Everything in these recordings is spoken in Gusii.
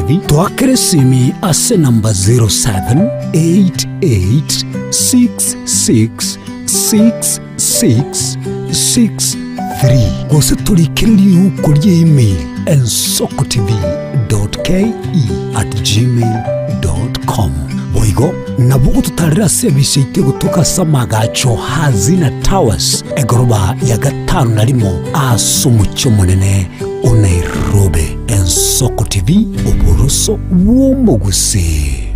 TV, toakere esimi ase enamba 0788666663 gose torikere riuko rie email ensokotv.ke@gmail.com. Boigo nabo ogototarera ase ebisi yaito egotoka ase amagacho Hazina Towers, egoroba ya gatano na rimo ase omochie omonene o Nairobi. Ensoko TV, oboroso bw'omogusii.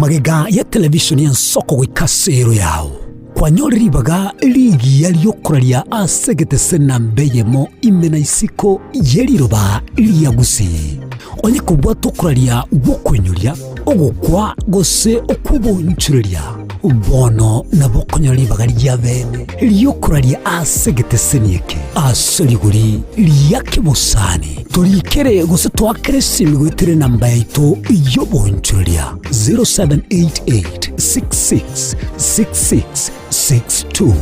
Magega ya televishoni y'ensoko goika ase ero yao, kwanyore ribaga rigiya ri'okoraria ase egetese namba eyemo ime na isiko ye riroba ria Gusii. Onye kobwata okoraria gw'okoinyoria, ogokwa gose okw'oboonchoreria, bono nabo okonyora ribaga ria bene ri'okoraria ase egeteseni eke ase rigori ria kebosani. Torikere gose toakere esimi goetera enamba yaito y'oboonchoreria 0788 66 66 62.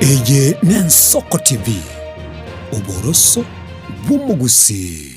Eye n'Ensoko TV, oboroso bw'omogusii.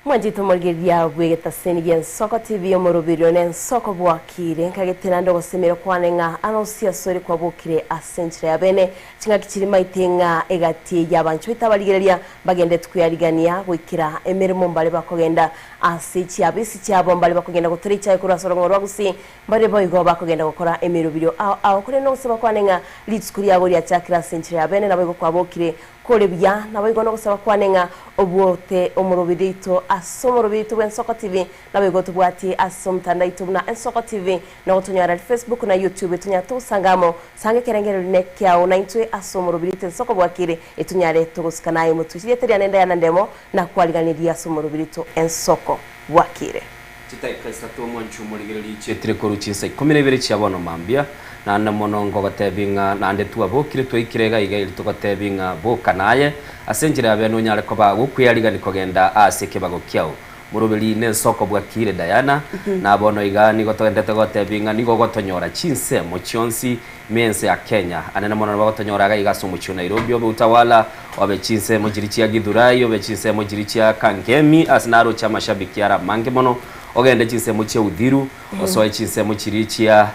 Mwanchete omorigereria bw'egetaseni gi'Ensoko TV omoroberio n'Ensoko bwakire. Nkagete naende ogosemera kwane ng'a anosie asore kwabokire ase enchera ya bene. Ching'aki chiri maite ng'a egati y'abancho baito abarigereria mbagendeti kweyarigania goikera emeremo mbare bakogenda ase chiabisi chiabo mbare bakogenda gotora echae korwa ase orong'o rwa Gusii mbare boigo bakogenda gokora emeroberio ao ao korende nogosaba kwane ng'a rituko riabo riachakire ase enchera ya bene naboigo kwabokire Kore buya, naboigo nogosaba kwane ng'a obwote omorobiri oito ase omorobiri oito bw'Ensoko TV, naboigo tobwatie ase omotandao oito buna Ensoko TV, na gotonyora aria Facebook na YouTube etonyare togosanga amo, sanga ekerengererio nekiao naintwe ase omorobiri oito Ensoko bwakire etonyare togosika naye motwe chirieta riane Diana Ndemo nakwariganirie ase omorobiri oito Ensoko bwakire. Chidaeka isato omwanchi omorigereria chietire korwa chinsa ikomi na ibere chia bono mambia, naende mono ngogotebi ng'a naende twabokire twaikire iga iga eri togotebi ng'a boka naye ase enchera ya bene onyare koba gokwearigani kogenda aase ekebago kiao. Moroberi nensoko bwakire Diana, na bono iga nigo togenderete gotebi ng'a nigo ogotonyora chinsemo chionsi ime ense ya Kenya. Anene mono nabo ogotonyora iga iga ase omochie o Nairobi obe Utawala, obe chinsemo chiria chia Githurai, obe chinsemo chiria chia Kangemi ase naroche amashabiki are amange mono, ogende chinsemo chia Uthiru, osoe chinsemo chiria chia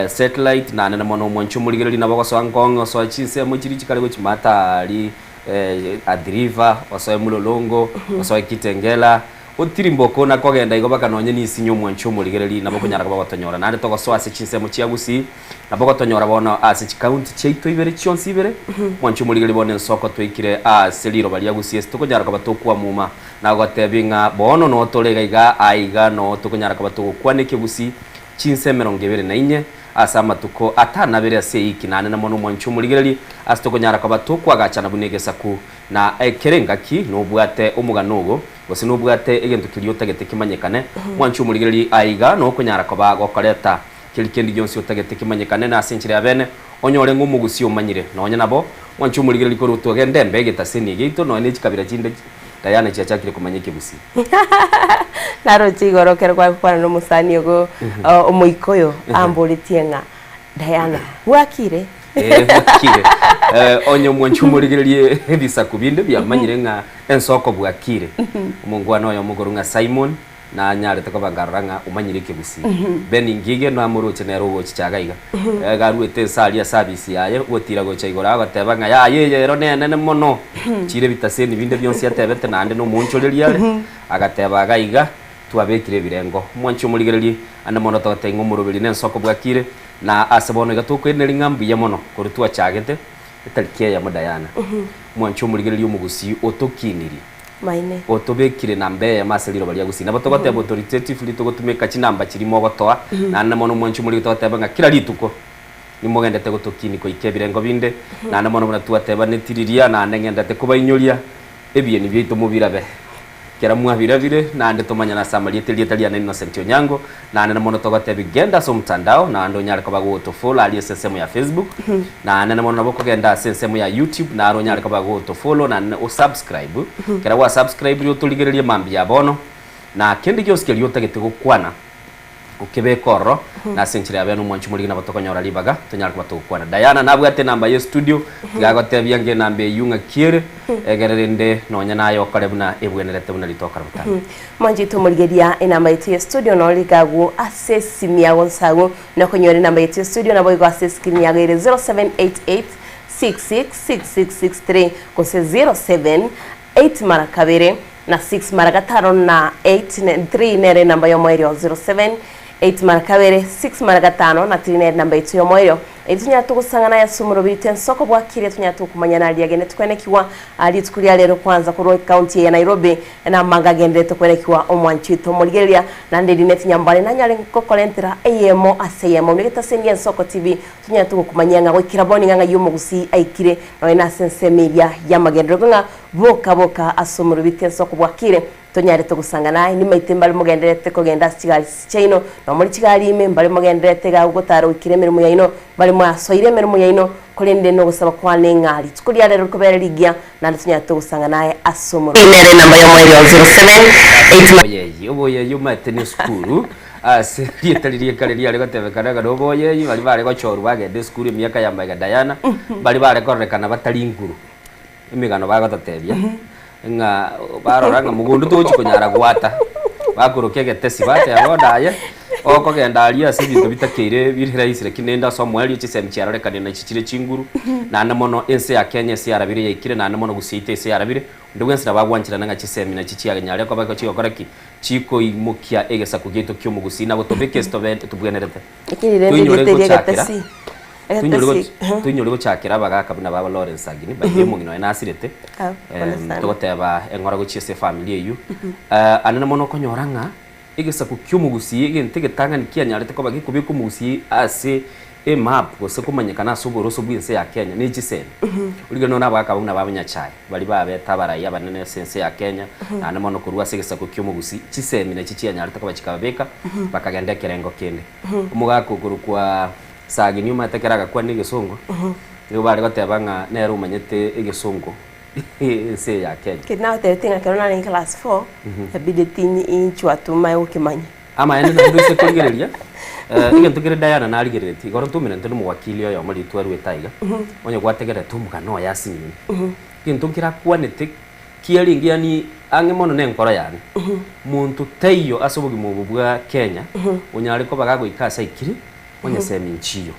Satellite, na anene mono omwanchi omorigereria nabo ogosoa Ngong, osoe chinsemo chiria chikare gochimata aria Athi River, osoe Mlolongo, osoe Kitengela, Otirimboke ona kogenda igo baka nonye nisinye omwanchi omorigereria nabo okonyara koba gotonyora. Naende togosoa ase chinsemo chia Gusii, nabo gotonyora bono ase chikaunti chiaito ibere chionsi ibere. Omwanchi omorigereria bono ensoko twaikire ase riroba ria Gusii ase tokonyara koba tokwamuma na gotebia ng'a bono noo tore iga iga aiga noo tokonyara koba togokwana ekegusii chinsa emerongo ebere na inye ase amatuko atanabere ase eiki naende na mono omwanchi omorigereria ase tokonyara koba tokwagachana buna egesaku na ekere engaki nobwate omogano ogo Gose nobwate egento keria otagete kemanyekane, mwanche omorigererie aiga nokonyara koba gokoreta keri kende gionsi otagete kemanyekane na ase enchera ya bene, onyore ng'a omogusia omanyire. Nonya nabo, mwanche omorigererie korwa togende embe egetaseni giaito nonya ne chikabira chinde. Diana chiachakire komanya ekegusii. Naroche igoro ekero kwagokwana na omosani ogo omoikoyo amboretie ng'a Diana bwakire? Eh, bwakire. Eh, onye omwanchi omorigererie ebisaku binde biamanyire ng'a ensoko bwakire. Omongwana oyomo okorwa ng'a Simon nanyarete koba nkarora ng'a omanyire ekegusii. Ben Ngige namoroche nere ogochicha iga iga. Iga aruete ense aria ase abisi yaye, ogotira gocha igoro agoteba ng'a yaya eye ero nenene mono. Chire ebitaseni binde bionsi atebete naende nomoonchoreria are, agateba iga iga, Twabekire ebirengo. Omwanchi omorigererie, ande mono togotebia ng'a omoroberi nensoko bwakire, na ase bono iga tokoiraneria ng'a mbuya mono korwa twachagete etariki eyemo Diana. Omwanchi omorigererie omogusii otokinirie. Maene. Otobekire namba eyemo ase riroba ria gusii. Nabo togoteba authoritatively togotumeka chinamba chiria mogotoa, naende mono omwanchi omorigereria togoteba ng'a kera rituko nimogendete gotokini goika ebirengo binde, naende mono buna twatebaneti riria naende ng'endete kobainyoria ebieni biaito mobirabe. Kera mwabirabire, naende tomanyane ase amarieta erieta riane Innocent Onyango, naende na mono togotebi genda ase omtandao naende onyare koba gotofollow aria ase ensemo ya Facebook, naende na mono nabo okogenda ase ensemo ya YouTube naro onyare koba gotofollow naende osubscribe, kera gwa subscribe otorigererie mambia ya bono, na kende gionsi keria otagete gokwana. Okebeka ororo, na ase enchera ya bene omwanchi omorigi nabo tokonyora ribaga tonyare koba togokwana. Diana nabwate enamba ye studio, tiga agotebia ng'a enamba eyio ng'aki ere, egere rende nonya naye okore buna ebwenerete buna ritokora botambe. Mwanchete omorigeria enamba yaito ye studio noro riga agwo ase esimi yago nse agwo nokonyora enamba yaito ye studio naboigo ase escreen yago ere 0788 666663 gose 078 mara kabere na 6 mara gatano na 8 ne 3 nere enamba y'omoerio 07 8 mara kabere 6 mara gatano na 3 nere enamba yaito y'omoerio. Erio tonyare togosang'ana ase omorobiri tensoko bwakire tonyare tokomanyana aria agende tokwenekigwa aa rituko ria rero kwanza korwa ecounty eye ya Nairobi na amanga agenderete kwenekigwa omwanchi oito omorigereria naende Linet Nyambane nanyare gokorentera eyemo ase eyemo buna egetaseni ensoko TV tonyare togokomanyia ng'a goikera bono iga ng'ai omogusii aikire nonya nase ensemo eria y'amagenderero ng'a Boka, boka ase omorobiti ense okobwakire, tonyarete gosangana aye. Nimaite mbare mogendererete kogenda ase chigari chiaino, na more chigari ime, mbare mogendererete iga gotara goikera emeremo yaino, mbare mwasoire emeremo yaino, korende nogosaba kwane ng'a rituko ria rero rikobere rigiya, naende tonyarete gosangana aye ase omorobiti. Nere enamba y'omoerio 07 8. Oboyeyi, oboyeyi omanyete nesukuru, ase rieta riria ekare riare gotebekana ng'a noboyeyi, baria bare gochorwa bagenda esukuru emiaka ya magega Diana, baria bare kororekana batari nguru. Emegano bagototebia, ng'a barora ng'a mogondo togochi konyara gwata, bakorokia egetesi bateba bono aye, okogenda aria ase ebinto bitakeire bire rahisi lakini rende ase omoerio chisemi chiarorekanire nachi chire chinguru, naende mono ense ya Kenya ase yarabire yaikire naende mono gusii yaito ase yarabire, onde bwensi nabo agwancherana ng'a chisemi nachi chianyare koba chigokora ki? Chikoimokia egesaku giaito kia omogusii na gotobeka ase tobe tobwenerete. Lakini rende Toinyore erieta eria gochakera egetesi. Toinyore Egetesi. goch- toinyore gochakera abagaka buna baba Lawrence Sagini by the way omong'ina oye nasirete Ah, pole Em, sana. togoteba eng'ora gochia ase efamiri eyio Eh, anene mono okonyora ng'a egesaku kia omogusii egento egetang'ani kianyarete koba gekobeka omogusii ase emap gose komanyekana ase oboroso bwa ense ya Kenya ne chisemi. Origereria nonya abagaka abwo buna baba Nyachae baria babete abarai abanene ase ense ya Kenya naende mono korwa ase egesaku kia omogusii chisemi nachi chianyarete koba chikababeka bakagenda ekerengo kende. Omogaka okorokwa Sagini omanyete ekero agakwana egesongo, nigo bare goteba ng'a nere omanyete egesongo ense eye ya Kenya. Keri nagotebetie ng'a ekero narenge class four, yabideti inchwa tu manye gokemanya. Amaene naende oise korigereria, egento kere Diana narigereretie, igoro ntomerente na omowakili oyomo ritwa arwete aiga, onye gwategerete omogano oye ase nini, egento nkere akwanete kiarenge yaani ang'e mono na enkoro yane, monto taiyo ase obogima obo bwa Kenya, onyare koba gagoika ase aikire, onye semi nchiyo.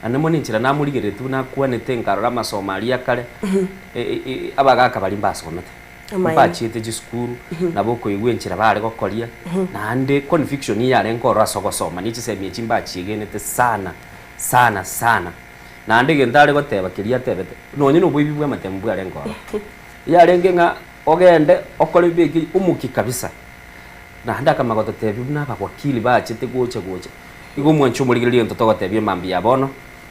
Naende mono enchera namorigereretie buna akwanete nkarora amasomo aria akare, abagaka baria mbasomete, Amaene. mbachiete chisukuru, nabo okoigwa enchera bare gokoria, naende conviction yarenge ororo ase ogosoma, ne chisemi echi mbachiegenete sana, sana sana. Naende egento are goteba keria atebete, nonye na oboibi bw'amatemo bwarenge ororo. Yarenge ng'a ogende okore beke omokia kabisa. Naende akamanya gototebia buna abawakili bachete gocha gocha. Igo omwanchi omorigereria egento togotebia emambia ya bono,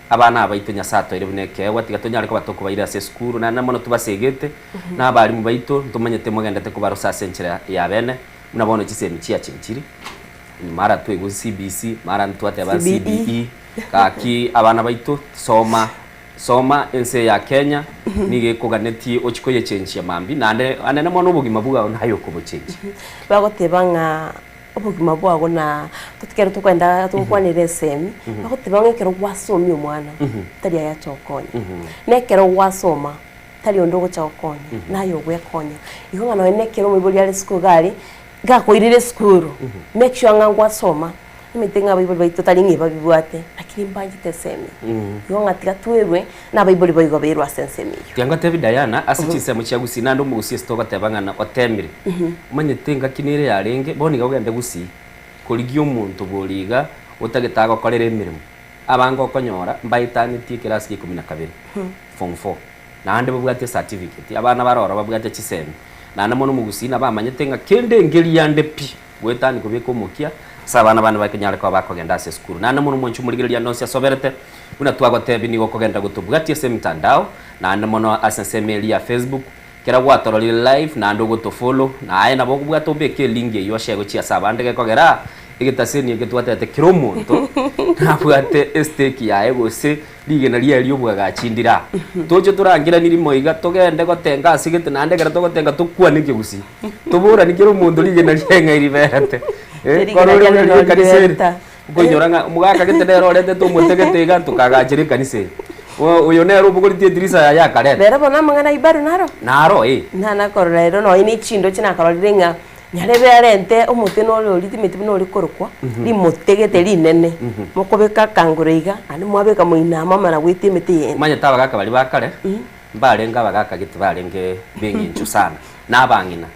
abana aba baito Nyasae atoeire buna ekeegwa, tiga tonyare koba tokobaira ase esukuru, naende mono tobasegete, na abalimu baito, ntomanyete mogendete kobarosa ase enchera ya bene, buna bono chisemi chiachenchiri, mara twaigwa CBC, mara ntwateba CBE. CBE, gaki abana baito soma, soma ense ya Kenya. Nigo ekoganetie ochie koyechenchia mambia, naende anene mono obogima bwao naye okobochenchia. Bagoteba ng'a obogima bwago na ekero tokoenda togokwanera esemi, bagoteba ng'a ekero gwasomia omwana, tari aye acha gokonya. Na ekero gwasoma, tari onde ogocha gokonya, naye ogwekonya. Igo ng'a nonye na ekero omoibori are isiko iga aria, gakoirire esukuru, make sure ng'a ngwasoma, omanyete ng'a abaibori baito tari ng'a ebabibwate, lakini mbanchete esemi. Igo ng'a tiga twerwe, na abaibori boigo berwe ase ensemo eyio. Tiga ngotebi Diana, ase chinsemo chia Gusii, naende omogusii ase togoteba ng'a otemire. Omanyete engaki nere yarenge, bono iga ogende Gusii, korigia omonto bori iga otagete agokorere emeremo. Abange okonyora mbaetanetie ekerasi kia ikomi na kabere, form four, naende babwate ecertificate, abana bare ororo babwate chisemi. Naende mono omogusii nabo amanyete ng'a kende engeria ande pi, goetania kobeka omokia ase abana bande bakonyare koba bakogenda ase esukuru. Naende mono mwanche omorigereria ande onsi asoberete, buna twagotebia nigo okogenda gotobwatia ase emitandao, naende mono ase ensemo eria ya Facebook, Kera gwatororire live naende ogotofollow, na aye nabo okobwata obeke elink eyio oshare gochia ase abande gekogera egetaseni eke twatebete kera omonto nabwate estake yaye gose rigena riaye riobwagachi ndire aa. Toche torangeranie rimo iga togende gotenga ase gete naende ekero togotenga tokwane ekegusii. Toborani kera omonto rigena riaye ng'ai riberete. Rigena Korwa ore riane buna noo riria ekanisa ere, riberete. Okoinyora ng'a omogaka gete nere oretete omote gete iga tokagachera ekanisa eye. Oyo nere obogoretie edirisa yaye akareta. Rero bono amang'ana ayio bado naro? Naro eh. Nanakorora ero nonya ne chindoche nakarorire ng'a nyarebe arente omote nore oria timanyeti buna ore korokwa, rimote gete rinene, mokobeka akangoro iga, naende mwabeka moino amo amana goetia emete yende. Omanyete abagaka baria ba kare, mbarenge abagaka gete barenge b'eng'encho sana, na abang'ina.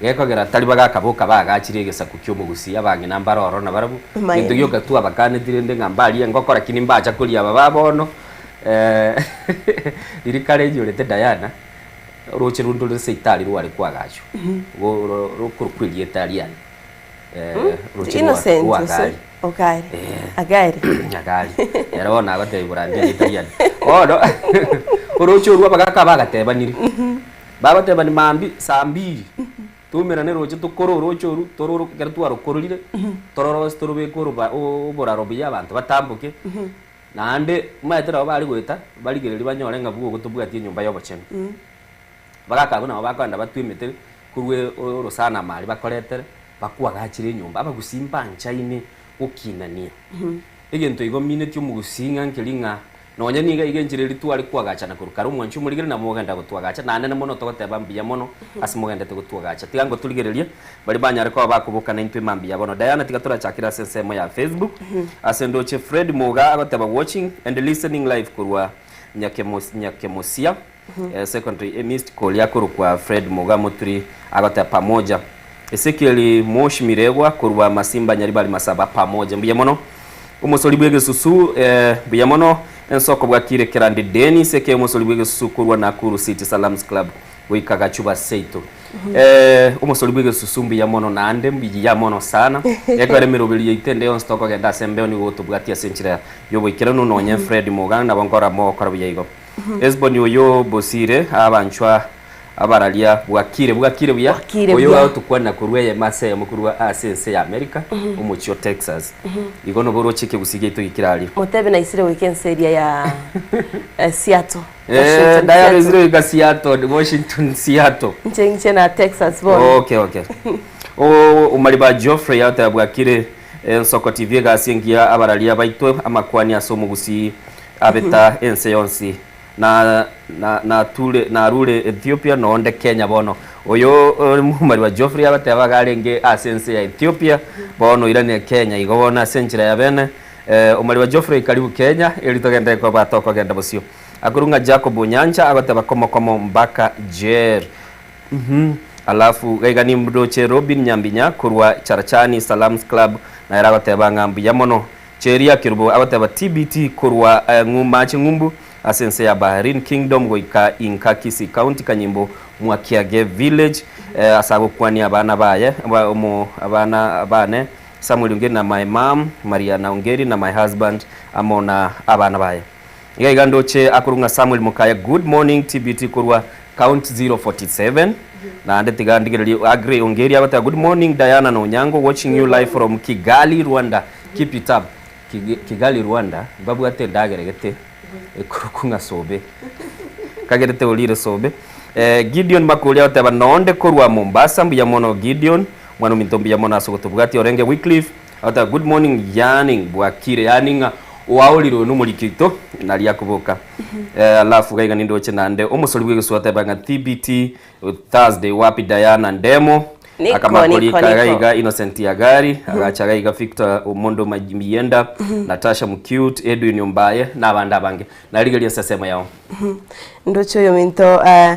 Gekogera tari bagaka boka bagachire egesaku ki'omogusii, abang'ina mbare ororo nabarabwo, Amaene. gento gioka twabakaneti rende ng'a mbaria engoko lakini mbacha koria aba ba bono, riria kare inyorete Diana, oroche runde rore seitari rware kwagachwa, go ro rokorokwa erieta riane, roche rwa Innocent rwa gose Agari. Ogari. Eh. Agari. Nyagari. Ere bono agotebi borandia erieta riane. Bono oroche orwo abagaka bagatebanire. Bagotebani mambia saa mbiri toumerane roche tokore oroche oru tororo ekero twarokororire tororosie torobeke oroba oboraro buya abanto batamboke naende omanyete nabo bare goeta barigereria banyore ng'a bwogo tobwati enyomba ya obochenu. Bagaka abwo nabo bakoenda batwe emete korwa orosana amari bakoretere bakwagachire enyomba. Abagusii mbanchaine gokinania. Egento igo mineti omogusii ng'a nkeri ng'a nonya niga iga enchera eria tware kwagachana korwa kare omwanchi omorigeri nabo mogenda gotwagacha naende mono togoteba mbuya mono ase mogendete gotwagacha. Tiga ngotorigererie baria banyare koba bakoboka naintwe mambia bono. Diana tiga torachakere ase ensemo ya Facebook ase ndoche Fred Muga agoteba watching and listening live korwa Nyakemosia Secondary Missed call akorokwa Fred Muga Muturi agoteba pamoja. Ezekiel Moshi Miregwa korwa Masimba Nyaribari Masaba pamoja. Mbuya mono. Omosori bw'egesusu mbuya mono. Ensoko bwakire Kerandi Dennis aka omosori bw'egesusu korwa Nakuru City Salams Club goika Gachuba seito. Omosori bw'egesusu mbuya mono naende mbuya mono sana. Ekero emeroberi yaito ende yonsi tokogenda ase embeo nigo gotobwatia ase enchera y'oboikeranu nonye Fred Muga nabo nkora mogokora buya igo. Hesiboni oyo bosire abanchwa abararia bwakire bwakire buya Bwakire oyo buya. gagotukwana korwa eyemo ase eyemo korwa ase ense ya America omochie o Texas igo nobo oroche ekegusii giaito gikire aria. Motebe naisire goika ense eria ya eh, Seattle. Eh, Washington, Diana Seattle. isire goika Seattle, Washington, Seattle. Inche inche na Texas bono. Okay, okay. O Omariba Geoffrey agoteba bwakire Ensoko TV egasi engiya abararia baito amakwani ase omogusii Abeta ense yonsi, na na nature narure Ethiopia nonde Kenya bono. Oyo ore momari wa Geoffrey agoteba iga arenge ase ense ya Ethiopia bono oiranire Kenya igo bono ase enchera ya bene eh, omari wa Geoffrey karibu Kenya eri togende koba tokogenda bosio. Akorwa ng'a Jacob Onyancha agoteba komo komo mpaka jer. Uhmm alafu gaiga nimdoche Robin Nyambinya korwa Charachani Salams Club nere agoteba ng'a mbuya mono Cheria Kerubo agoteba TBT korwa Mache Ng'umbu ase ense ya Bahrain Kingdom goika Inka Kisii County Kanyimbo Mwakiage Village ase agokwania abana baye abana bane Samuel Ongeri na my mum Mariana Ongeri na my husband amo na abana baye. Iga iga ndoche akorwa ng'a Samuel Mokaya good morning TBT korwa Count 047 naende tiga ndigererie Aggrey Ongeri agoteba good morning Diana na Onyango watching you live from Kigali Rwanda keep it up Kigali Rwanda mbabwate endagera gete ekorokwa ng'a sobe. Kagerete orire sobe. Eh, Gideon Makori agoteba nonde korwa Mombasa, mbuya mono Gideon, mwana ominto mbuya mono ase ogotobwatia orenge Wycliffe, agoteba good morning yearning, bwakire yaani ng'a oaorire oyo nomoriki oito nari akoboka. Eh, alafu gaiga nindoche naende omosori bw'egesu agoteba ng'a TBT Thursday wapi Diana Ndemo, Niko, akamanya niko, korika niko. gaiga Innocent Yagari, agacha gaiga Victor Omondo Miyienda, Natasha Mucute, Edwin Ombaye, na abande abange. Narigeria ase esemo yao. Ndoche oyominto uh,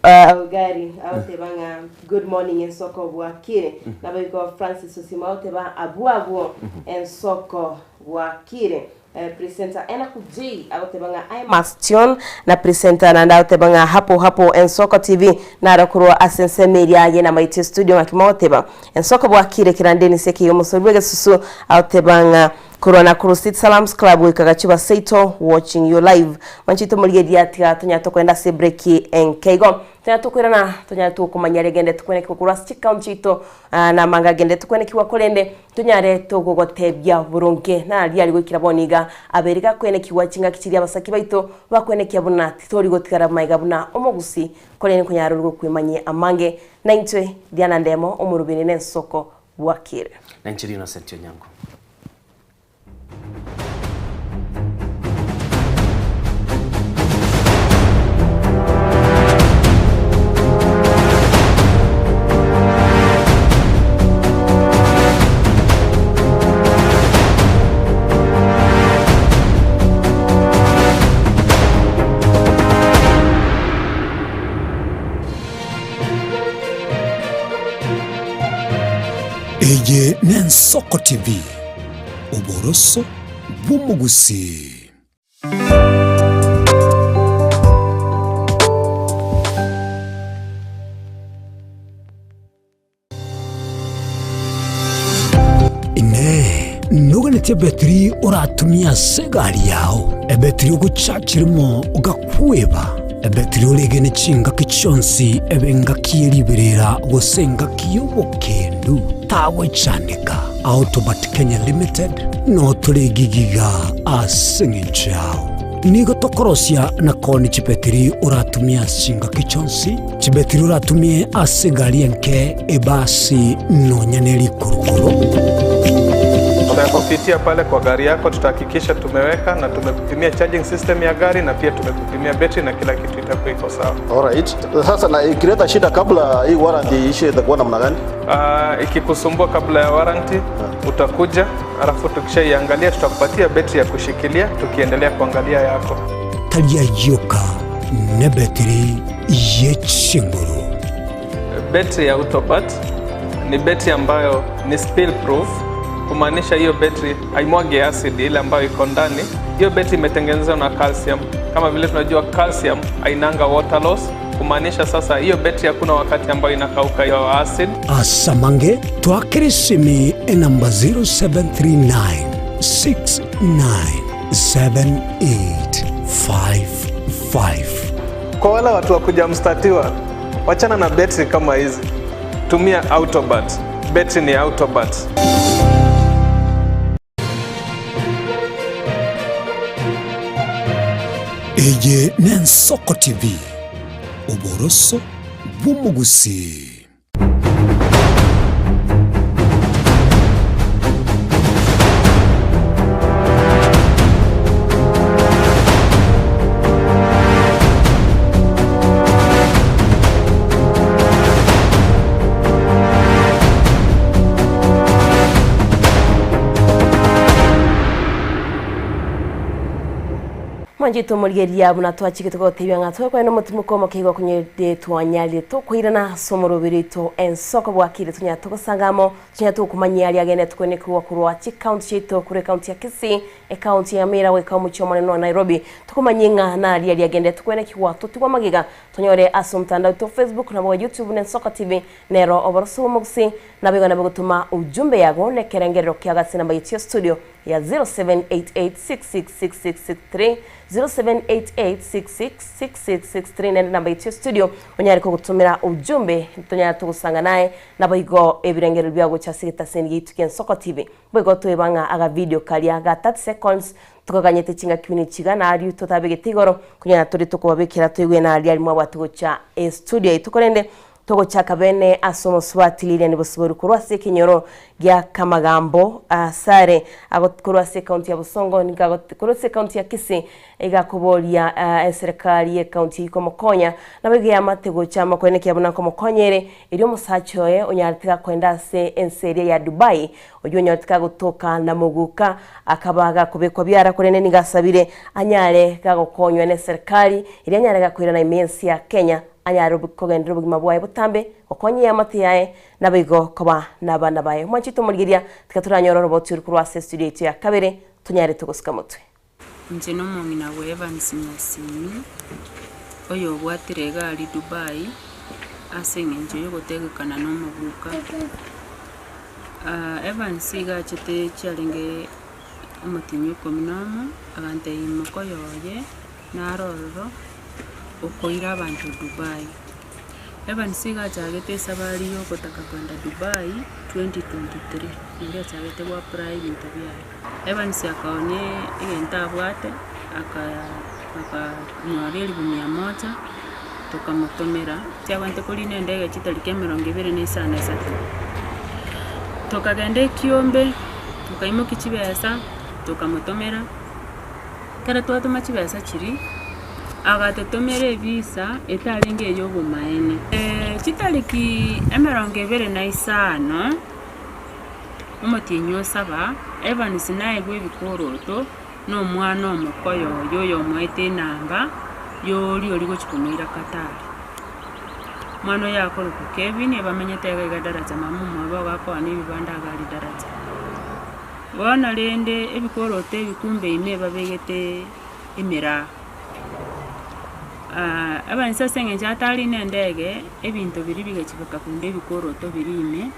uh, Ogari agoteba ng'a good morning ensoko bwakire. Naboigo Francis Osimo agoteba abwo abwo ensoko bwakire. Eh, presenter Enock J agoteba ng'a I must tune na presenter naende agoteba ng'a hapo hapo Ensoko TV naro korwa ase ensemo eria ye namaitio studio ng'aki mogoteba Ensoko bwakire kerandeni ase ekeiyo omosori bw'egesusu agoteba ng'a Korwa Nakuru City Salams Club goika Gachuba Seito watching you live. Mwanchete omorigereria tiga tonyare tokoenda ase ebreak enke igo. Tonyare tokoirana tonyare tokomanya aria gende tokwenekigwa korwa ase chikaunti chiaito ah, na amanga agende tokwenekigwa korende tonyare togogotebia boronge na aria aria goikera bono iga abere gakwenekigwa chingaki chiria abasaki baito bakwenekia buna titori gotigara maiga buna omogusi korende nkonyara ore gokwemanyia amange naintwe Diana Ndemo omorobini na ensoko bwakire. Nainche Innocent Onyango. Eye n'Ensoko TV, oboroso bw'omogusii. Inee! Noganetie ebetiri oratumie ase egari yao, ebetiri ogochachirimo ogakweba, ebetiri oregene chingaki chionsi ebe engaki ye riberera gose engaki y'obokendu? Tagwechandeka. Autobat Kenya Limited notore egigiga ase eng'encho yao. Nigo tokorosia na koonia chibetiri oratumie ase chingaki chionsi, chibetiri oratumie ase egari enke, ebasi, nonya ne rikurukuru. Tutakupitia pale kwa gari yako, tutahakikisha tumeweka na tumekupimia charging system ya gari na pia tumekupimia betri na kila kitu itakuwa iko sawa. Alright. Sasa na ikileta shida kabla hii warranty iishe itakuwa namna gani? Uh, ikikusumbua kabla ya warranty utakuja, alafu tukishaiangalia tutakupatia betri ya kushikilia tukiendelea kuangalia yako. Tari ayio ka nebetiri ye chinguru. Betri ya Autobat ni betri ambayo ni spill proof, kumaanisha hiyo betri haimwagi acid ile ambayo iko ndani. Hiyo betri imetengenezwa na calcium. Kama vile tunajua calcium hainanga water loss, kumaanisha sasa hiyo betri hakuna wakati ambayo inakauka hiyo acid. Asamange twakere esimi enamba 0739 697855. Kwa wale watu wa kujamstatiwa, wachana na betri kama hizi, tumia Autobat. Betri ni Autobat. Eye n'Ensoko TV, oboroso bw'omogusii. Mwanchete omorigereria buna twachigete gotebia ng'a twekwane nomotimoko omoke igo okonyerete twanyarire tokoirana ase omoroberi oito ensoko bwakire tonyare togosanga amo tonyare tokomanyia aria agende tokwenekigwa korwa chicounty chiaito korwa ecounty ya Kisii ecounty ya Nyamira goika omochie omonene o Nairobi tokomanyie ng'a naria aria agende tokwenekigwa totigwe amagega tonyore ase omotandao oito Facebook nabo YouTube na Ensoko TV nero oboroso bw'omogusii nabo igo nabo gotoma ujumbe yago nekerengerero kiago ase enamba yaito ya studio. ya 0788666663, 0788666663 nende namba yaito ya studio onyare kogotomera ujumbe tonyare togosanga naye naboigo ebirengererio biago gocha ase egetaseni giaito kia Ensoko TV. Boigo toeba ng'a aga video karia ga 30 seconds tokaganyete chingaki buna echiga nario totabegete igoro konyora tore tokobabekera toigwe naria aria mwabwate gocha estudio yaito korende Togochaka bene ase omosubati Lilian Bosiboru korwa ase ekenyoro gia Kamagambo asare korwa ase ekaunti ya Bosongo nigo korwa ase ekaunti ya Kisii iga akoboria eserekari ye ekaunti eyio komokonya nabo iga eamate gocha amo koenekia buna nkomokonya ere erio omosacha oye onyarete gakoenda ase ense eria ya Dubai oyio onyorete gagotoka na moguka akaba gakobekwa biara korende nigo asabire anyare gagokonywa neserikari erio anyare gakoirana ime y'ense ya Kenya Anyare kogenderera obogima bwaye botambe, gokonya eamate yaye, naboigo koba nabana baye. Omwanchete omorigereria, tiga toranyore oroboti oru korwa ase estudio yaito ya kabere, tonyare togosuka motwe. Inche nomong'ina bwa Evans Nyasimi, oyobwatire egari Dubai ase eng'encho yogotegekana nomoguka. Evans iga achete chiarenge omotienyi o ikomi na omo, agantebia mokoyo oye naro ororo okoira abanto Dubai. Evans iga achagete esabari ya ogotaka kogenda Dubai 2023, nario achagete go apply ebinto biaye. Evans akaonia egento abwate, akanyora elifu mia moja, tokamotomera, chiabwate korina endege chitariki emerongo ebere na isano na isato. Tokagenda ekiombe, tokaimokia chibesa, tokamotomera. Ekero twatoma chibesa chiria, agatotomera evisa etarenge ey'obomaene. Chitariki emerongo ebere na isano, omotienyi o saba, Evans naegwe ebikoroto na omwana omokoyo oye oyomoete enamba y'oria oria gochia komoira Qatar. Omwana oyo akorokwa Kevin, ebamenyete iga iga Daraja mama omwabo iga akoana ebibanda iga aria Daraja. Bono rende ebikoroto ebikumbe ime babegete emiraa. Abanto ase eng'encho atari na endege, ebinto biria bigachia bikakunda ebikoroto biria ime,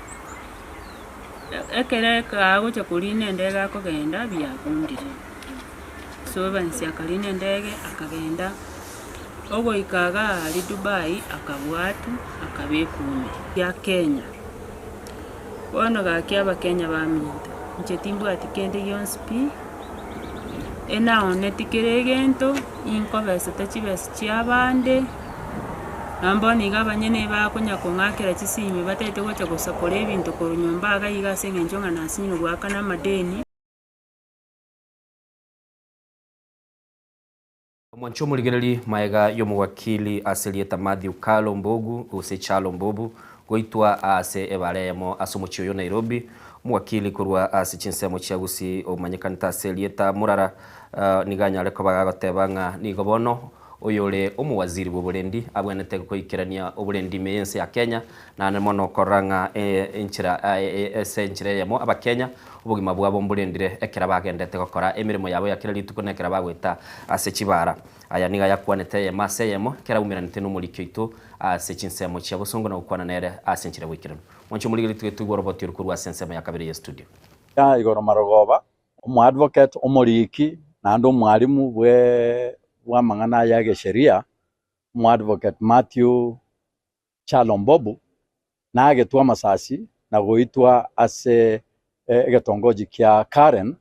ekero agocha korina endege akogenda biakundire. So Evans akarina endege akagenda, ogoika igaa aria Dubai akabwatwa akabekwa ime ya Kenya. Bono gaki Abakenya baminto, inche timbwati kende gionsi pi, enaoneti kera egento, inkobesete chibesa chiabande, nabo bono iga abanyene bakonya kong'akera chisimi batagete gocha gosakora ebinto korwa nyomba iga iga ase eng'encho ng'a nasinyire goakana amadeni. Omwanche omorigereri maega y'omowakili ase erieta Mathew Carlo Mbogu gose Charlo Mbobu goitwa ase ebara eyemo ase omochie oyo Nairobi. Omowakili korwa ase chinsemo chia Gusii omanyekanete ase erieta Murara nigo anyare koba gagoteba ng'a nigo bono oyore omowaziri bw'oborendi abwenerete goikerania oborendi ime y'ense ya Kenya naende mono korora ng'a enchera ase enchera eyemo abakenya Obogima bwabo mborendire ekero bagendete gokora emeremo yabo ya kera rituko na ekero bagoeta ase chibaara. Aya nigo ayakwanete eyemo ase eyemo ekero aumeranete nomoriki oito ase chinsemo chia bosongo na gokwana nere ase enchera y'oboikeranu. Mwanche omorigererie tiga toigwe oroboti oru korwa ase ensemo ya kabere y'estudio. Ya igoro marogoba, omoadvocate, omoriki, naende omwalimu bwe bw'amang'ana aya y'egesheria, omoadvocate Mathew Charlo Mbobu nagetwe amasasi na goitwa ase egetongoji kia Karen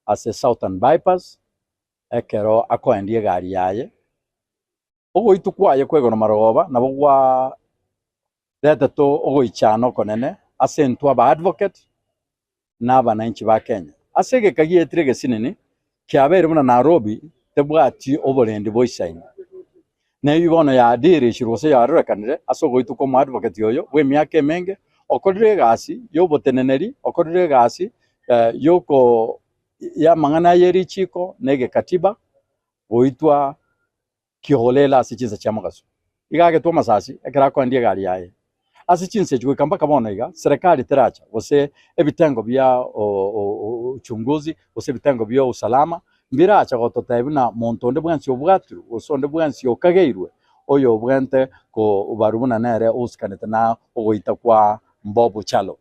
ase Southern Bypass ekero akoendia egari yaye. Ogoitwa kwaye kwa igoro marogoba nabo gwaretete ogoichana okonene ase intwe aba advocate na abananchi ba Kenya. Ase egeka gietire egesinini kiabeire buna Nairobi tebwati oborendi boisaine. Na eyio bono yadiirishirwe gose yarorekanire ase ogoitwa kwa omoadvocate oyo bw'emiaka emenge, okorire egasi y'oboteneneri, okorire egasi yoko y'amang'ana ye richiko na egekatiba, goitwa kiholela ase chinsa chia mogaso. Iga agetwe amasasi ekero akoendia egari yaye. Ase chinsa echi goika mpaka bono iga, serikali teracha gose ebitengo bia uchunguzi gose ebitengo bia usalama mbiracha gototebia buna monto onde bwensi obwatirwe gose onde bwensi okageirwe oyo obwente kobarwa buna nere ousikanete na ogoita kwa Bob Kyalo.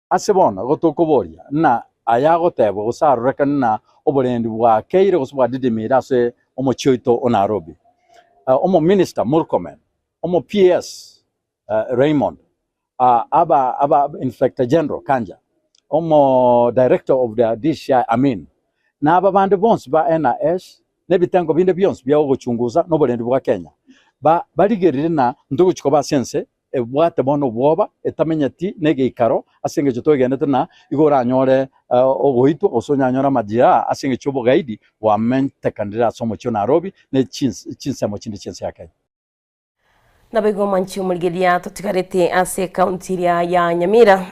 Ase bono igo tokoboria, ng'a Aya agotebwa gose arorekane na oborendi bwakeire gose bwadidimire ase omochie oito o Nairobi. Omominister Murkomen, omo PS Raymond, aba aba Inspector General Kanja, omo Director of the DCI Amin, na aba bande bonsi ba NIS na ebitengo binde bionsi bia ogochunguza na oborendi bwa Kenya, ba barigerire na ntogochia koba ase ense ebwate bono obwoba, etamenyeti negeikaro, ase engencho twegenete na igo oranyore ogoitwa gose onyanyore amajeraha ase engencho y'obogaidi bwamentekanire ase omochie o Nairobi ne chinsemo chinde chi'ense ya Kenya. Naboigo omwanchi omorigereria totigarete ase ekaunti eria ya Nyamira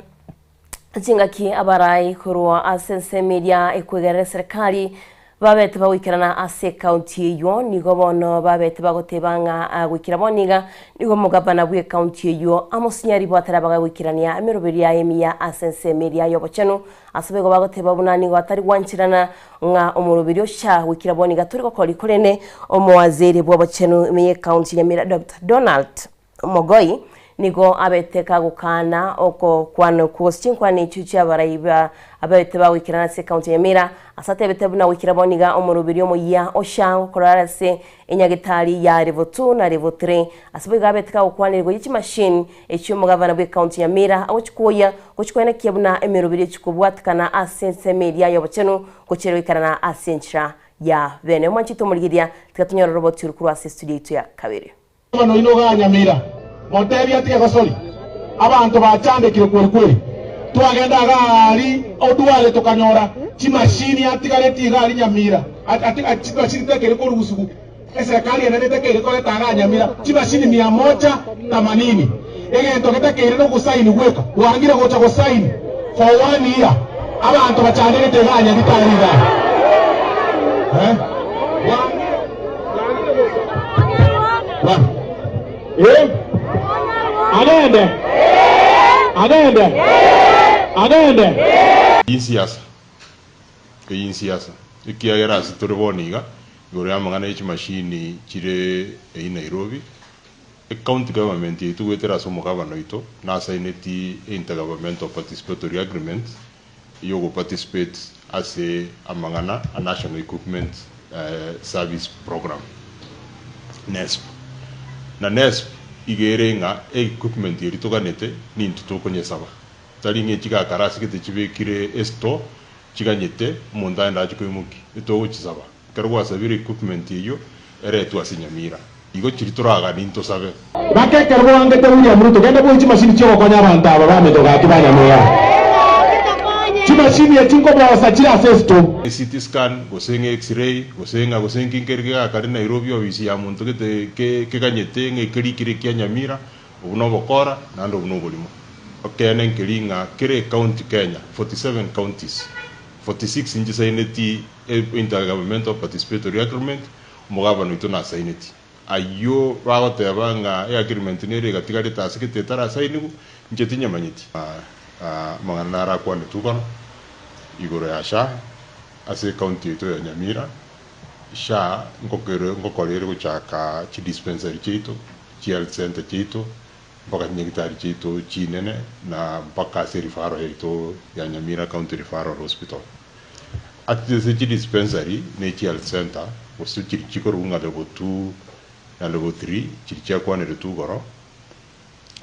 chingaki abarai korwa ase ensemo eria ekwegerera eserekari babete bagoikerana ase ekaunti eywo nigo bono babete bagoteba ng'a goikera bono iga nigo omogabana bw'ekaunti eywo Amos Nyaribo atarabaga goikerania emeroberi yaye emiya ase ensemo eria y'obochenu ase boigo bagoteba buna nigo atari gwancherana ng'a omoroberi ocha goikera bono iga tori gokori korende omowaziri bw'obochenu ime y'ekaunti ya Nyamira Doctor Donald Mogoi nigo abete kagokana okokwana okwo gose chinkwana echio chi'abarai ba abete bagoikerana ase ekaunti ya Nyamira ase atebete buna goikera bono iga omoroberi omoyia ocha gokorora ase enyagetari ya level 2 na level 3 ase boigo abete kagokwanera igoro ye chimashini echio omogavana bw'ekaunti ya Nyamira agochikoyia gochikoenekia buna emeroberi echikobwatekana ase ensemo eria y'obochenu gochia goikerana ase enchera ya bene. Omwanchete omorigereria tiga tonyore oroboti oro korwa ase estudio yaito ya kabere. Omwana oino iga Nyamira, motebie atige gosori. Abanto bachandekire kweri kweri. Twagenda iga aria Odware tokanyora chimashini atigaretie iga aria Nyamira, chimashini tekeire korugusigu, eserekari enene tekeire koreta iga Nyamira chimashini mia moja themanini. Egento getakeire nogosaini gweka, bwangire gocha gosaini for one year, abanto bachandegete iga Nyabitari iga. Eh? Agende! Agende! Agende! Insiasa, eyio insiasa, ekiagera ase tore bono iga, igoro y'amang'ana ye chimashini chire eyio Nairobi, ecounty government yaito goetera ase omogabana oito nasaineti intergovernmental participatory agreement y'ogoparticipate ase amang'ana a National Equipment Service Programme, NESP. Na NESP iga ere ng'a equipment eria toganete nintwe tokonyesaba, tari ng'a echigakara ase gete chibekire estore chiganyete omonto aende ache koimokia, etogochisaba. Ekero gwasabire equipment eyio eretwe ase Nyamira, igo chiria toraganie ntosabe. Gaki ekero boangete William Ruto, genda bwoe chimashini chiogokonya abanto aba ba gaki ba Nyamira. Chimashini echi nkobosa chire ase esito. CT scan, gose ng'a X-ray, gose ng'a gose nki nkeri kegakare Nairobi ofisi ya monto gete keganyete ng'a ekerikire kia Nyamira, obwo nobokora naende obwo noborimo. Ekeene nkeri ng'a kera ecounty Kenya, 47 counties, 46 nchisaineti Intergovernmental Participatory Agreement, omogabana oito nasaineti. Ayio bagoteba ng'a eagreement nere egatigarete ase gete etarasainigwa, inche tinyemanyeti. Amang'ana narakwanetwe bono igoro ya SHA ase ecounty yaito ya Nyamira, SHA ngokere ngokora ere gochaka chidispensary chiaito, chihealth centre chiaito, mpaka chinyagitari chiaito chinene na mpaka ase ereferral yaito ya Nyamira County Referral Hospital. Ase chidispensary ne chihealth centre gose chiria chikorokwa ng'a level two na level three chiria chiakwaneretwe igoro,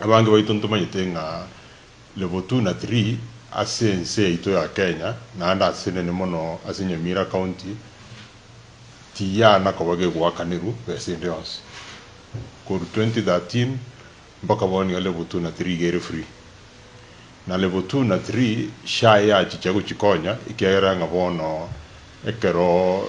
abange baito ntomanyete ng'a level two na three ase ense yaito ya Kenya naende ase enene mono ase Nyamira county tiyana koba gegoakanerwa besa ende yonsi. Korwa 2013 mpaka bono iga level two na three iga ere free. Na level 2 na 3 SHA yachicha gochikonya ekiagera ng'a bono ekero.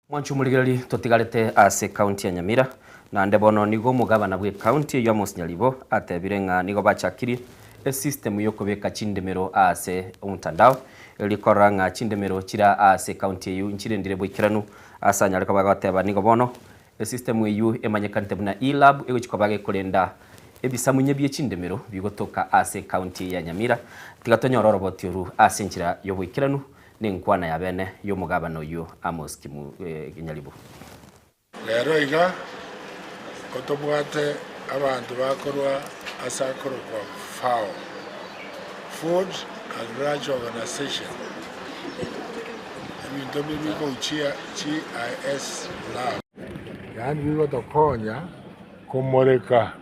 Mwanche omorigereri totigarete ase ekaunti ya Nyamira, naende bono nigo omogabana bw'ekaunti eyio Amos Nyaribo atebire ng'a nigo bachakirie esystem yokobeka chindemero ase omtandao erio korora ng'a chindemero chire ase ekaunti eyio nchirendire boikeranu Ase anyare koba agoteba, Nigo bono esistemu eyio emanyekanete buna E-Lab egochia koba gekorenda ebisamunye bie chindemero bigotoka ase ecounty ya Nyamira. Tiga tonyore oroboti oru ase enchera y'oboikeranu nenkwana ya bene y'omogabana oyio Amos Kimu Nyaribo. Rero iga, ko tobwate Abanto bakorwa ase akorokwa FAO, Food Agriculture Organization, ebinto ebi bikochia GIS lab. Yaani bigotokonya komoreka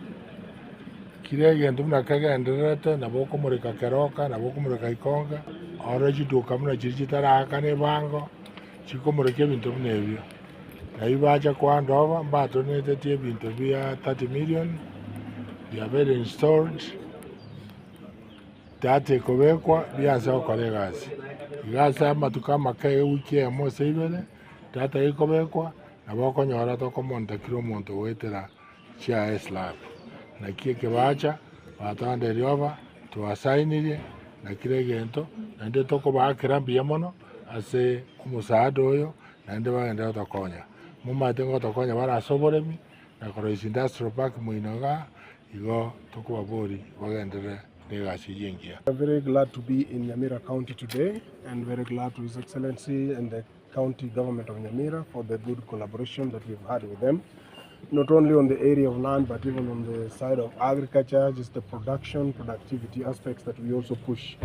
kira egento buna kegendererete, nabo okomoreka Keroka, nabo okomoreka Ikonge, orore chiduka buna chiria chitaraakana ebango, chikomoreka ebinto buna ebio. Nario bacha koanda obo, mbatonetetie ebinto bia 30 million, biabeire installed, data ekobekwa biansa gokora egasi. Iga ase amatuko amake ewiki eyemo gose ibere, data gekobekwa, nabo okonyora tokomonta kera omonto goetera GIS lab. Naki ekebacha, batoanda erioba, twasainirie, na kera egento, naende tokobaakera mbuya mono ase omosaada oyo. naende bagende gotokonya. Momanyete ngotokonya bare ase oboremi na koroisia industrial park moino igaa, igo tokobaboria bagenderere na egasi eyio engiya. We are very glad to be in Nyamira County today and very glad to His Excellency and the County Government of Nyamira for the good collaboration that we've had with them, not only on the area of land but even on the side of agriculture, just the production, productivity aspects that we also push.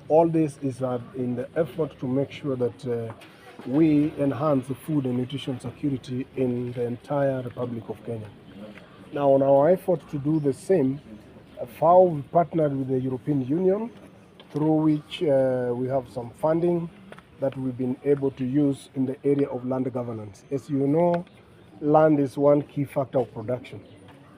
All this is uh, in the effort to make sure that uh, we enhance the food and nutrition security in the entire Republic of Kenya. Now, on our effort to do the same, FAO partnered with the European Union, through which uh, we have some funding that we've been able to use in the area of land governance. As you know, land is one key factor of production.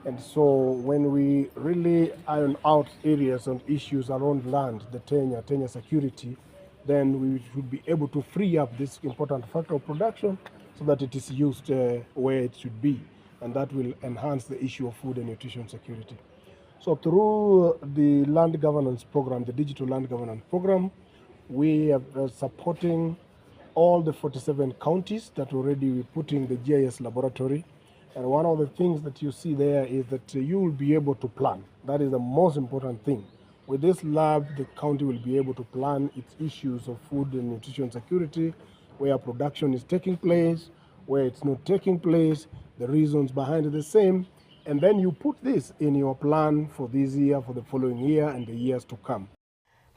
And so when we really iron out areas and issues around land, the tenure, tenure security, then we should be able to free up this important factor of production so that it is used uh, where it should be. And that will enhance the issue of food and nutrition security. So through the land governance program, the digital land governance program, we are uh, supporting all the 47 counties that already we put in the GIS laboratory. And one of the things that you see there is that you will be able to plan. That is the most important thing. With this lab, the county will be able to plan its issues of food and nutrition security, where production is taking place, where it's not taking place, the reasons behind the same. And then you put this in your plan for this year, for the following year, and the years to come.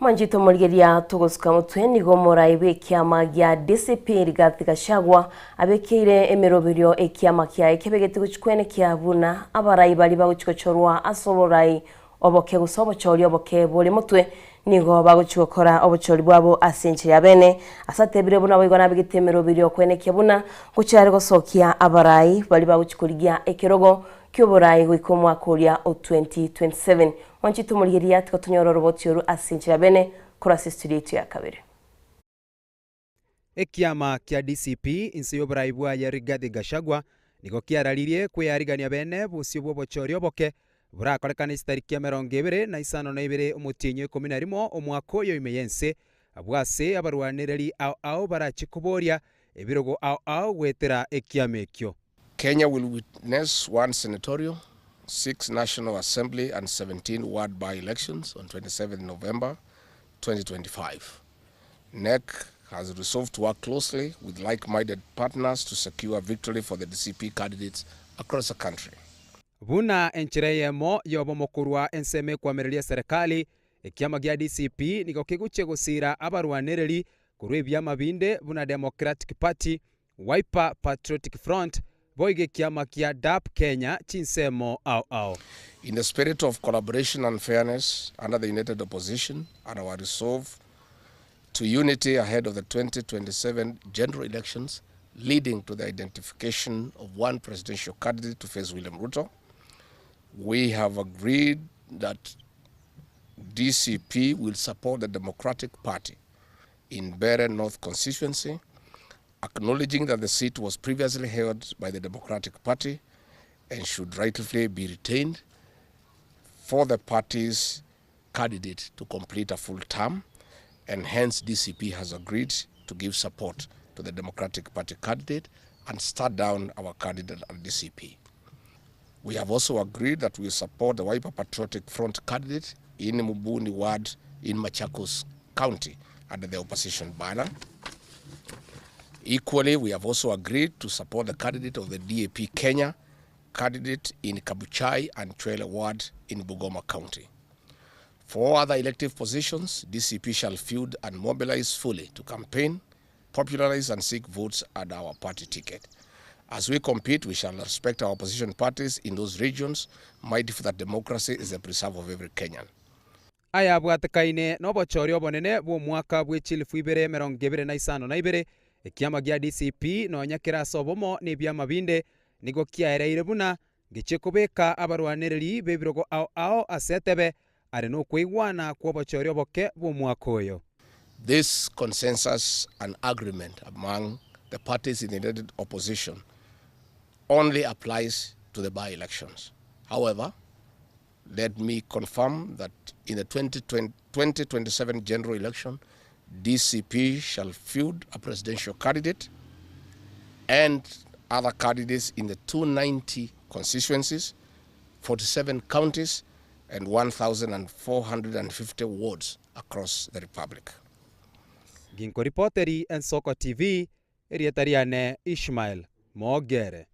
Mwanchete omorigereria togosuka motwe nigo omorai bw'ekiama gia DCP Rigathi Gachagua abekeire emeroberio ekiama kiaye kebegete gochia kwenekia buna abarai baria bagochia gochorwa ase oborai oboke gose obochori oboke bore motwe nigo bagochia gokora obochori bwabo ase enchera ya bene ase atebire buna boigo nabegete emeroberio kwenekia buna gochia are gosokia abarai baria bagochia korigia ekerogo ki'oborai goika omwaka oria o 2027. Mwanchete omorigereria tiga tonyore oroboti oru ase enchera ya bene korwa ase estudio yaito ya kabere. Ekiama kia DCP inse y'oborai bwaye Rigathi Gachagua nigo kiararirie kweyarigania bene bosio bw'obochori oboke borakorekane chitariki emerongo ebere na isano na ibere omotienyi o ikomi na rimo omwaka oyo ime y'ense abwo ase abarwanereri ao ao barache koboria ebirogo ao ao goetera ekiama ekio. Kenya will witness one senatorial, six National Assembly and 17 ward by-elections on 27 November 2025. NEC has resolved to work closely with like-minded partners to secure victory for the DCP candidates across the country. Buna enchera eyemo y'obomo korwa ensemo ekwamereria eserekari, ekiama gia DCP nigo kegochia gosiira abarwanereri korwa ebiama binde buna Democratic Party, Wiper Patriotic Front, boigo ekiama kia DAP Kenya chinsemo ao ao. In the spirit of collaboration and fairness under the United Opposition and our resolve to unity ahead of the 2027 general elections leading to the identification of one presidential candidate to face William Ruto, we have agreed that DCP will support the Democratic Party in Bere North constituency, acknowledging that the seat was previously held by the Democratic Party and should rightfully be retained for the party's candidate to complete a full term, and hence DCP has agreed to give support to the Democratic Party candidate and start down our candidate at DCP. We have also agreed that we support the Wiper Patriotic Front candidate in Mubuni Ward in Machakos County under the opposition banner. Equally, we have also agreed to support the candidate of the DAP Kenya candidate in Kabuchai and Chwele Ward in Bungoma County. For all other elective positions, DCP shall field and mobilize fully to campaign, popularize and seek votes at our party ticket. As we compete, we shall respect our opposition parties in those regions, mindful that democracy is the preserve of every Kenyan. Ayabwatekaine nobochori obonene bw'omwaka bwe chilifu ibere emerongo ebere na isano na ibere, ekiama gia DCP nonya kere ase obomo nebiama binde nigo kiaereire buna ngechie kobeka abarwanereri b'ebirogo ao ao ase etebe are nokweigwana kw'obochori oboke bw'omwaka oyo. This consensus and agreement among the parties in the united opposition only applies to the by-elections. However, let me confirm that in the 2027 general election, DCP shall field a presidential candidate and other candidates in the 290 constituencies, 47 counties, and 1,450 wards across the republic. Ginkoripoteri Ensoko TV, erieta riane Ishmael Mogere.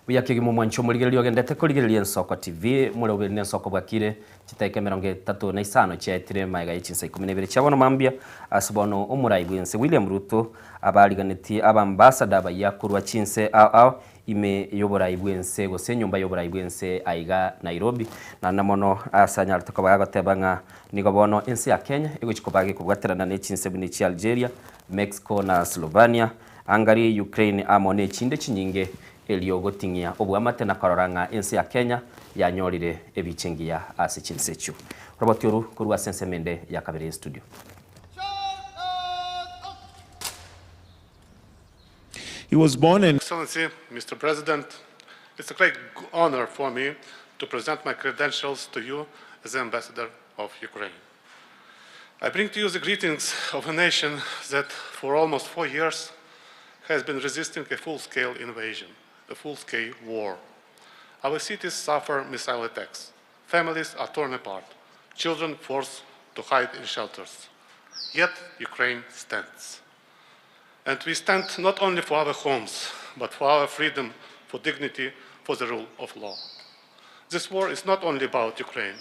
Buya kegima omwancho omorigereria ogendete korigereria Ensoko TV, more obere na Ensoko bwakire chitaika emerongo etato na isano chiaetire maega ye chinsa ikomi na ibere chia bono mambia ase bono omorai bwense William Ruto abariganetie abambassador abayia korwa chinse ao ao ime y'oborai bwense gose enyomba y'oborai bwense aiga Nairobi naende mono ase anyarete koba gagoteba ng'a nigo bono ense ya Kenya egochi koba gekobwaterana ne chinse buna echia Algeria, Mexico na Slovenia, Hungary, Ukraine amo nechinde chinyinge erio goting'ia oboamate na korora ng'a ense ya Kenya yanyorire ebicha engiya ase chinse echio. Roboti oru korwa ase ensemo ende ya kabere y'estudio. He was born in. Excellency, Mr. President, it's a great honor for me to present my credentials to you as the ambassador of Ukraine. I bring to you the greetings of a nation that for almost four years has been resisting a full-scale invasion, a full-scale war. Our cities suffer missile attacks. Families are torn apart, children forced to hide in shelters. Yet Ukraine stands. And we stand not only for our homes, but for our freedom, for dignity, for the rule of law. This war is not only about Ukraine.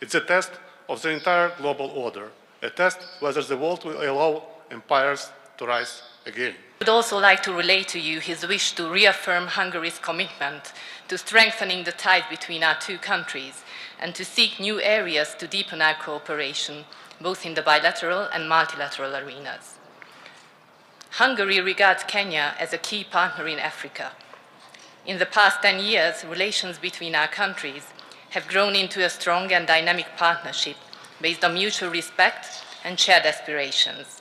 It's a test of the entire global order, a test whether the world will allow empires to rise again. I would also like to relay to you his wish to reaffirm Hungary's commitment to strengthening the ties between our two countries and to seek new areas to deepen our cooperation, both in the bilateral and multilateral arenas. Hungary regards Kenya as a key partner in Africa. In the past 10 years, relations between our countries have grown into a strong and dynamic partnership based on mutual respect and shared aspirations.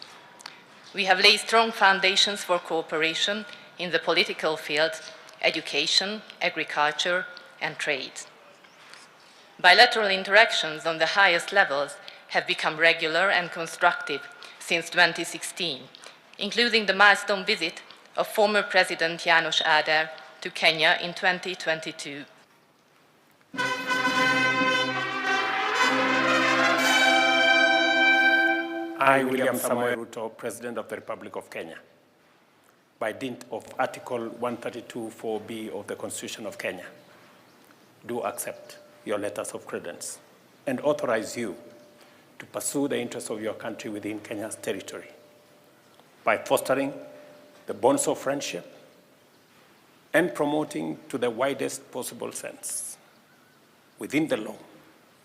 We have laid strong foundations for cooperation in the political field, education, agriculture, and trade. Bilateral interactions on the highest levels have become regular and constructive since 2016, including the milestone visit of former President János Áder to Kenya in 2022. I, William Samoei Ruto, President of the Republic of Kenya, by dint of Article 132.4b of the Constitution of Kenya, do accept your letters of credence and authorize you to pursue the interests of your country within Kenya's territory by fostering the bonds of friendship and promoting to the widest possible sense, within the law,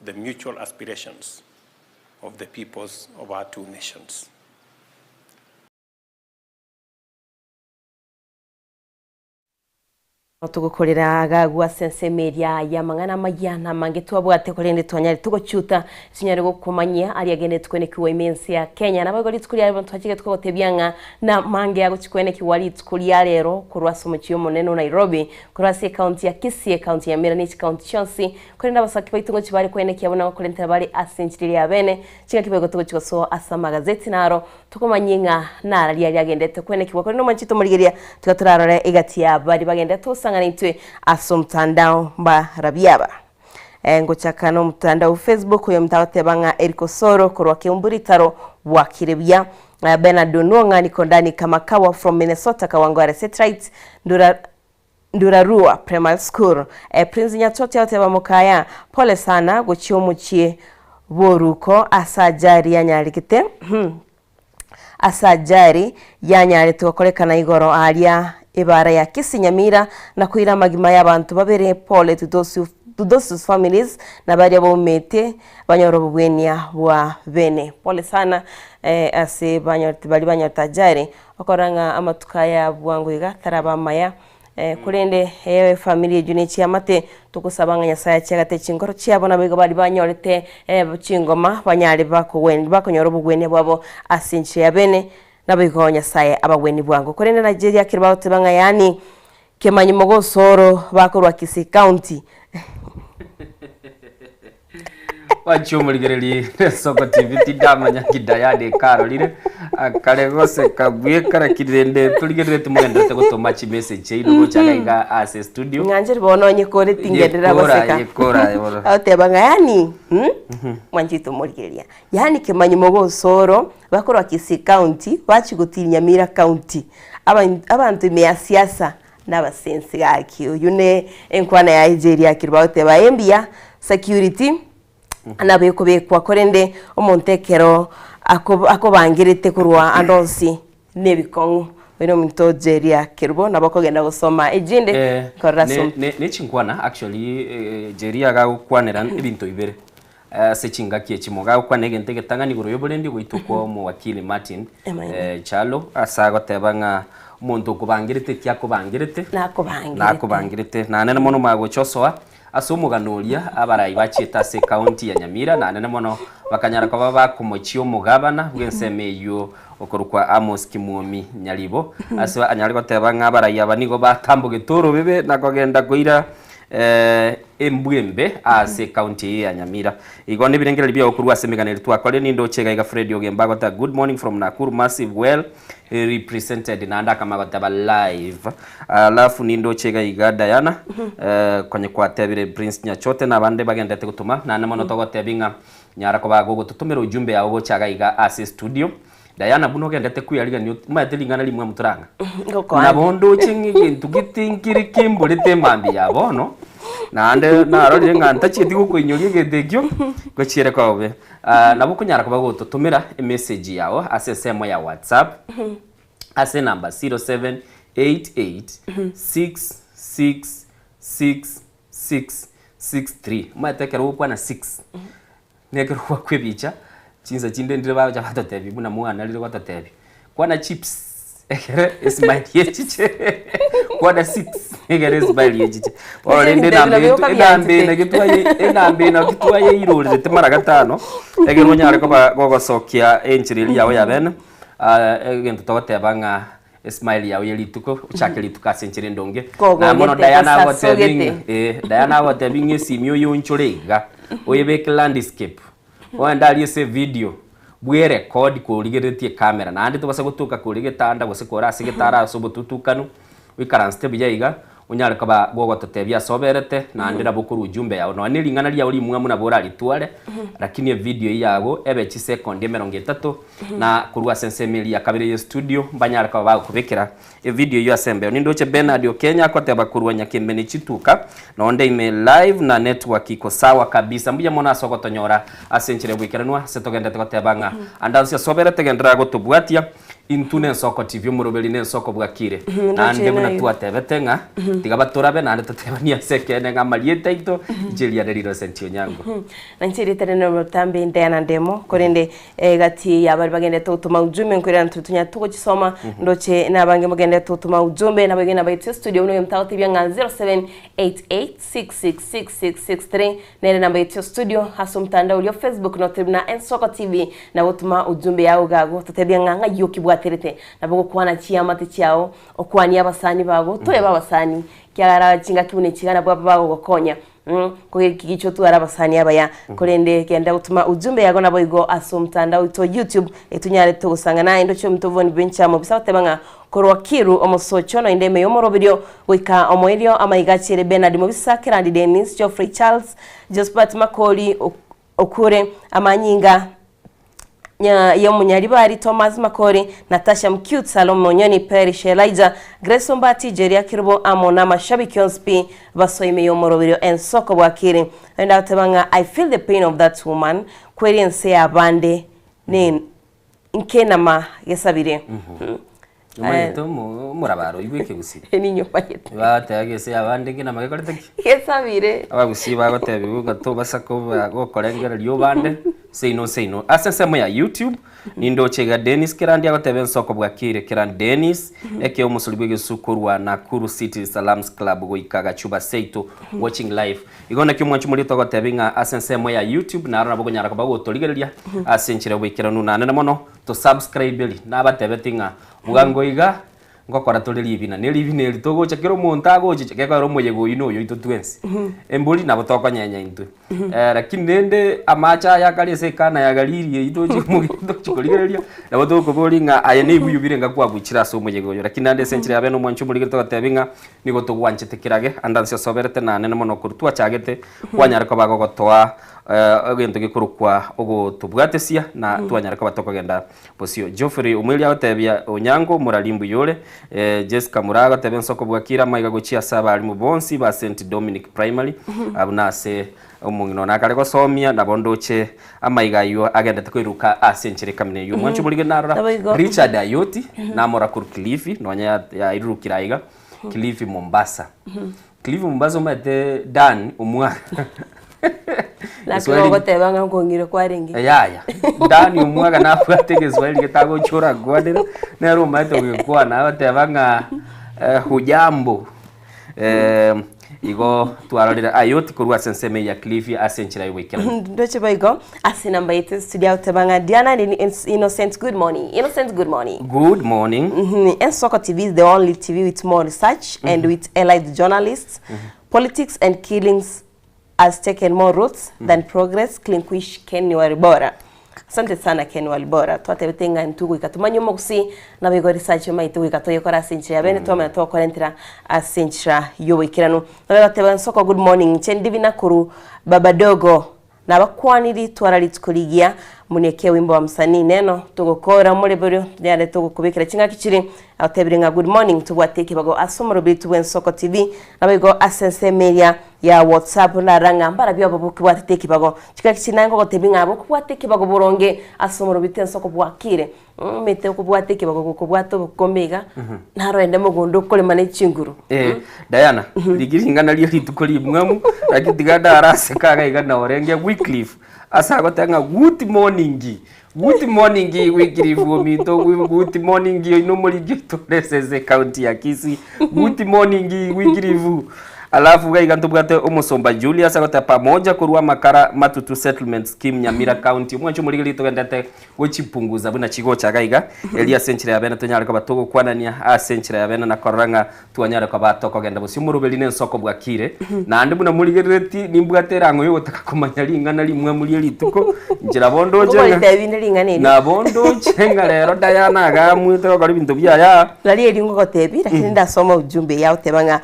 the mutual aspirations of the peoples of our two nations. Togokorera agagu ase ensemo eria y'amang'ana amaya na amange twabwate korende twanyare togochuta tinyare gokomanyia aria agenete kwenekigwa ime ense ya Kenya. Naboigo rituko ria rero ntwachire togotebia ng'a na mange agochi kwenekigwa rituko ria rero korwa ase omochie omonene o Nairobi korwa ase ekaunti ya Kisii, ekaunti ya Nyamira ne chikaunti chionsi korende abasaki baito ngochi bare kwenekia buna gokorentera bare ase enchiri eria ya bene chingaki boigo togochi gosoa ase amagazeti naro Tokomanyie ng'a nara riaria agendete kwenekigwa, korende omwanchete omorigereria, tiga torarore egati ya baria bagendete gosang'ana intwe ase omotandao mbarabio aba. Ngochaka nomotandao o Facebook, oyominto agoteba ng'a Eric Osoro korwa Keumbu Ritaro bwakire buya. Bernard Onwong'a niko ndani kama kawa from Minnesota Kawangware Setright ndura. Ndurarua Primary School. Prince Nyatoti agoteba Mokaya, pole sana gochia omochie bw'oruko ase ajali yanyarekete ase ajali yanyarete gokorekana igoro aaria ebara ya Kisii Nyamira na koira amagima y'abanto babere pole to those who to those whose families na baria baumete banyore obobwenia bwa bene. Pole sana ase banyorete baria banyorete ajali Okorora ng'a amatuko aya bwango iga taraba amaya, korende efamiri eyio ne chiamate, togosaba ng'a Nyasae achiagate chinkoro chiabo naboigo baria banyorete chingoma banyare bakogwen bakonyora obogwenia bwabo ase enchera ya bene, naboigo Nyasae abagwenie bwango. Korende Nigeria ekero bagoteba ng'a yaani kemanyi mogosoro bakorwa Kisii County. Bachia omorigereria Esoko TV tindamanya nki Diana ekarorire akare goseka bweka lakini rende torigerereti mogenderete gotoma chimessage chiaino gocha iga iga ase studio. Ng'ancheri bono onye kore tingenderera Yekora, goseka. yekora aye bono. Agoteba ng'a yaani mwanchete omorigereria, yaani kemanyi mogosoro bakorwa Kisii County bachia gotiria Nyamira County, aban abanto ime ya siasa Nabasensi gaki oyio ne enkwana yaye inche eria akire bagoteba aye mbuya security nabo ekobekwa korende omonto ekero ako akobangerete korwa ande onsi na ebikong'u oyo na omonto Jeria Kerubo nabo okogenda gosoma ejinde Eh, korora ase ne, om ne, ne chinkwana actually eh, Jeria agagokwanera ebinto bibere ase chingaki echi mogagokwana egento egetang'ani igoro y'oborendi goitwa kwa omowakili Martin Emaene. Kyalo ase agoteba ng'a omonto okobangerete eki akobangerete Nakobangerete. nakobangerete naende mono magocha osoa ase omogano oria abarai bachiete ase ekaunti ya Nyamira naende mono bakanyara koba bakomochia omogabana bw'ensemo eyio okorokwa Amos Kimwomi Nyaribo ase anyare goteba ng'a abarai aba nigo batambogete orobebe na kogenda koira Embwa embe ase ecounty eye ya Nyamira. Igo nebirengererio biao korwa ase emegano eria twakorire nindoche iga iga Fred Ogembo agoteba good morning from Nakuru massive well represented naende akama goteba live alafu nindoche iga iga Diana konye kwatebire Prince Nyachote na abande bagenderete gotoma naende mono togotebi ng'a nyara koba gogototomera ujumbe yao gocha iga iga ase studio Diana buna ogendete kweyarigania omanyete ring'ana rimwe motorang'a. Ngokoa Nabo ndoche ng'a egento getinkiri kimborete emambia ya bono, naende narorire ng'a ntachieti gokoinyoria egento ekio, gochiere koba bobe. Ah, nabo okonyara koba gototomera emessage yao ase ensemo ya WhatsApp, ase enamba 0788 666 663. Omanyete ekero ogokwana six, Nekero gwakwa ebicha, chinsa chinde ndire bagocha batotebia buna mwanarire gototebia, kwana chips ekere esmile echiche, kwana six ekere esmile echiche. Bono rende enamba eye Nabio enamba eye naki twaye enamba eye naki twayeirorerete mara gatano, ekero onyare koba gogosokia enchera eria yago ya bene, egento togoteba ng'a Esmile yao ye rituko, ochake rituko ase enchera endonge. Kogogete, Na mono Diana agotebi gosasogete. ng'a eh, Diana agotebi ng'a esimi oyonchore iga, oyebeke landscape, ogende aria ase evideo, bwerekodi korigereretie ecamera, naende tobasa gotoka kore getanda gose kore ase getara ase obotutukanu, oikaransete buya iga, onyare koba gogototebia ase oberete, naende nabo okorwa ujumbe yao, nonya na ering'ana riao rimwamu nabo oraritware, lakini evideo eyio yago ebe chisekondi emerongo etato, Na korwa ase ensemo eria ya kabere ye studio mbanyare koba bagokobekera evideo eyio ase embeo. Nindoche Bernard Okenya agoteba korwa Nyakembe ne chituka nonde ime live na network iko sawa kabisa. Mbuya mono ase ogotonyora ase enchera y'oboikeranwa ase togenderete goteba ng'a ande onsi ase oberete genderera gotobwatia intwe ne Ensoko TV omoroberi ne Ensoko bwakire. Naende buna twatebete ng'a tiga batorabe naende totebanie ase ekeene ng'a amarieta aito inche riane Innocent Onyango. Na inche erieta riane Rotambe Diana Ndemo korende Egati y'abaria bagenderete gotoma ujumbe nkoirana ntwe tonyare togochisoma ndoche nabange mogenderete gotoma ujumbe naboigo nabaetwe studio buna oyo mtagotebia ng'a 0788666663 nere namba yaito ya studio ase omotandao oria o Facebook notebe buna Ensoko TV nabo toma ujumbe yao iga agwo totebia ng'a ng'ai okibwaterete nabo gokwana chiamate chiao okwanie abasani bago toebe abasani kiagera chingaki buna echi iga nabwo aba bagogokonya Kogekigichwa otware abasani abaya, korende genda gotuma ujumbe yago naboigo ase omotandao oito o YouTube, etonyare togosang'ana aye ndoche omonto oboni bw'enchamo bisa goteba ng'a korwa Kiru omosocho noende ime y'omoroberio goika omoerio amaiga achiere Bernard Mobisa, Kerandi Dennis, Geoffrey Charles, Josphat Makori Okure, amanyinga. Y'omonyaribari Thomas Makori, Natasha Mcute, Salome Onyoni, Perish Elijah, Grace Ombati, Jeria Kerubo amo namashabiki onsi pi basoime y'omoroberio ensoko bwakire. Naende agoteba ng'a I feel the pain of that woman, kweri ense y'abande ne nkenama gesabire. Omanyete omo- omorabaro oigwe ekegusii. Ninyomanyete. Bateba gese abande ngenama gekorete ki? Gesabire. Abagusii bagotebiwa ng'a tobasa koba gokorengereria obande seino seino. Ase ensemo ya YouTube, nindoche iga Dennis Kerandi agoteba ensoko bwakire Kerandi Dennis, eke omosori bw'egesu korwa Nakuru City Salams Club goika Gachuba seito watching live. Igo naki omwanchi omoria togotebia ng'a ase ensemo ya YouTube naro nabo okonyara koba gotorigereria ase enchera y'oboikeranu nanene mono to subscribe eri nabatebeti ng'a bwango iga ngokora tore ribina ne ribina eri togocha kera omonto agochicha gekogera omoyega oyio na oyoito twensi embori nabo tokonyenya intwe lakini rende amache aya akare ase ekana ya Galili eyio tochi tochi korigereria nabo tokoboria ng'a aye nebuyu bire ng'a kwabuchire ase omoyega oyo lakini naende ase enchera ya bene omwanchi omorigeri togotebia ng'a nigo togwanchete kerage ande ase osoberete nanene mono korwa twachagete kwanyare koba gogotoa egento gekorokwa ogotobwatesia na twanyare koba tokogenda bosio. Geoffrey Omweri agotebia Onyango omorari mbuya ore. Jessica Muraa agoteba ensoko bwakire amaiga gochia ase abarimu bonsi ba St Dominic Primary abwo nase omong'ina one akare gosomia nabo ndoche amaiga ayio agendete koiruka ase enchera ekamina eyio. Omwancho omorige narora Naboigo. Richard Ayoti namora korwa Kilifi nonya yairurukire aiga Kilifi Mombasa. Cliff Mombasa omanyete Dan omwana. Naki Kiswahili- ogoteba ng'a nkong'ire kwarenge. Yaya, Dan omwaga nabwate egeswahili getagochora nkwanere, nere omanyete gokwana agoteba ng'a eh, hujambo. Eh, igo twarorire ayoti korwa ase ensemo eye ya Kilifi ase enchera y'ogoikeranu. Ndoche boigo ase enamba yaito studio agoteba ng'a Diana and Innocent good morning. Innocent good morning. Good morning. Ensoko TV is the only TV with more research and with allied journalists. Politics and killings has taken more roots than progress. Clinquish Ken Walibora. Asante sana Ken Walibora. Twatebete ng'a intwe goika tumanye omogusii nabo igo research omaete goika toyekore ase enchera ya bene twamanya tokorentera ase enchera y'oboikeranu. Nabo egoteba Ensoko good morning inche ndi Binakuru Babadogo Nabakwaniri, twara rituko rigiya, munieke wimbo wa msanii neno togokora omoreberio yare togokobekera ching'aki chiri agotebire ng'a good morning tobwate ekebago ase omorobiri bw'ensoko TV naboigo ase ensemo eria ya WhatsApp narora ng'a mbarabio abo bokebwatete ekebago ching'aki chiri naye ngogotebi ng'a bokobwata ekebago boronge ase omorobiri ensoko bwakire omanyete okobwata ekebago gokobwata obokombe iga naro ende mogondo okorema ne chinguru. Eh, Diana, rigia ring'ana ria rituko rimwamu, lakini tiga ndaraseka iga iga norenge Wycliffe, ase agoteba ng'a good morning, good morning Wycliffe ominto, good morning oino omoringi oito ore ase ase ecounty ya Kisii, good morning Wycliffe. Alafu iga iga ntobwate omosomba Julius agoteba pamoja korwa amakara Matutu Settlement Scheme Nyamira County, omwancho omorigereria togendete gochipunguza buna chigocha iga iga, erio ase enchera ya bene tonyare koba togokwanania ase enchera ya bene na korora ng'a twanyare koba tokogenda bosio omoroberi na ensoko bwakire. Naende buna morigerereti nimbwate erang'o y'ogotaka komanya ring'ana rimwamu rie rituko, inche nabo ndoche ng'a Ngogotebi ring'ana eri. nabo ndoche ng'a rero Diana agamwete gokora ebinto biaye aa. Nari eri ngogotebi, lakini ndasoma ujumbe eye agoteba ng'a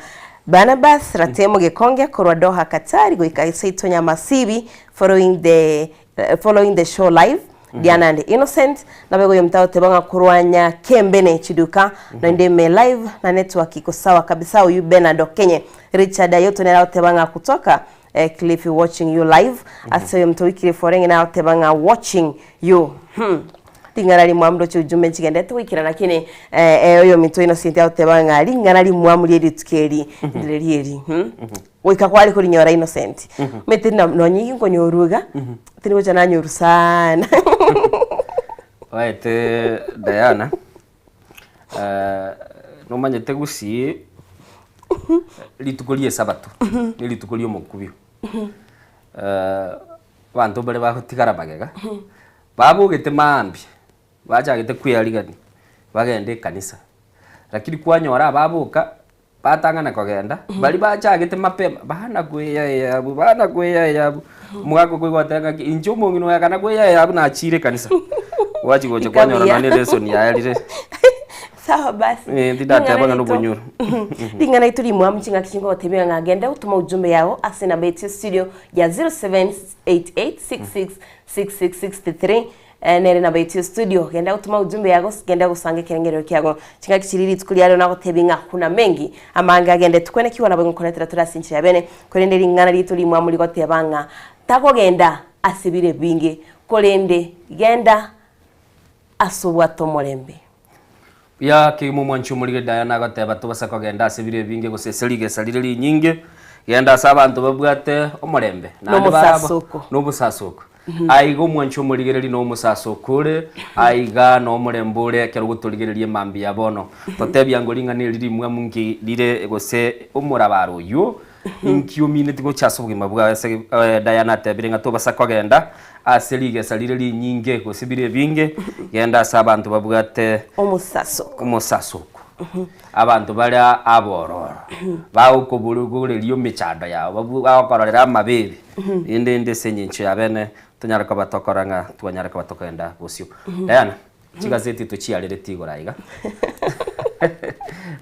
Barnabas Ratemo Gekonge korwa Doha Qatar goika seito Nyamasibi following the Following the show live, Diana and Innocent, nabo igo mtagoteba ng'a korwa Nyakembene chiduka, naende ime live na network iko sawa kabisa oyu Bernard Okenye. Richard Ayoto nere agoteba ng'a kutoka eh, Kilifi watching you live. Ase oyo mto wikire forenge nere agoteba ng'a watching you. Hmm. Ring'ana rimwamu ndoche ujumbe nchigendete goikera lakini eh, eh, oyo minto Innocent agoteba ng'a ring'ana rimwamu rie rituko eri ndire rieri. Hmm. Goika kware korinyora Innocent. Omanyete na nonye inki nkonyorwa iga, tindi gocha nanyorwa sana. Oete Diana, nomanyete gusii rituko ria esabato, ne rituko ria omokubio. Abanto mbare bagotigara magega, babogete mambia. Bachagete kwearigania, bagende ekanisa, lakini kwanyora ababoka batang'ana kogenda, baria bachagete mapema bana kweyaya abwo, bana kweyaya abwo, omogaka okoigwa ogoteba ng'aki inche omong'ina oyo akana kweyaya abwo nachire ekanisa. Gwachia gocha kwanyora Ikabuya. nonye elesson yaerire. Sawa basi. Eh, tindateba ng'a Ring'ana rito- nobonyoro. Ring'ana rito rimwamu ching'aki chingogotebia ng'a genda gotoma ujumbe yao ase enamba yaito ya studio ya 0788666663. Nere nabaetie studio, genda gotoma ujumbe yago, genda gosanga ekerengerero kiago. Chingaki chiria rituko riareo nagotebia ng'a kuna mengi amange agendete kwenekigwa nabo nkoretera tore ase enchera ya bene, korende ring'ana riaito rimwamu rigoteba ng'a takogenda ase bire ebinge, korende genda ase obwate omorembe. Buya kegima omwanchi omorige Diana agoteba tobasa kogenda ase bire ebinge gose ase rigesa rire rinyinge, genda ase abanto babwate omorembe naende baraba Nomosasoko. nomosasoko. Aiga omwanchi omorigereri na omosasoko ore, aiga na omorembe ore ekero ogotorigereria emambia ya bono. Totebia ngo ring'ana eri rimwamu nki rire gose omorabaro oyio inki omineti gocha ase obogima bwao ase Diana atebire ng'a tobasa kogenda ase rigesa rire rinyinge gose bire ebinge, genda ase abanto babwate Omosasoko. omosasoko. Abanto bare abororo, bagokobogoreria emechando yabo, babwo bagokororera amabeebe, rende inde ase eng'encho ya bene tonyare koba tokora ng'a twanyare koba tokogenda bosio. Diana, chigazeti tochiarereti igoro aiga,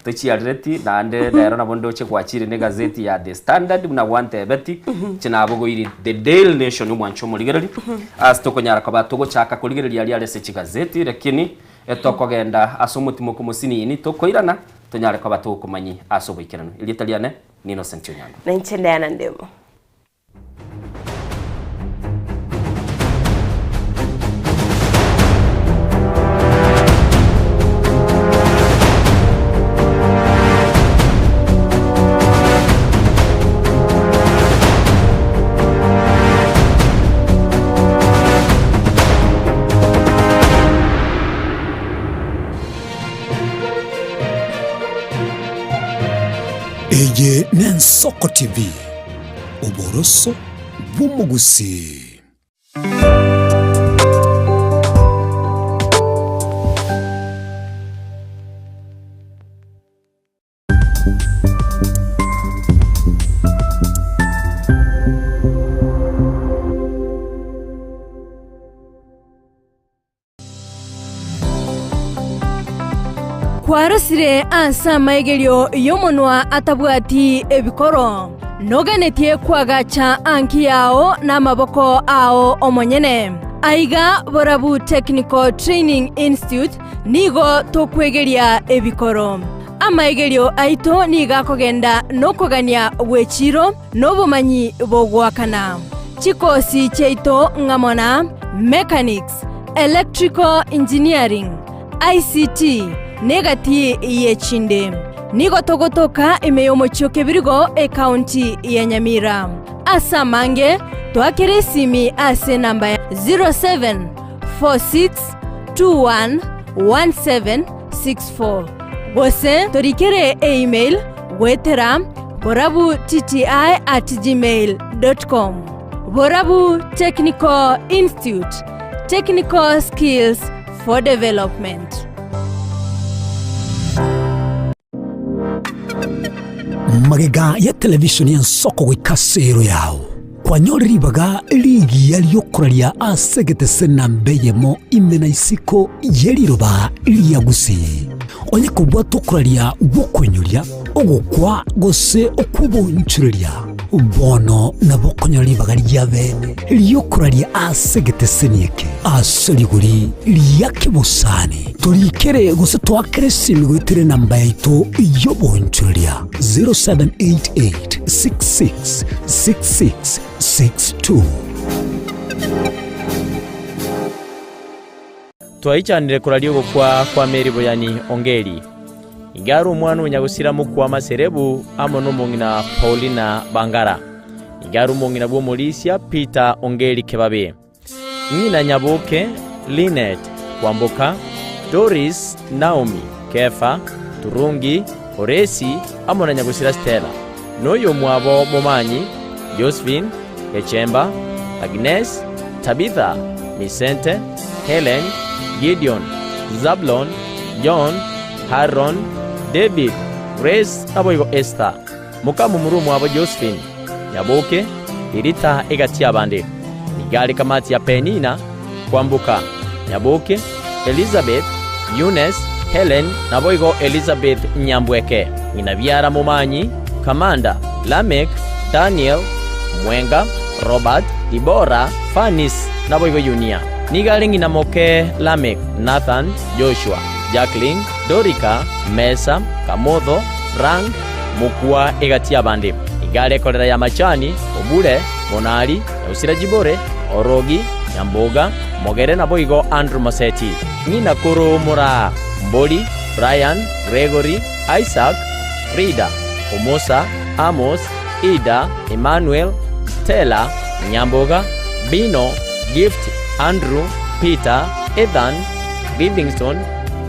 tochiarereti naende rero nabo ndoche gwachire na egazeti ya The Standard buna gwantebeti, inche nabogoirie The Daily Nation omwanche omorigereria, ase tokonyara koba togochaka korigereria aria are ase chigazeti lakini Etokogenda ase omotimoko mosinini, tokoirana, tonyare koba togokomanyi ase oboikeranu. Erieta riane n'Innocent Onyango. Na inche Diana Ndemo. Eye n'Ensoko TV, oboroso bw'omogusii. Kwarosire ase amaigerio y'omonwa atabwati ebikoro, noganetie koagacha anki yao namaboko ao omonyene. Aiga Borabu Technical Training Institute nigo tokwegeria ebikoro. Amaigerio aito nigo akogenda nokogania gw'echiiro na obomanyi bogoakana. Chikosi chiaito ng'amo na Mechanics, Electrical Engineering, ICT, na egati y'echinde. Nigo togotoka ime y'omochie o Kebirigo, ekaunti ya Nyamira. Ase amange, toakere esimi ase enamba ya 0746211764 gose torikere email goetera borabutti at gmail dot com. Borabu Technical Institute, technical skills for development. Magega ya televisheni y'ensoko goika ase ero yao, kwanyore ribaga rigiya ri'okoraria ase egetese namba eyemo ime na isiko ye riroba ria Gusii. Onye kobwate okoraria gw'okoinyoria, ogokwa gose okw'obonchoreria, bono nabo okonyora ribaga ria bene ri'okoraria ase egeteseni eke ase rigori ria kebosani. Torikere gose toakere esimi goetera enamba yaito y'obonchoreria 0788 66 66 62. Twaichanire koraria ogokwa kwa Meri Boyani Ongeri. Iga are omwana o nyagosira mokwa Maserebu amo nomong'ina Paulina Bangara. Iga are omong'ina bw'omorisia Peter Ongeri Kebabe. Ng'ina Nyaboke, Linet, Kwamboka, Doris, Naomi, Kefa, Turungi, Horesi, amo na nyagosira Stella, na oyomwabo Momanyi, Josephine, Gechemba, Agnes, Tabitha, Misente, Helen, Gideon, Zablon, John, Haron, David, Grace, naboigo Esther, mokamomura omwabo Josephine, Nyaboke, Ririta egati y'abande. Nigo are kamati ya Penina, Kwamboka, Nyaboke, Elizabeth, Eunice, Helen, naboigo Elizabeth Nyambweke, ng'ina biara Momanyi, Kamanda, Lameck, Daniel, Mwenga, Robert, Dibora, Fanis, naboigo Yunia. Nigo are ng'ina moke Lamek, Nathan, Joshua, Jacqueline, Dorika, Mesa, Kamotho, Frank, Mokua egati y'abande. Nigo are ekorera ya Machani, Obure, Monari, Nyausira Jibore, Orogi, Nyamboga, Mogere naboigo Andrew Moseti. Ng'ina koro Moraa, Mbori, Brian, Gregory, Isaac, Frida, Omosa, Amos, Ida, Emmanuel, Stella, Nyamboga, Bino, Gift, Andrew, Peter, Ethan, Livingstone,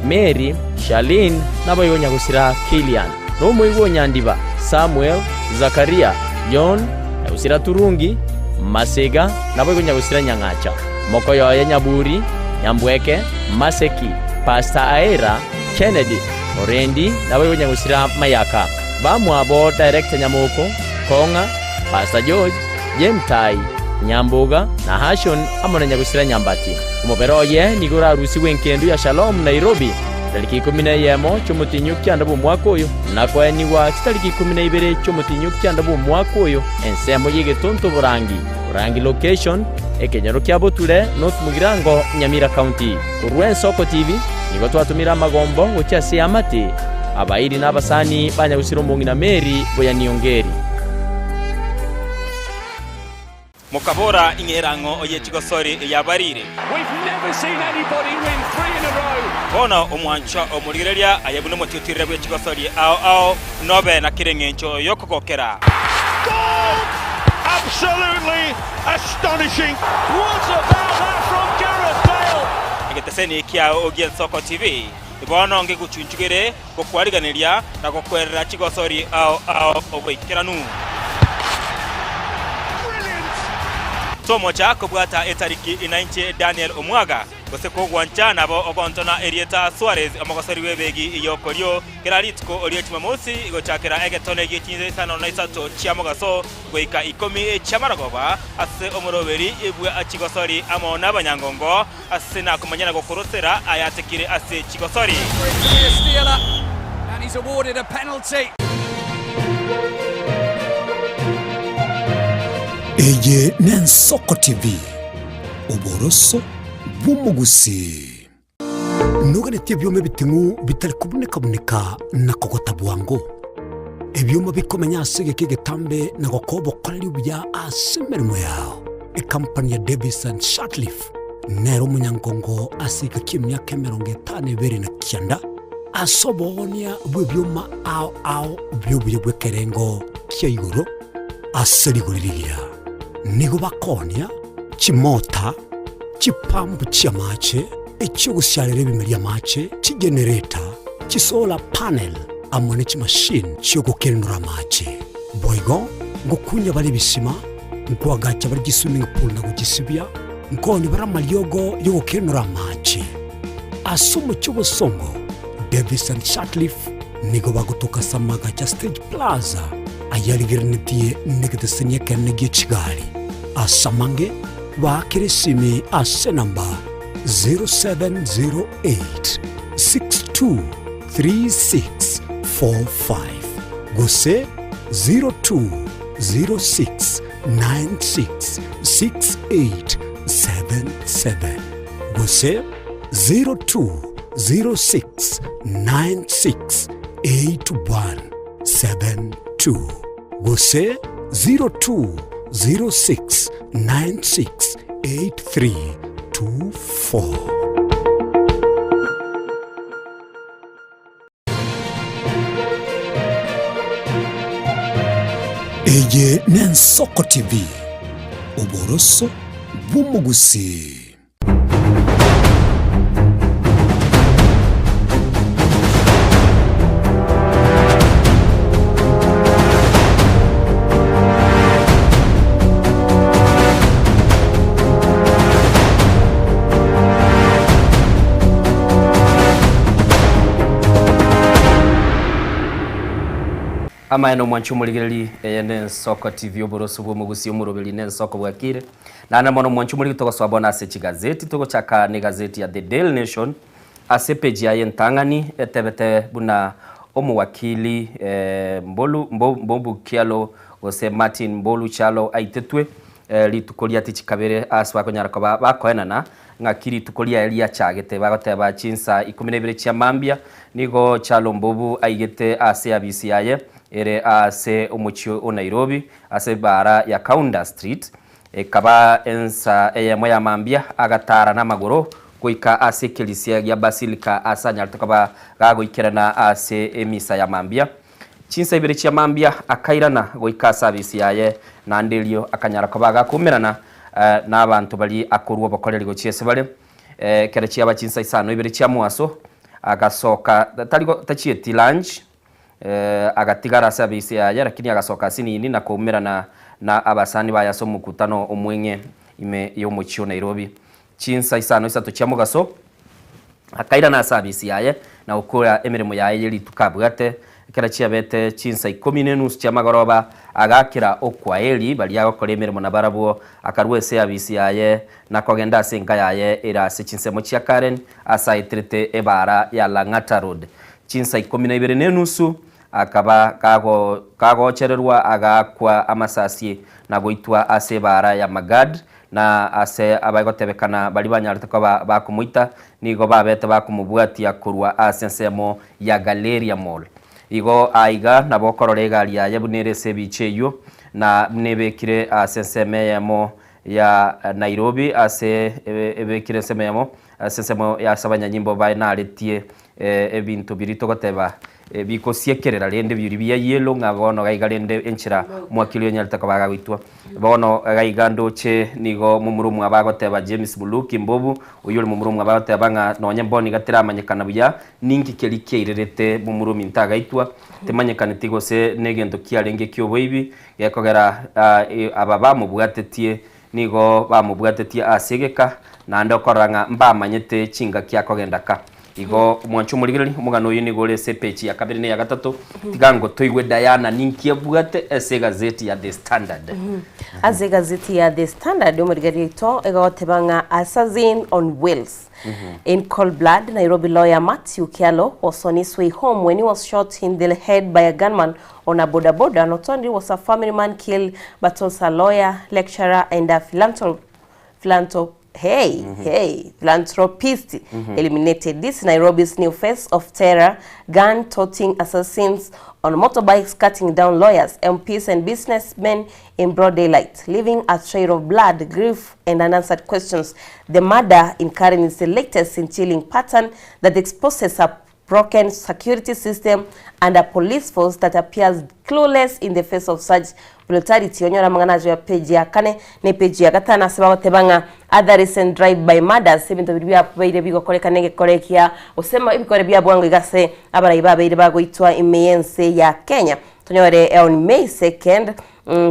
Mary, Charlene, naboigo nyagusira Kilian, nomoigwa o Nyandiba, Samuel, Zakaria, John, nyagusira Turungi, Masega, naboigo nyagusira Nyang'acha, mokoyoye Nyaburi, Nyambweke, Maseki, Pastor Aira, Kennedy, Morendi, naboigo nyagusira Mayaka. Bamwabo Director Nyamoko, Kong'a, Pastor George, Jemutai, Nyamboga, na Hashon amo na nyagusira Nyambati. Omobere oye nigo orarusigwe engendu ya Shalom Nairobi tariki ikomi na eyemo chi'omotienyi o kianda bw'omwaka oyo, na koenigwa chitariki 12 chi'omotienyi o kianda bw'omwaka oyo, ensemo y'egetonto Borangi, Borangi Location, ekenyoro kia Boture, North Mugirango, Nyamira County. Korwa Ensoko TV nigo twatomire amagombo gochia ase eamate, abairi na abasani ba nyagusira omong'ina Mary Boyaniongeri. Mokabora, Ing'era ang'o oye chigosori eyabarire? Bono omwanchwa omorigereria aye buna omotiotirire bwe chigosori ao ao, nobe na kera engencho y'okogokera. Egeteseni kiao gi'Ensoko TV bono ngegochunchugere gokwariganeria na gokwerera chigosori ao ao oboikeranu. Tomocha kobwata etariki inainche Daniel Omwaga, gose kogwancha nabo ogontona erieta Suarez omogosori bw'ebegi y'okorio kera rituko rie Jumamosi gochakera egetone gie chinsa isano na isato chia mogaso goika ikomi chi'amarogoba ase omoroberi bwa chigosori amo nabanyangongo Ase nakomanya na gokorosera ayatekire ase chigosori. Eye n'Ensoko TV, oboroso bw'omogusii. Noganetie ebioma ebiting'u bitari kobuneka-buneka na kogota bwango, ebioma bikomenya ase egeka egetambe na gokoa obokoreri obuya ase emeremo yao. Ekampani ya Davis and Shirtliff nere omonyangongo ase egeka ki'emiaka 59 ase oboonia bw'ebioma ao ao bi'obuya bw'ekerengo kia igoro ase rigori rigiya. Nigo bakoonia chimota, chipampu chi'amache, echi'ogosiarera ebimeri amache, chigenereta, chisolar panel, amo ne chimashini chi'ogokenenora amache. Boigo ngokunya bare ebisima Nkoagacha bare chiswimming pool na gochisibia, nkooni bare amariogo y'ogokenora amache. Ase omochie obosongo, Davis and Sutcliffe nigo bagotoka ase amagacho a Stage Plaza ayarigerenetie negeteseni ekenene gie chigari. Ase amange, baakere esimi ase enamba 0708 623645 gose 02 06966877 gose 0206968172 gose 0206968324. Eye n'Ensoko TV, oboroso bw'omogusii. Amaene omwanchi omorigereri, eye n'Ensoko TV oboroso bw'omogusi omoroberi n'Ensoko bwakire. Naende mono omwanchi omorigi togosoa bono ase chigazeti, togochaka n'egazeti ya The Daily Nation ase epeji yaye entang'ani etebete buna omowakili eh, Mbolu, Mbo, Mbobu Kyalo gose Martin Mbolu Kyalo aitetwe. Rituko ria tichikabere ase bakonyara koba bakoenana ng'aki rituko riaye riachagete, bagoteba chinsa ikomi na ibere chia mambia nigo Kyalo Mbobu aigete ase eabisi yaye ere ase omochie o Nairobi ase ebaara ya Kaunda Street. Ekaba ensa eyemo ya mambia agatara namagoro goika ase ekerisia gia Basilica ase anyarete koba gagoikerana ase emisa ya mambia. Chinsa ibere chia mambia akairana goika ase abisi yaye, naende erio akanyara koba agakoumerana nabanto baria akorua obokoreri gochia ase bare. Ekero chiaba chinsa isano ibere chia moaso, agasoka tari tachieti lunch, agatigara ase abisi yaye, lakini agasoka asinini na koumerana na abasani baye ase omokutano omweng'e ime y'omochie o Nairobi. Chinsa isano isato chia mogaso, akairana ase abisi yaye na gokora emeremo yaye ye rituko abwate. Ekero chiabete chinsa ikomi na enusu chi'amagoroba, agaakera okwaeri baria agokora emeremo nabarabwo, akarua ase abisi yaye na kogenda ase enka yaye ere ase chinsemo chia Karen, ase aeterete ebaara ya Lang'ata Road. Chinsa ikomi na ibere na enusu akaba kagochererwa agaakwa amasasi na goitwa ase ebaara ya Magad Na ase abaigotebekana baria banyarete koba bakomoita, nigo babete bakomobwatia korwa ase ensemo ya Galeria Mall. Igo aiga nabo okorora egari yaye buna ere ase ebicha eyio, na buna ebekire ase ensemo eyemo ya Nairobi ase ebekire ensemo eyemo ase ensemo ya ase abanyanyimbo baenaretie ebinto biria togoteba bikosiekerera rende biria bia yellow ng'a bono gaiga rende enchera omwakili onyarete koba agagoitwa. Bono gaiga ndoche nigo momura omwabo agoteba James Muluki Mbobu, oyio ore momura omwabo agoteba ng'a nonye mbono iga teramanyekana buya ninki keria kiairerete momura ominto agaitwa, temanyekaneti gose negento kiarenge kioboibi gekogera aba bamobwatetie Nigo bamobwatetie ase egeka, naende okorora ng'a mbamanyete chingaki akogenda ka. Igo mwanche omorigereria, omogano oyo nigo ore ase epeji ya kabere na eya gatato. Tiga ngotoigwe Diana ninki ebwate ase egazeti ya The Standard. Ase egazeti ya The Standard omorigereria oito egoteba ng'a Assassin on wheels. In cold blood, Nairobi lawyer Mathew Kyalo was on his way home when he was shot in the head by a gunman on a boda boda. Not only was a family man killed, but also a lawyer, lecturer, and a philanthrop, philanthrop, hey, hey, philanthropist eliminated. This Nairobi's new face of terror, gun-toting assassins on motorbikes cutting down lawyers, MPs, and businessmen in broad daylight, leaving a trail of blood, grief, and unanswered questions. The murder in Karen is the latest in chilling pattern that exposes a broken security system and a police force that appears clueless in the face of such brutality. Onyora amang'ana ajo ya page ya kane ne page ya gatano ase bagoteba ng'a other recent drive by murders ebinto biria biabeire bigokorekana egekore ekia gose ebikore bia bwango iga ase abarai babeire bagoitwa ime y'ense ya Kenya. Tonyore on May 2nd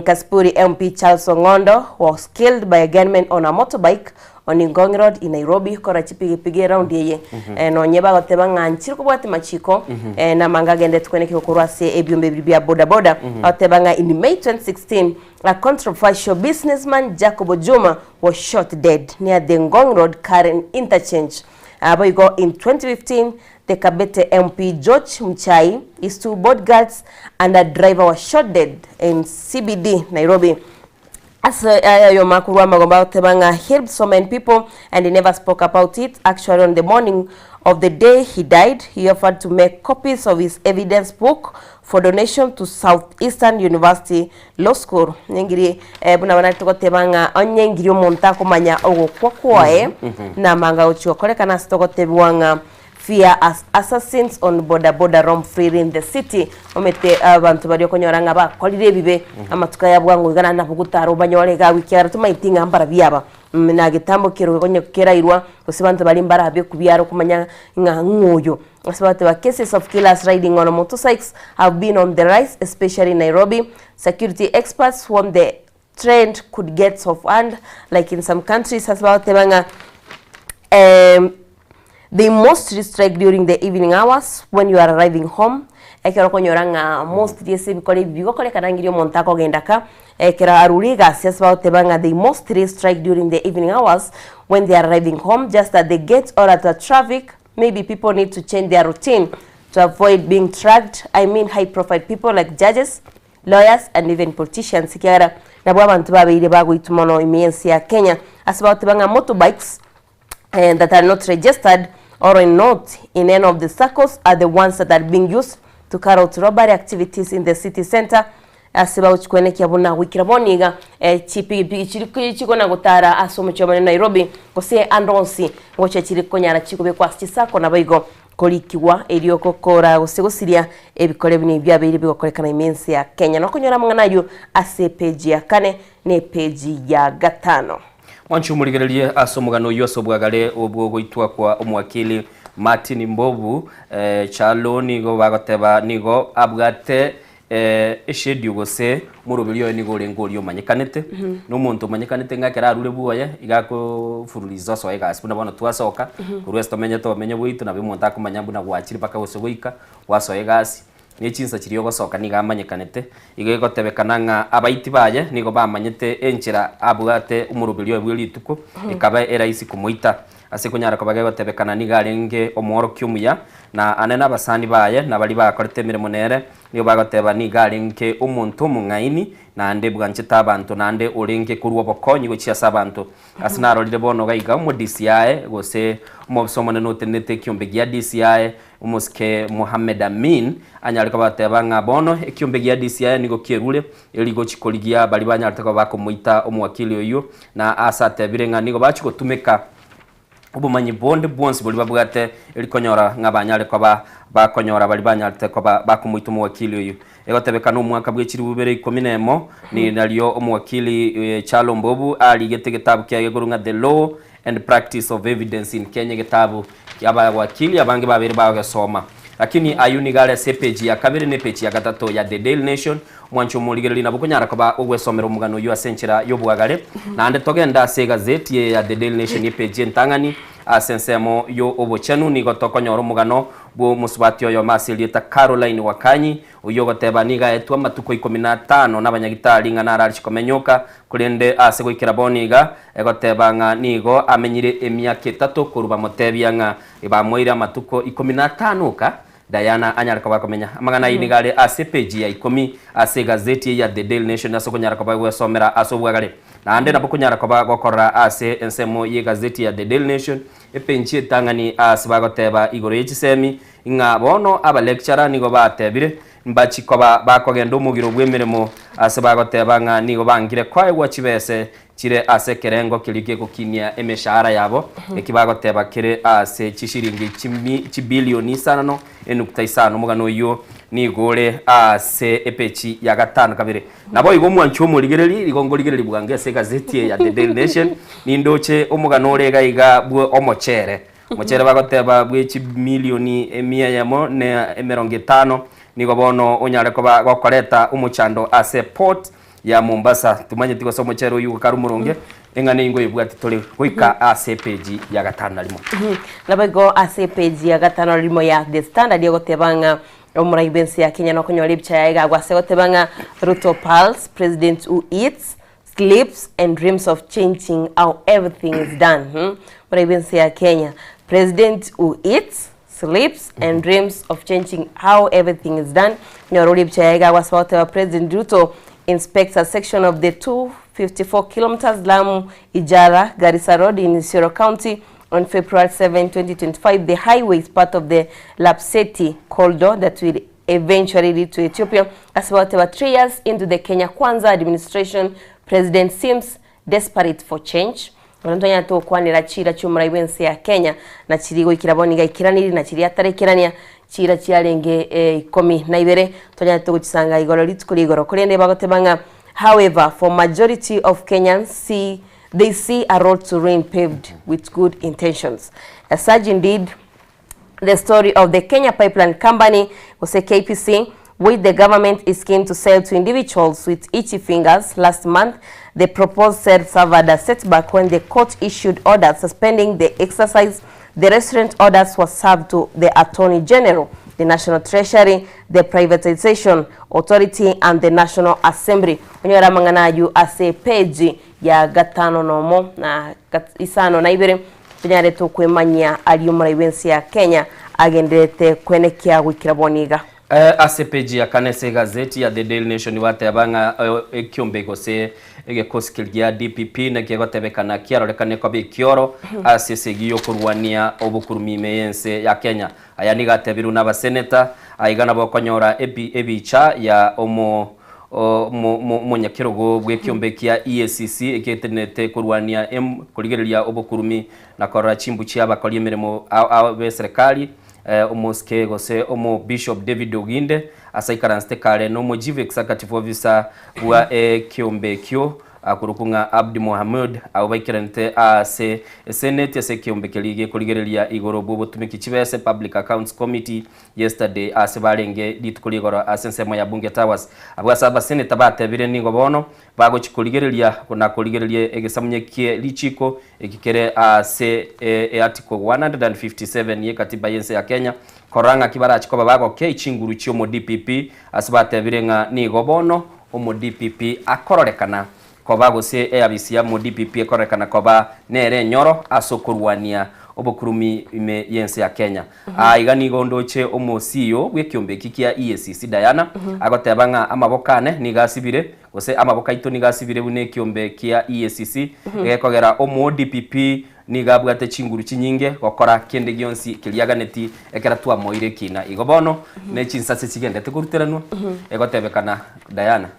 Kasipuri MP Charles Ong'ondo was killed by a gunman on a motorbike on Ngong Road in Nairobi kora chipigipigi eround eye eh, nonye bagoteba ng'a nchiri kobwati machiko eh, namanga agendete kweneki gokorwa ase ebiombe ebi bia boda boda bagoteba ng'a in May 2016 a controversial businessman Jacob Juma was shot dead near the Ngong Road Karen interchange Boigo in 2015 The Kabete MP George Muchai, his two bodyguards and a driver were shot dead in CBD Nairobi. Ase aya oyoma korwa amagomba agoteba ng'a he helped so many people and he never spoke about it. Actually on the morning of the day he died, he offered to make copies of his evidence book for donation to South Eastern University Law School. Nengiri eh, buna banarete goteba ng'a onye ngiri omonto akomanya ogokwa kwaye namanga gochia gokorekana ase togotebiwa ng'a Fear as assassins on boda boda roam freely in the city. Omete abanto baria okonyora ng'a bakorire ebibe amatuko aya bwango iga naende nabo gotara obanyore iga agwo ekiagera tomaeti ng'a mbarabwo aba. Na getambo kero onye kerairwa gose banto baria mbarabe kubiara okomanya ng'a ng'o oyo. Ase bagoteba cases of killers riding on motorcycles have been on the rise especially in Nairobi. Security experts warn the trend could get of hand like in some countries ase bagoteba ng'a They mostly strike during the evening hours when you are arriving home, ekero okonyora ng'a mostly ase ebikora ebi bigokorekana ngiri omonto akogenda ka, ekero arure egasi ase bagoteba ng'a they mostly strike during the evening hours when they are arriving home just at the gate or at the traffic, maybe people need to change their routine to avoid being tracked, I mean high profile people like judges, lawyers and even politicians ekiagera. Nabwo abanto babeire bagoitwa mono ime y'ense ya Kenya ase bagoteba ng'a motorbikes that are not registered or not in any of the circles are the ones that are being used to carry out robbery activities in the city centre ase bagochi kwenekia buna goikera bono iga chipigipigi chiri chikona gotara ase omochie omonene Nairobi gose ande onsi ngochia chiri konyara chikobekwa ase chisacco naboigo korikigwa erio gokora gose gosiria ebikore buna ebi biabeire bigokorekana ime ense ya Kenya. Nokonyora amang'ana ayio ase epeji ya kane na epeji ya gatano. Mwanche omorigererie ase omogano oyio ase obwagare obw'ogoitwa kwa omwakili Martin Mbobu Kyalo nigo bagoteba nigo abwate Eshedio gose omoroberi oye nigo orenge oria omanyekanete, na omonto omanyekanete ng'a ekero arure bwoye iga akofururiza osoe egasi buna bono twasoka, korwa ase tomenyete obomenyo bwaito nabo omonto akomanya buna gwachire mpaka gose goika, gwasoa egasi, na echinsa chiria ogosoka nigo amanyekanete. Igo egotebekana ng'a abaiti baye nigo bamanyete enchera abwate omoroberi oye bwe rituko, ekaba erahisi komoita. Ase konyara koba gegotebekana nigo arenge omworokia omuya, na ane nabasani baye, na baria bakorete emeremo nere, nigo bagoteba nigo arenge omonto omong'aini, naende bwanchete abanto, naende orenge korua obokonyi gochia ase abanto. Ase narorire bono iga iga omo DCI, gose omobisa omonene otenenete ekiombe gia DCI, omosike Mohammed Amin, anyare kobateba ng'a bono ekiombe gia DCI nigo kierure, eri gochia korigia baria banyarete koba bakomoita omowakili oyio, Na ase atebire ng'a nigo bachia gotumeka obomanyi bonde bwonsi boria babwate eri konyora ng'a banyare koba bakonyora baria banyarete koba bakomoita omowakili oyio. Egotebekana omwaka bwe chilifu bibere ikomi na emo ni nario omowakili Kyalo Mbobu arigete egetabu kiaye gekorwa ng'a The Law and Practice of Evidence in Kenya egetabu kia abawakili abange babeire bagogesoma. Lakini ayio nigo are ase epeji ya kabere na epeji ya gatato ya The Daily Nation Mwanche omorigereria nabo okonyara koba ogwesomera omogano oyio ase enchera y'obwagare. Naende togende ase egazeti eye ya The Daily Nation epeji entang'ani ase ensemo y'obochenu nigo tokonyora omogano bw'omosubati oyomo ase erieta Caroline Wakanyi oyio ogoteba nigo aetwe amatuko ikomi na atano n'abanyagitari ng'a narariche komenyoka korende ase goikera bono iga egoteba ng'a nigo amenyire emiaka etato korwa bamotebia ng'a bamoeire amatuko ikomi na atano oka Diana anyare koba akomenya. Amang'ana ayio nigo are ase epeji ya ikomi ase egazeti eye ya The Daily Nation ase okonyara koba gwesomera ase obwagare. Naende nabo okonyara koba gokorora ase ensemo y'egazeti ya The Daily Nation epenchi etang'ani ase bagoteba igoro ye chisemi ng'a bono abalecturer nigo batebire mbachi koba bakogenda omogiro bw'emeremo ase bagoteba ng'a nigo bangire koegwa chibese chire ase ekerengo keria gegokinia emeshahara yabo, eki bagoteba kere ase chishilingi chibilioni isanano enukta isano. Omogano oyio nigo ore ase epeji ya gatano kabere. Naboigo omwanchi omorigereri, igo nkorigereria bwango ase egazeti eye ya The Daily Nation, nindoche omogano ore iga iga bwe omochere. Omochere bagoteba bwe chimilioni emia eyemo na emerongo etano, nigo bono onyare koba gokoreta omochando ase port ya Mombasa. Timanyeti gose omochere oyio gokare omoronge, eng'ana eyio ngoyebwati tore goika ase epeji ya gatano na rimo. Naboigo ase epeji ya gatano na rimo ya The Standard egoteba ng'a omorai bw'ense ya Kenya nokonyora ebicha yaye iga agwo ase egoteba ng'a Ruto Pulse, President who eats, sleeps and dreams of changing how everything is done. Hmm? Omorai bw'ense ya Kenya, President who eats, sleeps and dreams of changing how everything is done. Nyora oria ebicha yaye iga agwo ase bagoteba President Ruto inspects a section of the 254 kilometers Lamu Ijara Garissa Road in Isiolo County on February 7, 2025. The highway is part of the Lapseti corridor that will eventually lead to Ethiopia. Ase bagoteba 3 years into the Kenya Kwanza administration, President seems Desperate for change, Bono ntonyarete gokwanera chiira chi'omorai bw'ense ya Kenya, na chiria goikera bono iga aikeranirie na chiria ataraikerania, chiira chiarenge ikomi na ibere, ntonyarete gochisanga igoro rituko ria igoro. Korende bagoteba ng'a however, for majority of Kenyans see they see a road to ruin paved with good intentions. As such indeed, The story of the Kenya Pipeline Company, gose KPC, which the government is keen to sell to individuals with itchy fingers last month, the proposed sale suffered a setback when the court issued orders suspending the exercise. The restraint orders were served to the Attorney General, the National Treasury, the Privatisation Authority and the National Assembly. Onyore amang'ana ayio ase page ya gatano nomo na isano na ibere. Tonyarete okwemanyia aria omorai bw'ense ya Kenya agendererete kwenekia goikera bono iga. Ase epeji ya kane ase egazeti ya The Daily Nation bateba ng'a ekiombe gose Egekosi keria gia DPP nakio egotebekana kiarorekane koba ekioro ase esegi y'okorwania obokurumi ime y'ense ya Kenya. Aya nigo atebirwe n'abaseneta, aiga nabo okonyora ebi ebicha ya omo omonyakerogo bw'ekiombe kia EACC egetenenete korwania em korigereria obokurumi na korora chimbu chi'abakori emeremo ao ao b'eserekari Omosike gose omo Bishop David Oginde ase aikaransete kare nomo Chief Executive Officer bwa ekiombe ekio akorokwa ng'a Abdi Mohamud abwo baikeranete ase eseneti ase ekiombe keria gekorigereria igoro bw'obotumiki chibese Public Accounts Committee yesterday ase barenge rituko rigoro ase ensemo ya Bunge Towers. Abwo ase abaseneta batebire nigo bono Bagochia korigereria na korigereria egesamunye kie richiiko eki kere ase earticle 157 y'ekatiba y'ense ya Kenya, korora ng'aki barachi koba bagokei chinguru chi'omo DPP ase batebire ng'a nigo bono omo DPP akororekana koba gose eabisi ya omo DPP ekororekana koba nere enyoro ase okorwania obokurumi ime y'ense ya Kenya. Aa iga nigo ndoche omosiyo bw'ekiombe eki kia EACC Diana agoteba ng'a amaboko ane nigo asibire Gose amaboko aito nigo asibire buna ekiombe kia EACC, egekogera omo DPP nigo abwate chinguru chinyinge gokora kende gionsi keria aganeti ekero twamoire ekina. Igo bono ne chinsase chigendete koruteranwa, egotebekana Diana,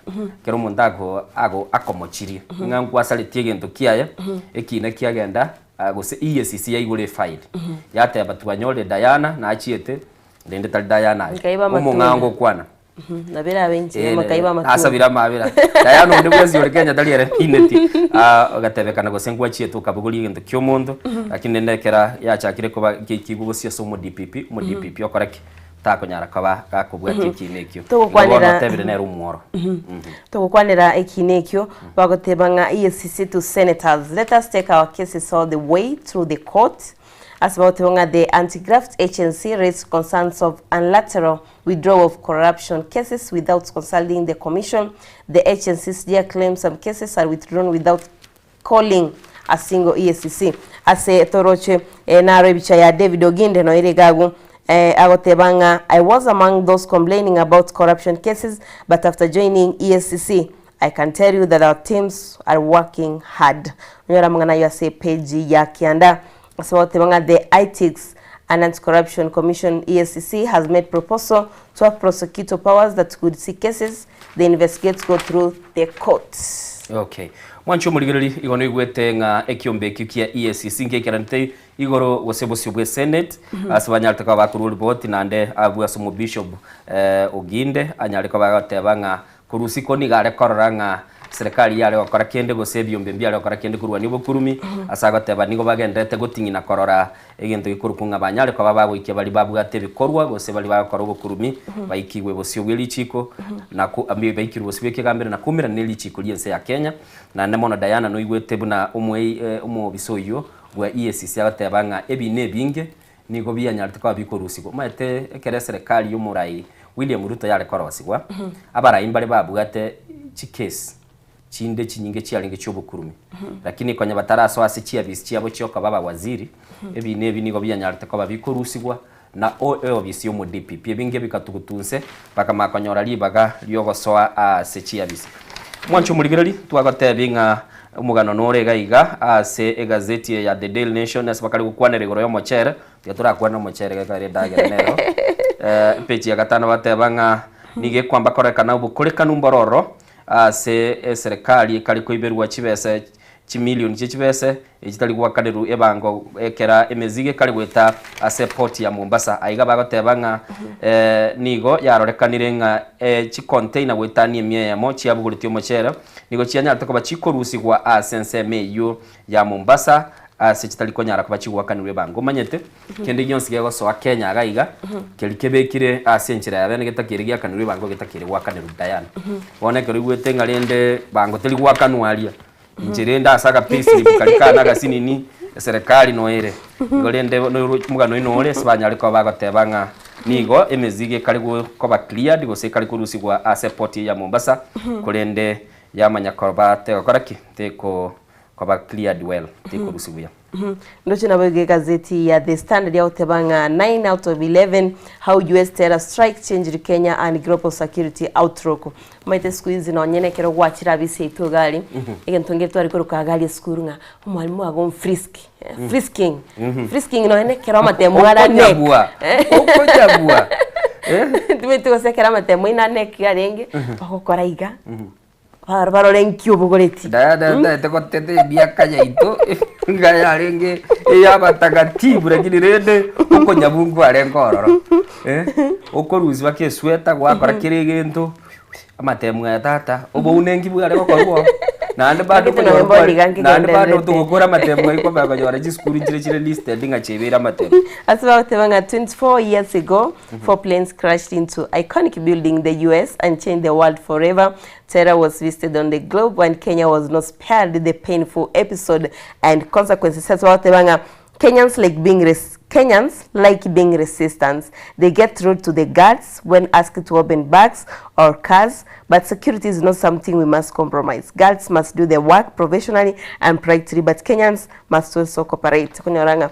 ekero omonto ago ago akomochirie ng'a nkwasaretie egento kiaye, ekina kiagenda gose EACC yaigora efile, yateba twanyorire Diana nachiete, rende tari Diana aye, Nkaiba amatunda. omong'ao ngokwana. Nabo erabe inche, amakaiba amatunda. Asabire amabera. Diana onde bwensi ore Kenya tari ere pineti. Ah, ogatebekana gose ngwachiete okabogoria egento kia omonto, lakini rende ekera yachakire koba geikigwe gosio ase omo DPP, omo DPP okore ki? Takonyara koba gakobwatia ekiina ekio. Igo bono Togokwanera otebire nere omworo. Togokwanera ekiina ekio, bagoteba ng'a EACC to senators, let us take our cases all the way through the court. Ase bagoteba ng'a the anti-graft agency raised concerns of unilateral withdrawal of corruption cases without consulting the commission. The agency's dear claim some cases are withdrawn without calling a single EACC. Ase toroche eh, naro ebicha ya David Oginde noire iga agwo eh, agoteba ng'a I was among those complaining about corruption cases but after joining EACC I can tell you that our teams are working hard. Onyore amang'ana ayio ase page ya kianda. Ase bagoteba ng'a the Ethics and Anti-Corruption Commission, EACC, has made proposal to have prosecutor powers that could see cases they investigate go through the courts. Okay. Mwanche omorigereri igo noigwete ng'a ekiombe ekio kia EACC ngeikeranete igoro gose bosio bwe Senate ase banyarete koba bakorwa ripoti naende abwo ase omobishop eh, Oginde anyare koba agoteba ng'a Korwa isiko nigo are korora ng'a serikali yare gokora kende gose ebiombe mbiare gokora kende korwania obokurumi, ase agoteba nigo bagendererete goting'ina korora egento gekorokwa ng'a banyare koba bagoikia baria babwate ebikorwa gose baria bagokora obokurumi baikigwe bosio bwe richiko na ko baikirwe bosio bw'ekegambero na koumerana ne richiko ri'ense ya Kenya. Naende mono Diana noigwete buna omoei omobisa oyio bwa EACC agoteba ng'a ebina ebinge Nigo bianyarete koba bikorusigwa. Omanyete ekero eserekari y'omorai William Ruto yare korosigwa, abarai mbare babwate chikesi chinde chinyinge chiarenge chi'obokurumi. Lakini konya batarasoa ase chiabisi chiabo chiokoba abawaziri, ebina ebi nigo bianyarete koba bikorusigwa na o eobisi y'omo DPP. Ebinge bikatugutu nse bakamanya konyora ribaga riogosoa ase chiabisi. Mwanche omorigereria, twagotebi ng'a Omogano nore iga iga ase egazeti eye ya The Daily Nation ase bakare gokwanera igoro y'omochere, tiga torakwane omochere geka ere endagera nero. Eh, epeji ya gatano bateba ng'a nigo ekwamba korekana obokorekanu mbororo ase eserekari ekare koiberwa chibese chimilioni chie chibese echitari goakanerwa ebango ekera emezigo ekare goeta ase eport ya Mombasa. Aiga bagoteba ng'a eh, nigo yarorekanire ng'a eh, chicontainer goetania emia eyemo chiabogoretie omochere Nigo chianyarete koba chikorusigwa ase ensemo eyio ya Mombasa ase chitari konyara koba chigoakanirwe ebango. Omanyete, kende gionsi gegosoa Kenya iga iga, keria kebekire ase enchera ya bene getakeire giakanirwe ebango getakeire goakanerwa Diana. Bono ekero oigwete ng'a rende bango teri goakanwa aria, inche rende ase aga payslip karia kane agasinini, eserekari noyo ere. Igo rende omogano oino ore ase banyare koba bagoteba ng'a Nigo emezigo ekare koba cleared gose ekare korusigwa ase eport eye ya Mombasa, korende yamanya koba tegokora ki? Teko koba cleared well, tekorusigwa buya. Ndoche naboigo egazeti ya The Standard yagoteba ng'a 9 out of 11 how US terror strike changed Kenya and global security outlook. Omanyete siku hizi nonye na ekero gwachire abisi yaito iga aria, egento nkere tware koroka iga aria esukuru ng'a omwalimu agomfrisk, frisking, frisking nonye na ekero amatemo are ane Okonyabua, okonyabua. Timanyeti gose ekero amatemo aino ane iga arenge, bagokora iga. Bar- barore nki obogoretie. Ndayatete goteta emiaka yaito nga yarenge eyabatagatifu lakini rende okonyabungu arenge ororo eh, okorusia mpaka esweta gwakora kera egento amatemu aya tata obounenki bware gokorwa oo naende bado Lakini nonye okonyora bono iga kware naende bado nkegendererete. togokora amatemu aywo kwamanya konyora chisukuru nchire chire listed ng'a chibeire amatemu. Ase bagoteba ng'a 24 years ago, four planes crashed into iconic building in the US and changed the world forever. Terror was visited on the globe and Kenya was not spared the painful episode and consequences. Ase bagoteba ng'a Kenyans like being res Kenyans like being resistance. They get rude to the guards when asked to open bags or cars, but security is not something we must compromise. Guards must do their work professionally and politely, but Kenyans must also cooperate. Okonyora ng'a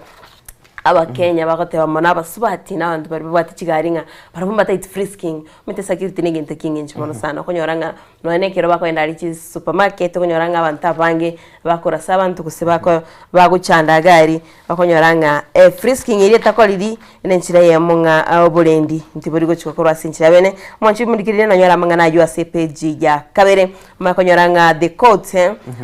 Abakenya bagoteba mono abasubati na abanto baria babwate chigari ng'a barabwo mbataeti frisking. Omanyete security na egento ekieng'encho mono sana okonyora ng'a nonya na ekero bakogenda aria chisupermarket okonyora ng'a abanto abange bakorasa abanto gose bako bagochanda iga aria, okonyora ng'a efrisking eria etakoriri na enchera eyemo ng'a oborendi ntibori gochia gokorwa ase enchera bene. Mwanche omorigereria nonyore amang'ana aywo ase epage ya kabere, omanye konyora ng'a the court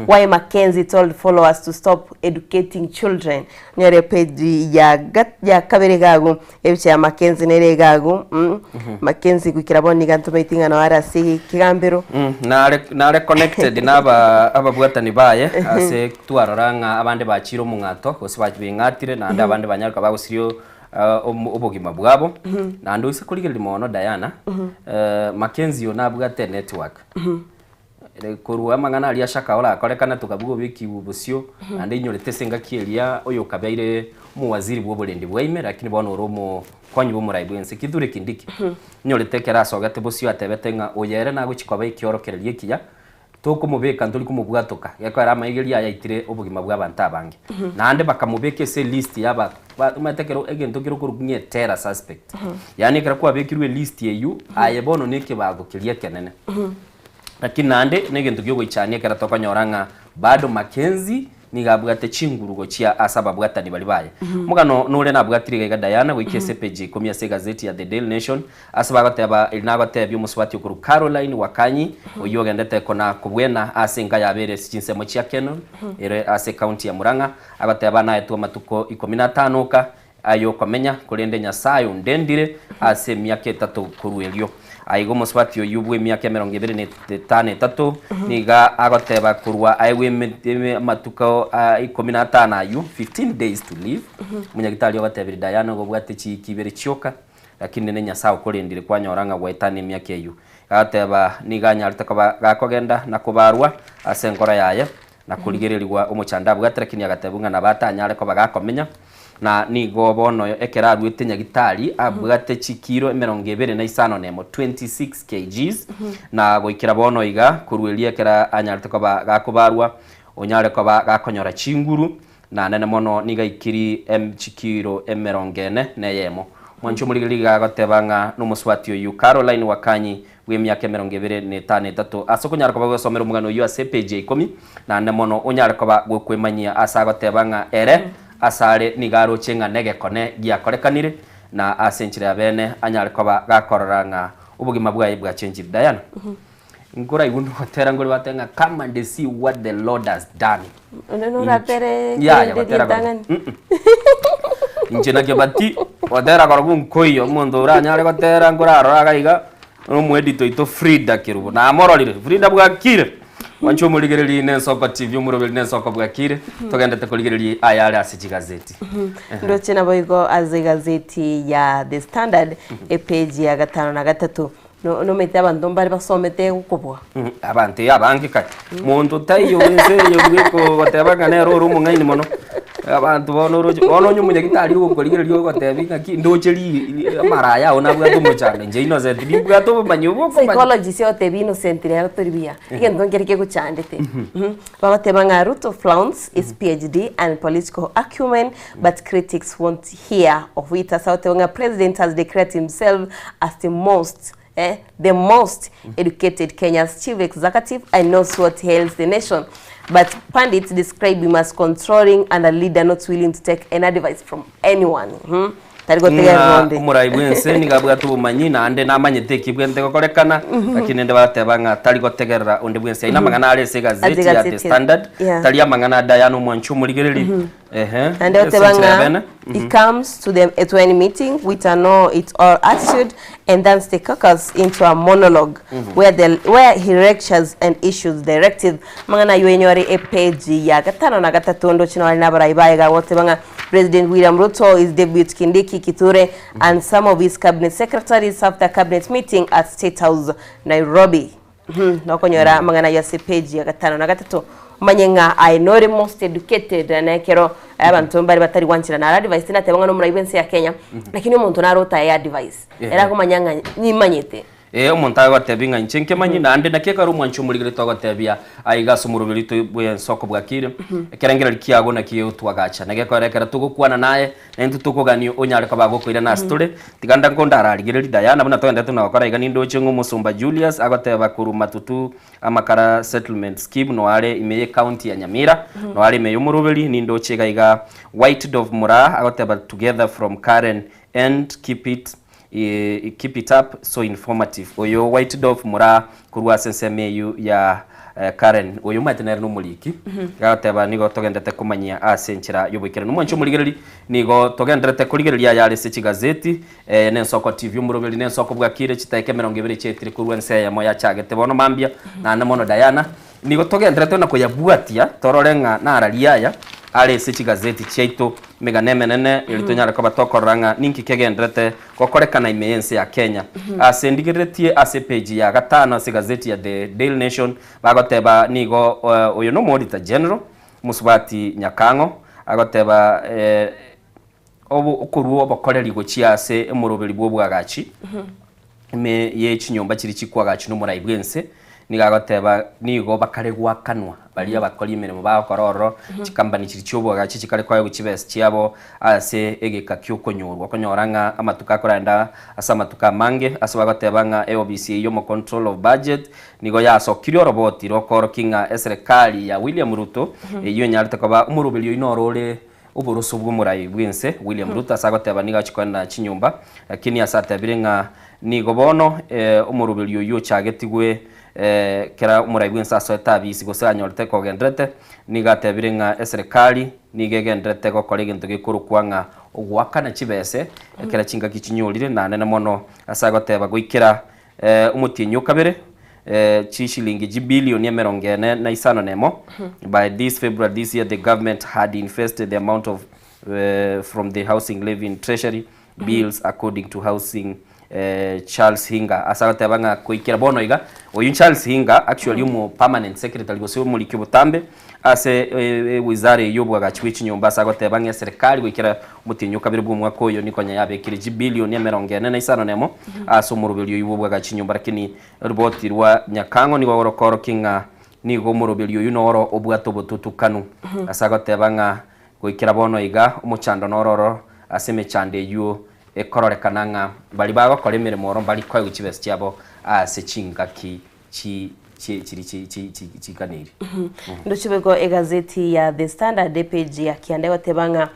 why Mackenzie told followers to stop educating children. Onyore epage ya ga ya kabere iga agwo, ebicha ya Mackenzie nere iga agwo mm, Mackenzie goikera bono iga ntomaeti ng'a noo are ase ekegambero. Nare nare connected na aba ababwatani baye ase twarora ng'a abande bachire omong'ato gose bachi beng'atire naende abande banyare koba bagosiria omo obogima bwabo. Naende oise korigereria mono Diana, Mackenzie oyo nabwate enetwork. Ere korwa amang'ana aria Shaka orakorekane tokabua obekigwe bosio, naende inyorete ase engaki eria oyokabeire omowaziri bw'oborendi bwaime, lakini bono ore omokonyi bw'omorai bw'ense Kithure Kindiki. Inyorete ekero asogete bosio atebete ng'a oyo ere nagochia koba ekiorokererio ekiya, tokomobeka ntori komobwatoka, gekoera amaigerio aye aitire obogima bw'abanto abange. Naende bakamobeka ase elist y'aba ba omanyete ekero egento kere okorokwa ng'a eterror suspect, yaani ekero kwabekirwe elist eywo, aye bono na ekebago keria ekenene. Lakini naende negento gi'ogoichania ekero tokonyora ng'a bado Mackenzie nigo abwate chinguru gochia ase ababwatani baria baye. Omogano nore nabwatire iga iga Diana goika ase epeji ya ikomi ase egazeti ya The Daily Nation ase bagoteba eri nagotebia omosubati okorwa Caroline Wakanyi oyio ogendete kona kobwena ase enka yabo ere ase chinsemo chia Kenol ere ase ecounty ya Murang'a agoteba naetwe amatuko ikomi na atano oka Aye okomenya, korende Nyasae ondendire ase emiaka etato korwa erio. Aiga omosubati oyio bw'emiaka emerongo ebere na etano etato nigo agoteba korwa aegwe amatuko ikomi na atano ayio, 15 days to live. Omonyagitari ogotebirie Diana igo obwate chiiki ibere chioka, lakini ne Nyasae okorendire kwanyora ng'a gwaetana emiaka eyio. Agateba nigo anyarete koba gakogenda na kobarwa ase enkoro yaye, na korigererigwa omochando abwate, lakini agatebwa ng'a nabo atanyare koba gakomenya, na nigo bono ekero aruete nyagitari abwate chikiro emerongo ebere na isano na emo, 26 kgs, na goikera bono iga korwa erio ekero anyarete koba gakobarwa onyare koba gakonyora chinguru, na nene mono nigo aikiri em chikiro emerongo ene na eyemo. Mwanche omorigereria iga agoteba ng'a nomosubati oyio Caroline Wakanyi bw'emiaka emerongo ebere na etano etato, ase okonyara koba gwesomera omogano oyio ase epeji ya ikomi, naende mono onyare koba gokwemanyia ase agoteba ng'a ere asare nigo aroche ng'a negekone giakorekanire, na ase enchera ya bene anyare koba gakorora ng'a obogima bwaye bwachenchire. Diana, nkoraigwe nogotera nkore batebe ng'a come and see what the Lord has done. Onde noratere Yaya, kerende gotera korokwo. ritang'ani. Inche nakio bati, gotera korokwo nkoiyo, omonto oranyare gotera nkorarora iga iga, Nomoedito oito Frida Kerubo namororire. Frida bwakire? Mwanche omorigererie n'Ensoko TV, omoroberi n'Ensoko bwakire. Togendete korigereria ayare ase chigazeti. Ndoche naboigo ase egazeti ya The Standard epage ya gatano na gatato. No- Nomanyete abanto mbare basomete gokobua. Abanto ee abange kare. Monto taiyo ense eye bweko goteba ng'a nere ore omong'aini mono. Abanto bono oroche, bono onye omonyagitari ogokorigereria ogotebi ng'aki ndoche ri amaraya ao nabwate omochando, inche Innocent nimbwate obomanyi obo okomanya. Psychology siotebi Innocent rero tori buya, egento nkere kegochandete. Bagoteba ng'a Ruto flaunts his PhD and political acumen but critics won't hear of it ase agoteba ng'a president has declared himself as the most eh, the most educated Kenya's chief executive and knows what ails the nation but pundits describe him as controlling and a leader not willing to take any advice from anyone. Mhm. Tari gotegerera Ng'a onde. omorai bw'ense nigo abwate obomanyi, naende namanyete eki bwente gokorekana, lakini rende bagateba ng'a tari gotegerera onde bwensi. Ayio namang'ana are ase Ase egazeti ya The egazeti. Standard, Yeah. tari amang'ana a Diana omwanchi omorigereri. Ehe, Naende ase goteba enchera ya ng'a bene. he comes to the to any meeting with a know it all attitude and turns the caucus into a monologue where the where he lectures and issues directive. Amang'ana ayio enyore epeji ya gatano na gatato ndoche nore nabarai baye gagoteba ng'a President William Ruto, his deputy Kindiki Kithure and some of his cabinet secretaries after cabinet meeting at State House Nairobi. Nokonyora amang'ana ayio ase page ya gatano na gatato omanye ng'a aye nore most educated na ekero abanto mbare batari gwanchera naro advice tinateba ng'a nomorai bwense ya Kenya lakini omonto naro otae advice ere akomanya ng'a nimanyete. Ee, omonto agotebia ng'a inche nkemanyi, naende naki ekero omwanchi omorigeretie ogotebia aiga ase omoroberi oito bw'ense okobwakire, ekerengererio kiago naki getwagacha. Naki ekero ekero togokwana naye, naintwe tokogania onyare koba agokoirana ase tore. Tiga nda nkondararigererie Diana buna togenderete buna gokora iga nindoche ng'a omosomba Julius agoteba korwa Matutu Amakara Settlement Scheme noare ime y'ecounty ya Nyamira, noare ime y'omoroberi, nindoche iga iga White Dove Moraa agoteba together from Karen and keep it Keep it up so informative. Oyo White Dove Moraa korwa ase ensemo eyio ya Karen oyo omanyete nere nomoriki agoteba nigo togenderete komanyia ase enchera yoboikeranu. Omwanchi omorigereri nigo togenderete korigereria ayare ase chigazeti eye ne Ensoko TV omoroberi ne Ensoko bwakire chitaeka emerongo ebere chiaetire korwa ense eyemo yachagete bono mambia naende mono Diana Nigo togendererete na koyabwatia torore ng'a nararia aya are ase chigazeti chiaito, emegano emenene, erio tonyare koba tokorora ng'a ninki kegendererete gokorekana ime y'ense ya Kenya. Ase ndigereretie ase epeji ya gatano ase egazeti ya The Daily Nation, bagoteba nigo oyo nomo Auditor General, Mosubati Nyakang'o, agoteba okorua obokoreri gochia ase omoroberi bw'oboagachi ime ye chinyomba chiria chikoagachwa nomorai bw'ense, nigo agoteba nigo bakare goakanwa baria abakori emeremo bagokora ororo, chikampani chiria chi'oboagachi chikare koegwa chibesa chiabo ase egeka ki'okonyorwa. Okonyora ng'a amatuko akorenda ase amatuko amange ase bagoteba ng'a eofisi eyio y'omo control of budget nigo yasokirie oroboti rokoorokia ng'a eserekari ya William Ruto eyio enyarete koba omoroberi oyio noro ore Oboroso bw'omorai bw'ense William Ruto ase agoteba nigo achia koenda chinyomba, lakini ase atebire ng'a nigo bono omoroberi oyio ochagetigwe kera omorai bw'ense asoete abisi gose anyorete kogenderete, nigo atebire ng'a eserekari nigo egenderete gokora egento gekorokwa ng'a ogoakana chibese ekero chingaki chinyorire naende mono ase agoteba goikera Omotienyi o kabere, chishilingi chibilioni emerongo ene na isano na emo. By this February this year the government had invested the amount of from the housing levy in treasury bills according to housing Charles Hinga. Ase agoteba ng'a goikera bono iga, oyio Charles Hinga actually omo permanent secretary gose omoriki obotambe Ase ewizara eyio y'oboagachi bwe chinyomba ase agoteba ng'a eserekari goikera omotienyi o kabere bw'omwaka oyo nikonya yabekire chibilioni emerongo ene na isano nemo ase omoroberi oyio bw'oboagachi chinyomba lakini oriboti rwa Nyakang'o nigo rokorokia ng'a nigo omoroberi oyio noro obwate obotutukanu ase agoteba ng'a goikera bono iga omochando noro oro ase emechando eyio ekororekana ng'a baria bagokora emeremo oro mbari koegwa chibesa chiabo ase chingaki chi chi chiri chi chi chi chiganeiri. Ndochibeko egazeti ya The Standard epage ya kianda egoteba ng'a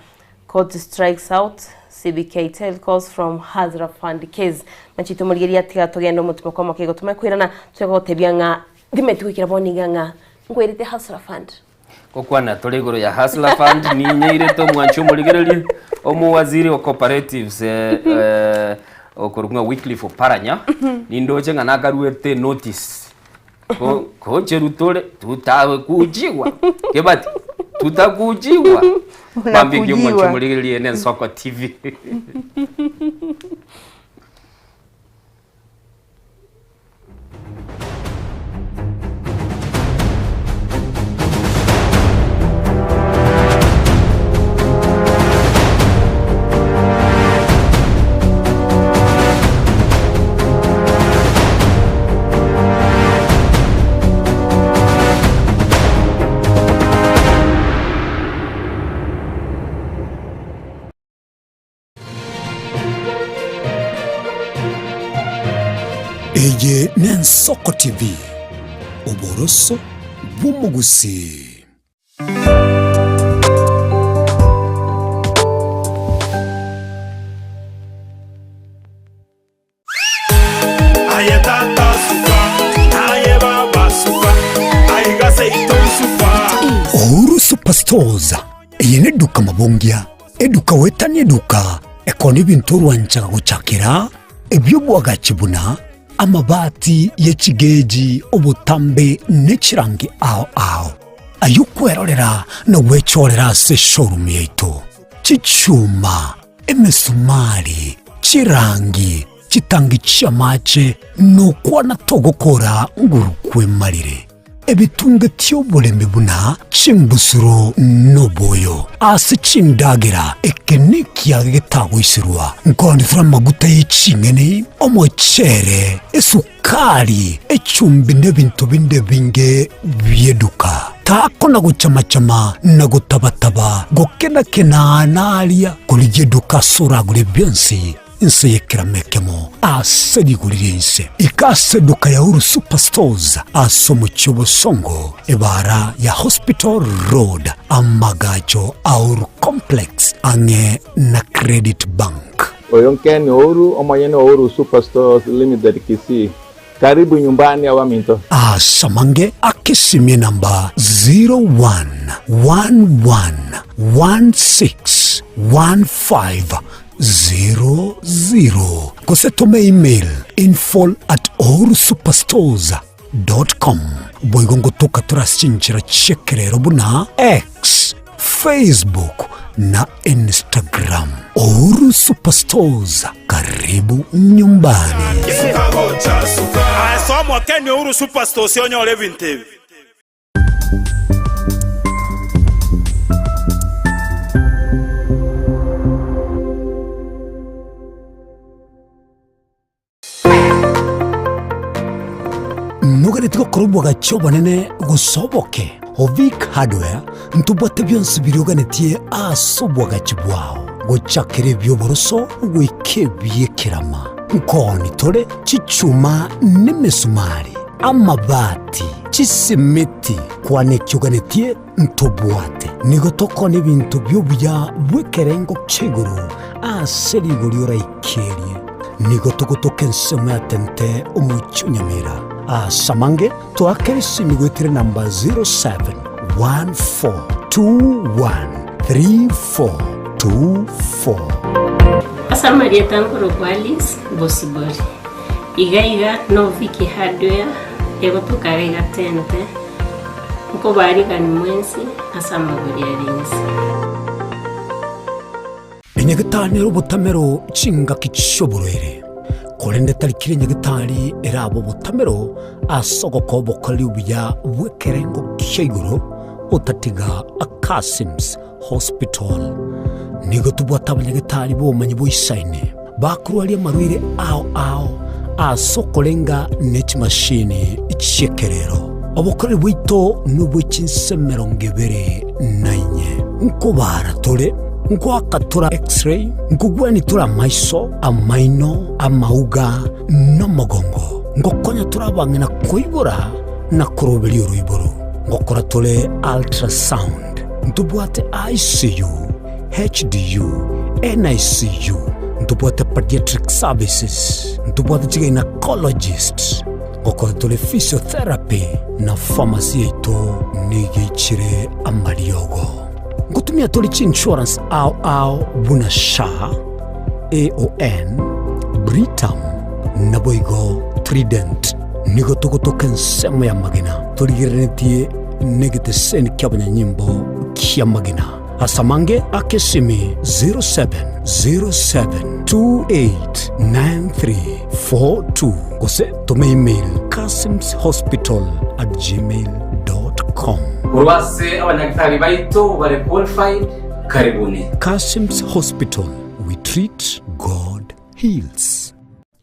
Court strikes out CBK telcos from Hustler Fund case. Machito morigereria tiga togende omotimo kwa omoke igo tomanye koirana toche gotebia ng'a ndimeti goikera bono iga ng'a nkwerete Hustler Fund. Gokwana tore igoro ya Hustler Fund ninyeirete omwanchi omorigereria omowaziri o cooperatives eh, eh, okorokwa ng'a Wycliffe Oparanya nindoche ng'a nakaruete notice ko kocheru tore tutakujiwa kebati tutakujiwa bambiki omwanchi Unakujiwa. omorigereria ene Ensoko TV. Eye n'Ensoko TV, oboroso bw'omogusii. Aye tata suka, naye baba suka, aiga seito suka. Uhuru Superstores eye neduka mabongia, eduka goetania eduka ekona ebinto orwanchaga gochakera ebi'obwagachi buna amabati ye chigeji, obotambe ne chirangi ao ao. Ayio kwerorera na gwechorera ase eshowroom yaito. Chichuma, emesumari, chirangi, chitangi chi'amache, nokwana togokora nguru kwemarire. Ebitunge ti'oboremi buna chimbusuro noboyo ase chindagera, eke nekiage getagoiserwa. Nkoonetera amaguta ye ching'eni, omochere, esukari, echumbi nebinto binde ebinge bi'eduka. Takona gochama-chama na gotaba-taba, gokena-kena naria, korigia eduka ase oragure bionsi inse y'ekerama ekemo ase rigori ri'ense. Ika ase eduka ya Uhuru Superstores ase omochie o Bosongo, ebaara ya Hospital Road, amagacho a Uhuru Complex ang'e na Credit Bank. Oyo Ken Ouru, omonyene o Uhuru Superstores Limited Kisii. Karibu nyumbani abaminto. Asamange akesimie namba 0111161500 gose tome email info at uhurusuperstores com. Boigo ngotoka tore ase chinchera chi'ekerero buna X, Facebook na Instagram. Uhuru Superstores, karibu nyumbani. Aye soa mwakeni Uhuru Superstores onyore ebinto ebi. Noganeti gokora obwagachi obonene gose oboke? Ovic Hardware ntobwate bionsi biria oganetie ase obwagachi bwao, gochakera ebi'oboroso goika ebi'ekerama. Nkooni tore chichuma nemesumari, amabati, chisimiti, kwana eki oganetie ntobwate. Nigo tokona ebinto bi'obuya bw'ekerengo kia igoro ase rigori oraikerie. Nigo togotoka ensemo ya Tente omochie o Nyamira. Ase amange toakere esimi goetera enamba 0714213424. Ase amarieta nkorokwa Alice Bosibori. Iga iga no Vicky Hardware egotoka iga iga Tente. Nkobarigani mwensi ase amagori are inse. Enyagetari nere obotamero chingaki chi'oborwaire, korende tari kera enyagetari erabe obotamero ase ogokoa obokoreri obuya bw'ekerengo kia igoro otatiga Akasim's Hospital. Nigo tobwate abanyagetari b'obomanyi boisaine bakorwaria amarwaire ao ao ase okorenga ne chimashini chi'ekerero. Obokoreri bwaito nobwe chinse 24. Nkobara tore, nkoaka tore X-ray, nkogwenia tore amaiso, amaino, amauga, na omogongo. Ngokonya tore abang'ina koibora na koroberia oroiboro. Ngokora tore ultrasound. Ntobwate ICU, HDU, NICU, ntobwate pediatric services, ntobwate chigynecologist, ngokora tore physiotherapy na pharmacy yaito nigo eichire amariogo. Ngotumia tore chiinsurance ao ao buna SHA, AON, Britam naboigo Trident. Nigo togotoka ensemo y'amagena torigereretie negeteseni ki'abanyanyimbo ki'amagena. Ase amange aka esimi 0707289342 gose toma email kasimshospital@gmail.com. Korwa ase abanyagitari baito bare qualified, karibuni. Kasim's Hospital, we treat, God heals.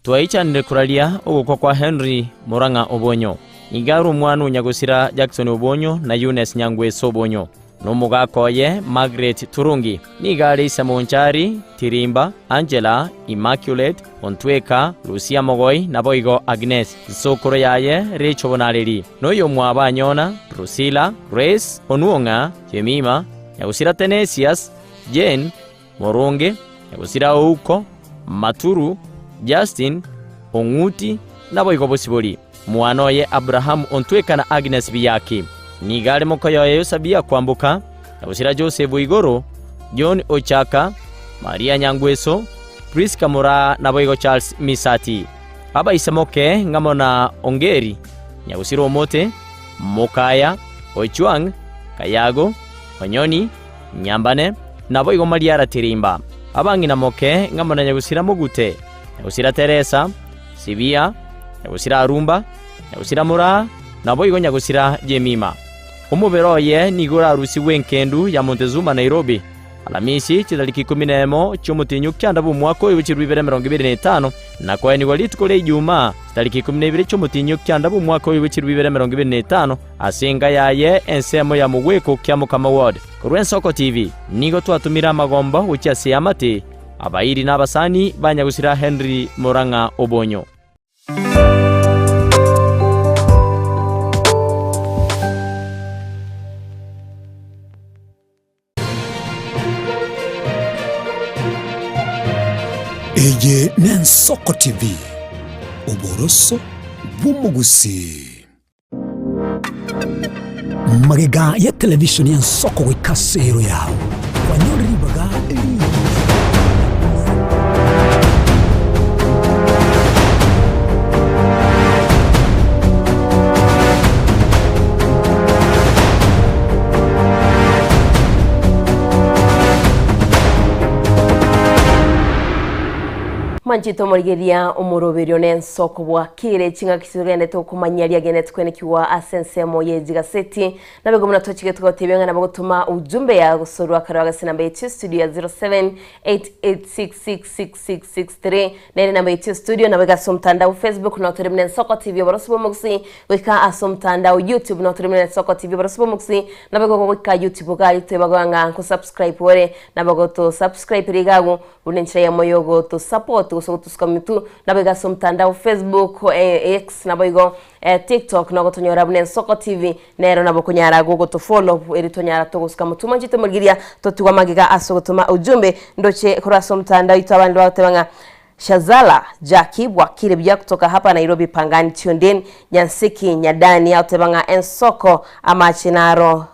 Twaichanire koraria ogokwa kwa Henry Murang'a Obonyo. Nigo are omwana o nyagosira Jackson Obonyo na Eunice Nyangweso Obonyo. Na omogaka oye Margaret Turungi. Nigo are ise Monchari, Tirimba, Angela, Immaculate, Ontweka, Lucia Mogoi, naboigo Agnes. Nsokoro yaye Rachel Bonareri, na oyomwabo Anyona, Drusilla, Grace, Onuong'a, Jemima, Nyagusira Tenesius, Jane, Moronge, Nyagusira Ouko, Maturu, Justin, Ong'uti, naboigo Bosibori. Mwana oye Abrahamu Ontweka na Agnes Biyaki. Nigo are mokoyo oye Yosabia Kwamboka, Nyagusira Joseph Oigoro, John Ochaka, Maria Nyangweso, Prisca Moraa naboigo Charles Misati. Abaise moke ng'amo na Ongeri, Nyagusira Omote, Mokaya, Ochuang, Kayago, Onyoni, Nyambane, naboigo Mariara Tirimba. Abang'ina moke ng'amo na Nyagusira Mogute, Nyagusira Teresa, Sibia, Nyagusira Arumba, Nyagusira Moraa, naboigo Nyagusira Jemima. Omobere oye nigo orarusigwe enkendu ya Montezuma Nairobi, Alamisi, chitariki ikomi nemo chi'omotienyi o kianda bw'omwaka oyo bw'echilifu ibere 25, na koenigwa rituko ria Ijumaa, chitariki 12 chi'omotienyi o kianda bw'omwaka oyo bw'echilifu ibere 25, ase enka yaye ensemo ya mogweko Kiamokama Ward. Korwa Ensoko TV nigo twatomire amagombo gochia ase eamate, abairi na abasani ba nyagusira Henry Murang'a Obonyo. Eye n'Ensoko TV, oboroso bw'omogusii. Magega ya televishoni y'Ensoko goika ase ero yao, kwanyore ribaga rigiya. Mwanchete omorigereria omoroberio nensoko bwakire ching'aki chigenderete okomanyia riagenderete kwenekigwa ase ensemo ye chigaseti Naboigo buna tochigete gotebia ng'a nabo gotoma ujumbe ya gosorwa akarwa gase namba yetu ya studio ya 0788666663 nere namba yetu ya studio nabo iga ase omotandao Facebook nao tore buna Ensoko TV oboroso bw'omogusii goika ase omotandao YouTube nao tore buna Ensoko TV oboroso bw'omogusii nabo igo goika YouTube iga aria twebagoa ng'a nkosubscribe ore nabo goto subscribe riga agwo buna enchera eyemo yogoto support gose gotusuka mitwe nabo iga ase omotandao Facebook X nabo igo TikTok nogotonyora buna Ensoko TV Nero nabo okonyara gogotofollow eri tonyara togosuka motuma inche tomorigeria totigwa magega ase ogotoma ujumbe ndoche korwa ase omotandao oito abande bagoteba ng'a Shazala Jackie bwakire buya kutoka hapa Nairobi Pangani tuned in Nyansiki Nyadani agoteba ng'a ensoko amache naro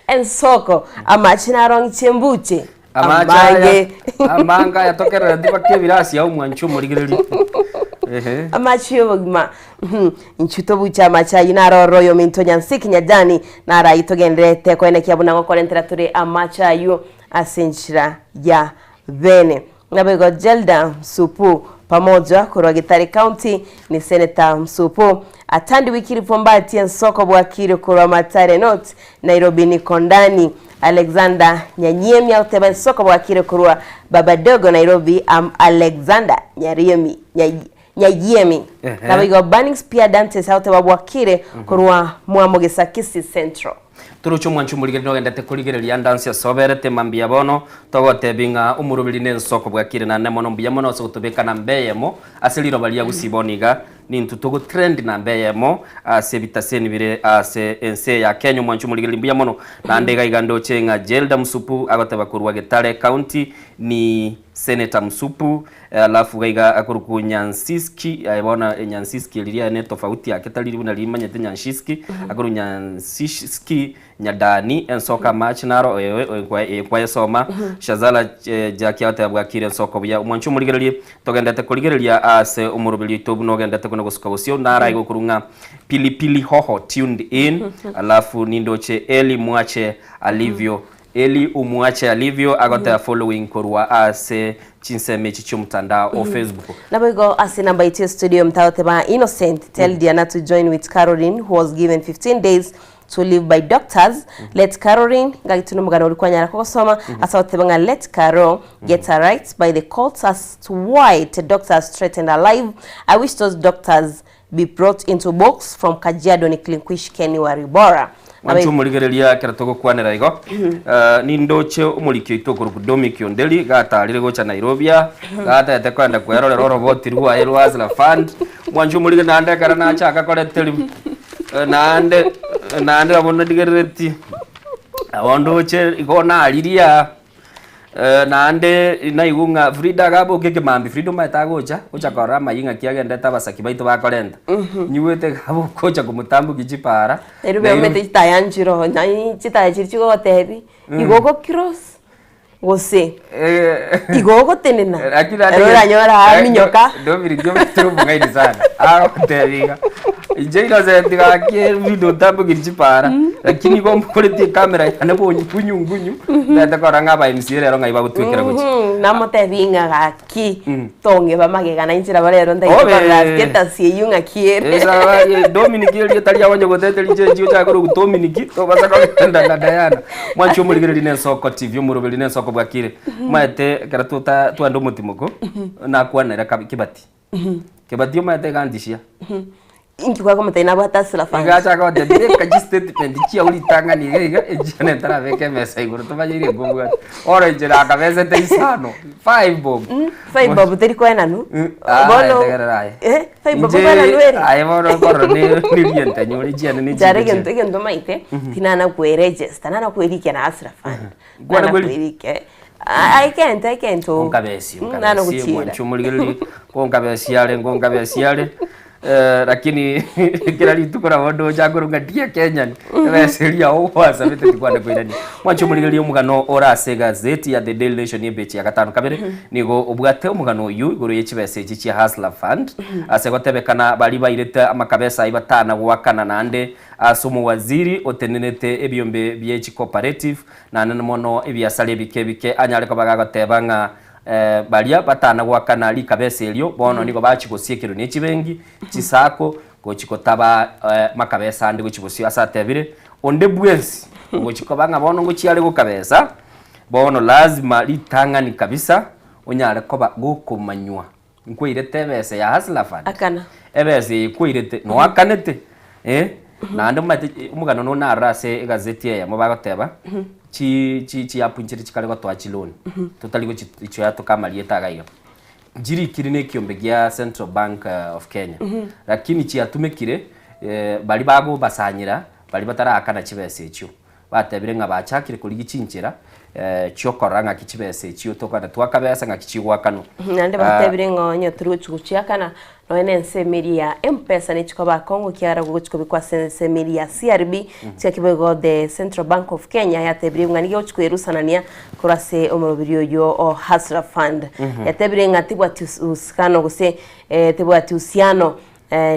ensoko amache naro ng'iche mbuche Amache aya amange amange aya tokerereti mpaka ebirasi ao mwanche omorigereria. Ehe. Amache y'obogima Inchuo tobuche amache ayio naro ororo oyominto Nyansiki Nyajani naro ayio togendererete koenekia buna ngokorentera tore amache ayio ase enchera ya bene. Naboigo Jelda Msupu pamoja korwa Gitare County ni Senator Msupu Atandi Wikiri Fombati Ensoko Bwakire korwa Matare North Nairobi Nikondani Alexander Nyanyiemi agoteba Ensoko Bwakire korwa Babadogo Nairobi am Alexander Nyariemi Nyayiemi. Naboigo Burning Spear Dantes agoteba Bwakire korwa Mwamogesa Kisii Central. Toroche omwanchi omorigereria nogendete korigereria ndansi ase oberete mambia bono, togotebi ng'a omoroberi nensoko bwakire naende mono mbuya mono ase gotobeka namba eyemo ase riroba ria gusii bono iga nintwe togo trend namba eyemo ase ebitaseni bire ase ense eye ya Kenya omwanchi omorigereria mbuya mono naende iga iga ndoche ng'a Jelda Msupu agoteba korwa Getare County ni Senator Msupu Alafu iga iga akorokwa Nyansiski, aye bono Nyansiski eri riaye ne tofauti ake tari buna rimanyete Nyanshiski, akorokwa Nyansiski Nyadani, ensoko amache naro oyo kwayesoma, Shazala Jackie agoteba bwakire ensoko buya. Omwancho omorigererie, togendete korigereria ase omoroberi oito buna ogendete kona gosuka bosio, naro aye gokorwa ng'a Pilipili Hoho tuned in, alafu nindoche Eli mwache alivyo Eli omwache alivyo agoteba following korwa ase chinsemo echi chiomotandao o Facebook. Naboigo ase enamba yaito ya studio mtagoteba Innocent tell Diana to join with Caroline who was given 15 days to live by doctors let Caroline ngaki tuna omogano oria kwanyara kogosoma ase agoteba ng'a let Caro get her rights by the courts as to why the doctors threatened her life I wish those doctors be brought into box from Kajiado ni Klinquish Kenny Waribora. Mwanche omorigereria ekero togokwanera igo, eh, nindoche omoriki oito okorokwa Dominic Onderi gatarire gocha Nairobi aa, gatete koenda kwerorera oroboti rwaye rwa Hustler Fund. Mwanche omorigereria naende ekero nachaka koreteri eh, naende eh, naende nabo ndigerereti nabo ndoche igo naririe aa. Eh, naende naigwa ng'a Frida agaboka ekemambia, Frida omanyete agocha, ocha korora amayia ng'aki agendete abasaki baito bakorenta. Nyigwete iga aboka ocha komotambokia chipara, Ero Nairobi. beomete chitaya nchiroo, nai chitaya chiria chigogotebi, igo ogo cross gose igo ogotenena, Lakini ande ero oranyore eh, aminyoka. Dominic omanyete omong'aini sana, agotebia iga, inche innocent gaki ebinto otambokiri chipara, lakini igo mbogoretie ecamera yane bonyu bunyungunyu, ntagete korora ng'a aba MCA rero ng'ai bagotwekera gochia. Namotebi ng'a gaki tong'eba magega na inche nabo rero ntagete Obe. korora status eywo ng'aki ere. Esaba ye Dominic erieta riago onye gotete riche echi ochake korokwa Dominic tobasa kogenda na Diana. Mwanche omorigereria na Ensoko TV omoroberi na Ensoko bwakire. Omanyete ekero tota twende omotimoko nakwanera kabi Kibati. Kibati omanyete iga antishia. Inki kwakomotebia nabwate asira fund? Iga achaka gotebia beka chistatement chiao ritang'ani iga iga echiane ntarabeka emesa igoro tomanyeire nkobwate. Oro inche nakabesete isano, five bob. Five bob teri koenanu. Ah, Bono tegerera aye. eh, five bob Inche koenanu ere. aye bono okorora ne neriente nyore chiane ne Nchare chinto egento egento omanyete, tinana kweregister, nana kwerikia na Hustler Fund. Kwana Nana kweri- kwerikia. I can't, I can't. Oh. Onkabesi, Nana onkabesi, gochiera. mwanchi omorigereria, konkabesi are, nkonkabesi are. Eh, lakini kera rituko nabo ndocha nkorwa ng'a dear Kenyan, ebesa eria yao gwasabete tikwane koirania. Mwanchi omorigereria omogano ore ase egazeti ya The Daily Nation epeji ya gatano kabere, nigo obwate omogano oyio igoro ye chibesa echi chia Hustler Fund, ase gotebekana baria bairete amakabesa ayio batana goakana naende ase omowaziri otenenerete ebiombe bie chicooperative Naende mono ebiasara ebike ebike anyare koba gagoteba ng'a baria batana goakana rikabesa erio bono nigo bachia gosiekerwa ne chibenki, chisacco, gochia gotaba makabesa ande gochia bosio. Ase atebire, onde bwensi ogochia koba ng'a bono ngochia are gokabesa, bono lazima ritang'ani kabisa onyare koba gokomanywa Nkwairete ebesa ya Hustler Fund? Akana. Ebesa eye kwairete noakanete eh? Naende omanyete omogano noyo narora ase egazeti eyemo bagoteba chi chi chiapp nchire chikare gotoa chiloan totari gochichoa toka amarieta iga iga. Nchirikiri na ekiombe gia Central Bank of Kenya lakini chiatumekire baria bagobasanyera baria bataraakana chibesa echio. Batebire ng'a bachakire korigia chinchera chiokorora ng'aki chibesa echio tokogenda twakabesa ng'aki chigoakanwa. Naende batebire ng'a onye tori gochia gochiakana nonya na ensemo eria ya M-Pesa nechi koba akong'u ekiagera gogochia kobekwa ase ensemo eria ya CRB chiaki boigo the Central Bank of Kenya yatebire ng'a nigo egochia kwerusanania korwa ase omoroberi oyio o Hustler Fund. Yatebire ng'a tebwati uhusikano gose tebwati uhusiano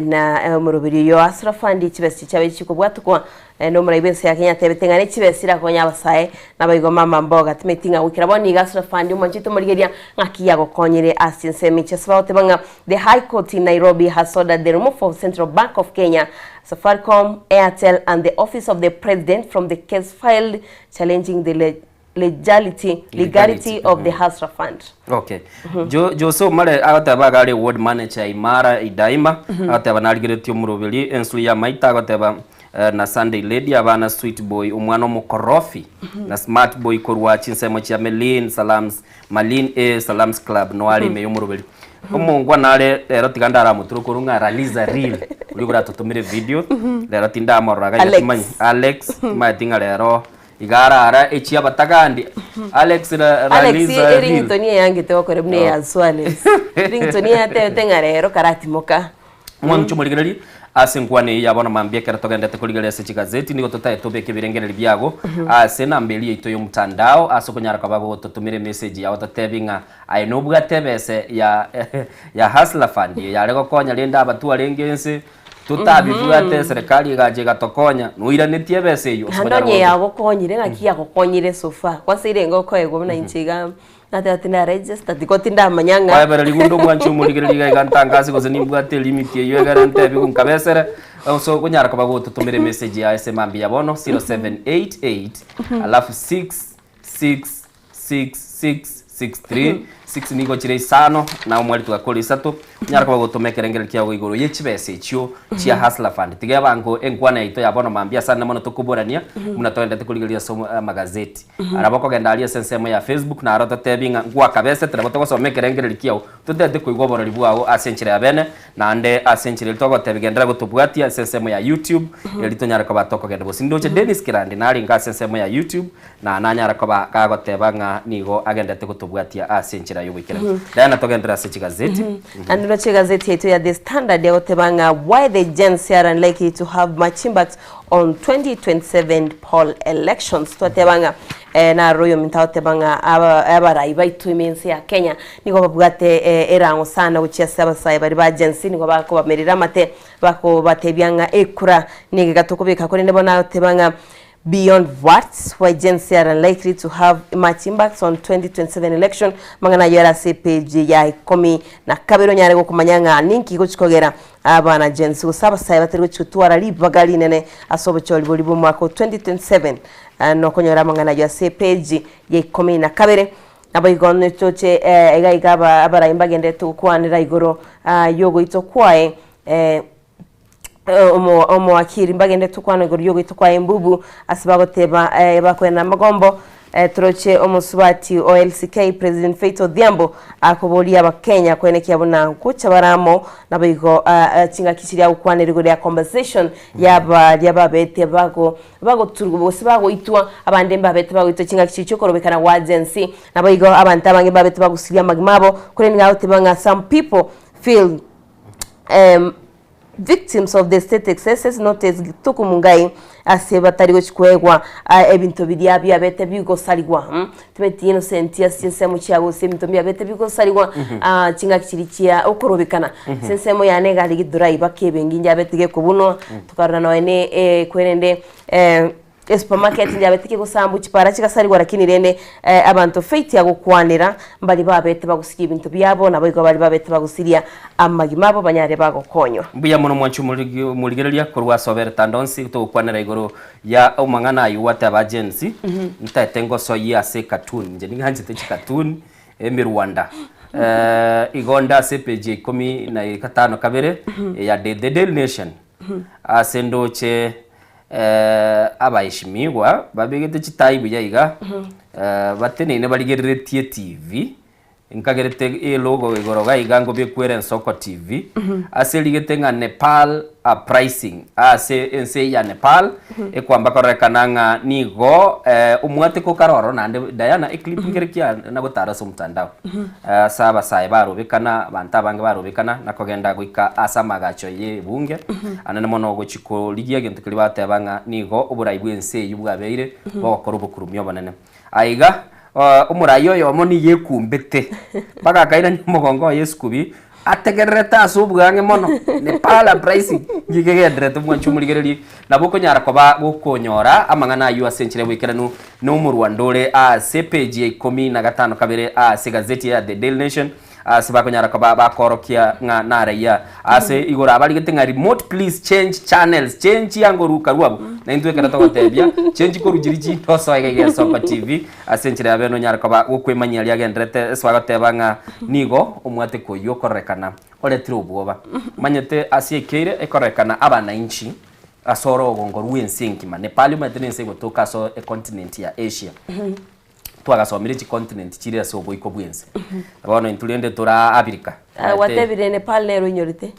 Na omoroberi oyo o Hustler Fund chibesa chiabe chikobwatukwa nomorai bw'ense ya Kenya atebete ng'a nechibesa chirakonye abasae naboigo mama mboga timeti ng'a goikera bono nigo Hustler Fund omwanchete omorigeria ng'aki yagokonyire ase ensemo echi ase bagoteba ng'a The High Court in Nairobi has ordered the removal of Central Bank of Kenya, Safaricom, Airtel and the Office of the President from the case filed challenging the legality, legality of the Hustler Fund. Okay. Jo, Jose Omare agoteba iga are ward manager Imara Idaima agoteba narigeretie omoroberi ensuri ya maita agoteba eh, na Sunday lady abana sweet boy omwana omokorofi na smart boy korwa chinsemo chia Melin Salams Malin A Salams Club no are ime y'omoroberi omongwana are rero tiga ndaramoture korwa ng'a Raliza Real oria oratotomere video rero tindamorora iga Alex. timanyi Alex timanyeti ng'a rero Iga arara echia abatagandi. Alex ra Alex Raliza Real. eringtone eyangete gokora buna eya Suarez. Ringtone yatebete ng'a rero karatimoka. Mwanche omorigereria ase enkwana eye ya bono mambia ekero togendete korigereria ase chigazeti nigo totae tobeke ebirengererio biago ase enamba eria yaito y'omotandao ase okonyara koba gototomera emessage yao totebi ng'a aye nobwate ebese ya ya Hustler Fund eye yare gokonya rende abatware ense Totabibwate, serikali egacha egatokonya, noiranetie ebesa eyio ase Naende okonyara onye gocha. yagokonyire ng'aki yagokonyire so far kwanza ere okoegwa buna inche iga nateba tinda register tiko tindamanya ng'a Kwaebera rigundo omwanche omorigereria iga iga ntangase gose nimbwate elimit eyio egere ntebi nkabesere ase okonyara koba gototomera emessage yaye ase mambia bono 0788 alafu 6 6 6 6. 63 6 nigo chire isano na omweri togakora isato onyare koba gotoma ekerengereri kiago igoro ye chibesa echio chia Hustler Fund. Tiga ebango enkwana yaito ya bono mambia asande mono tokoborania buna toendete korigereria ase amagazeti. Araba okogenda aria ase ensemo ya Facebook naro totebi ng'a ngwakabesete nabo togosoma ekerengereri kiao totete koigwa oborori bwao ase enchera ya bene naende ase enchera eria togotebi genderera gotobwatia ase ensemo ya YouTube erio tonyare koba tokogenda bosio. Ndoche Dennis Kerandi narenge ase ensemo ya YouTube na nanyara koba gagoteba ng'a nigo agenderete gotobwatia ase enchera y'oboikeranu. Diana togenderere ase chigazeti. Naende ndoche egazeti yaito ya The Standard egoteba ng'a Why the Gen Z are unlikely to have much impact on 2027 poll elections. Twateba ng'a eh, naro oyominto agoteba ng'a aba- abarai baito ime ense ya Kenya nigo babwate eh, erang'o sana gochia ase abasae baria ba Gen Z nigo bakobamerera amate bakobatebia ng'a ekura nigo egatokobeka korende bono agoteba ng'a Beyond words, why Gen Z are unlikely to have much impact on 2027 election, amang'ana ayio are ase epage ya ikomi na kabere onyare gokomanya ng'a ninki gochi kogera abana Gen Z gose abasae batari gochi gotwara ribaga rinene ase obochori boria bw'omwaka o 2027 Ah, nokonyora amang'ana ayio ase epage ya ikomi na kabere. Naboigo netoche eh, iga iga aba- abarai mbagenderete gokwanera igoro ah, y'ogoitwa kwaye eh, omo omowakiri mbagende tokwana igoro y'ogoitwa kwa Embubu ase bagoteba eh, bakoenda amagombo eh, toroche omosubati o LCK President Faith Odhiambo akoboria abakenya koenekia buna gocha bare amo naboigo ah, ah, chingaki chiria agokwanera igoro ya compensation yabaria babete bago bagoturwa gose bagoitwa abande mbabete bagoitwa chingaki chiria chi'okorobekana gwa Gen Z naboigo abanto abange mbabete bagosuria amagima abo korende nigo agoteba ng'a some people feel em victims of the state excesses not as Gituku Mungai ase batari gochi koegwa ah, ebinto biria biabete bigosarigwa mm. Timanyeti innocent ase chinsemo chia gose ebinto mbiabete bigosarigwa ah, chingaki chiria chia okorobekana. Ase ensemo yane iga rigitura mpaka ebenki njabete gekobunwa, tokarora nonya ne eh, kwerende eh, Esupermarket njabete kegosambu chipara chigasarigwa lakini rende eh, abanto faith ya gokwanera mbari babete bagusiria ebinto biabo naboigo bari babete bagusiria amagima abo banyare bagokonywa. Mbuya mono mwanche omorigereria korwa ase obere tanda onsi togokwanera igoro ya omang'ana ayio gwateba Gen Z ntaete ngosoyie ase ecartoon inche niganchete chicartoon emirwanda eh, igo nde ase epage ya ikomi na gatano kabere ya The Daily Nation ase ndoche Abaeshimigwa babegete chitai buya iga, bateneine barigereretie etivi, nkagerete elogo igoro iga iga ngobekwa ere Ensoko TV, ase erigete ng'a Nepal Uprising, ase ense ya Nepal, ekwamba kororekana ng'a nigo omwateko okare ororo naende Diana eclip nkere kia nagotara ase omotandao, ase abasae barobekana, abanto abange barobekana, na kogenda goika ase amagacho y'ebunge, anene mono gochia korigia egento keria bateba ng'a nigo oborai bw'ense eyio bwabeire bogokora obokurumia obonene. Aiga omorai oyomo nigo ekumbete mpaka akairania omogongo oye esikubi ategererete ase obwang'e mono Nepal uprising nigo egendererete mwanche omorigererie nabo okonyara koba gokonyora amang'ana ayio ase enchera y'oboikeranu na omorwando ore ase epage ya ikomi na gatano kabere ase egazeti ya The Daily Nation Ase bakonyara koba bakoorokia ng'a naraiya ase igoro abarigete ng'a remote please change channels change ango ruka rwabo na intwe ekero togotebia change korwa chiri chinde osoe iga iga Esoko TV ase enchera ya bene onyare koba gokwemanyia aria agenderete ase bagoteba ng'a nigo omwateko oyio okororekana oretire obwoba. Omanyete ase ekeire ekororekana abanainchi ase orogongo rw'ense engima Nepal omanyete na ense egotoka ase econtinent ya Asia. Twagasomire chicontinent chire ase oboiko bw'ense. Bono intwe rende tore aa Abirika. Ah, gwatebire Nepal nero oinyorete.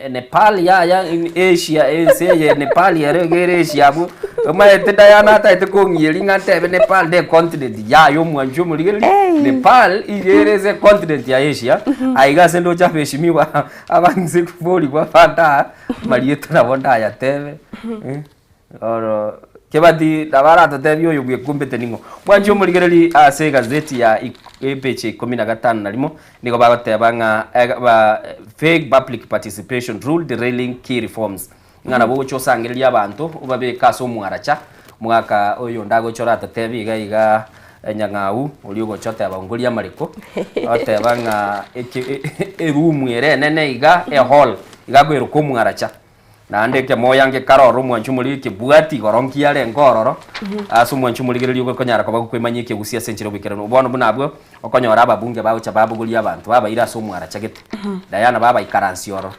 Nepal yaya Asia ense eye Nepal ere iga ere Asia abwo. Omanyete Diana ataete kong'ieria ng'a ntebe Nepal ne econtinent yaya omwanchi omorigereria. Nepal iga ere ase econtinent ya Asia, aiga ase ndoche abeshimiwa abanse koborigwa abanto aa, marieta nabo ndayatebe. Oro kebati nabo aratotebie oyo bwekumbete ning'o. Mwanche omorigereri ase egazeti ya epeji ya ikomi na gatano na rimo, nigo bagoteba ng'a ba vague public participation rule derailing key reforms. Ng'a nabo ogocha osangererie abanto obabeke ase omwaracha, omogaka oyonde agocha oratotebie iga iga Nyang'au oria ogocha oteba ongorie amareko, oteba ng'a eke eroom ere enene iga ehall, iga akoeroka omwaracha. Naende ekemoya ngekarora omwancho omoriri kebwati igoro nkiarenge ororo, ase omwancho omorigereria ogokonyara koba gokoimanyia ekegusia ase enchera y'oboikeranu. Bono buna abwo, okonyora ababunge bagocha babogoria abanto, babaira ase omwaracha gete, Diana babaikaransia ororo,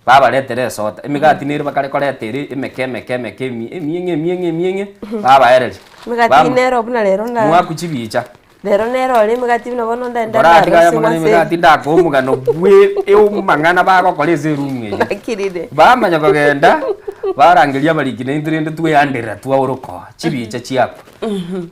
babaretera esota, emegati nere bakare koreta ere emeke emeke emeke emi emieng'e emieng'e emieng'e, babaereria. Emegati Bama nero buna rero na mwaku chibicha. Rero nere ore emegati buna bono ndagende Nkoratiga aya ndarose amang'ana gwase emegati ndakoe omogano bwe amang'ana bagokora ase eroom eye. Nakirire. Bamanya kogenda, barangeria abariki naintwe rende tweanderera twaoroka chibicha chiakwa.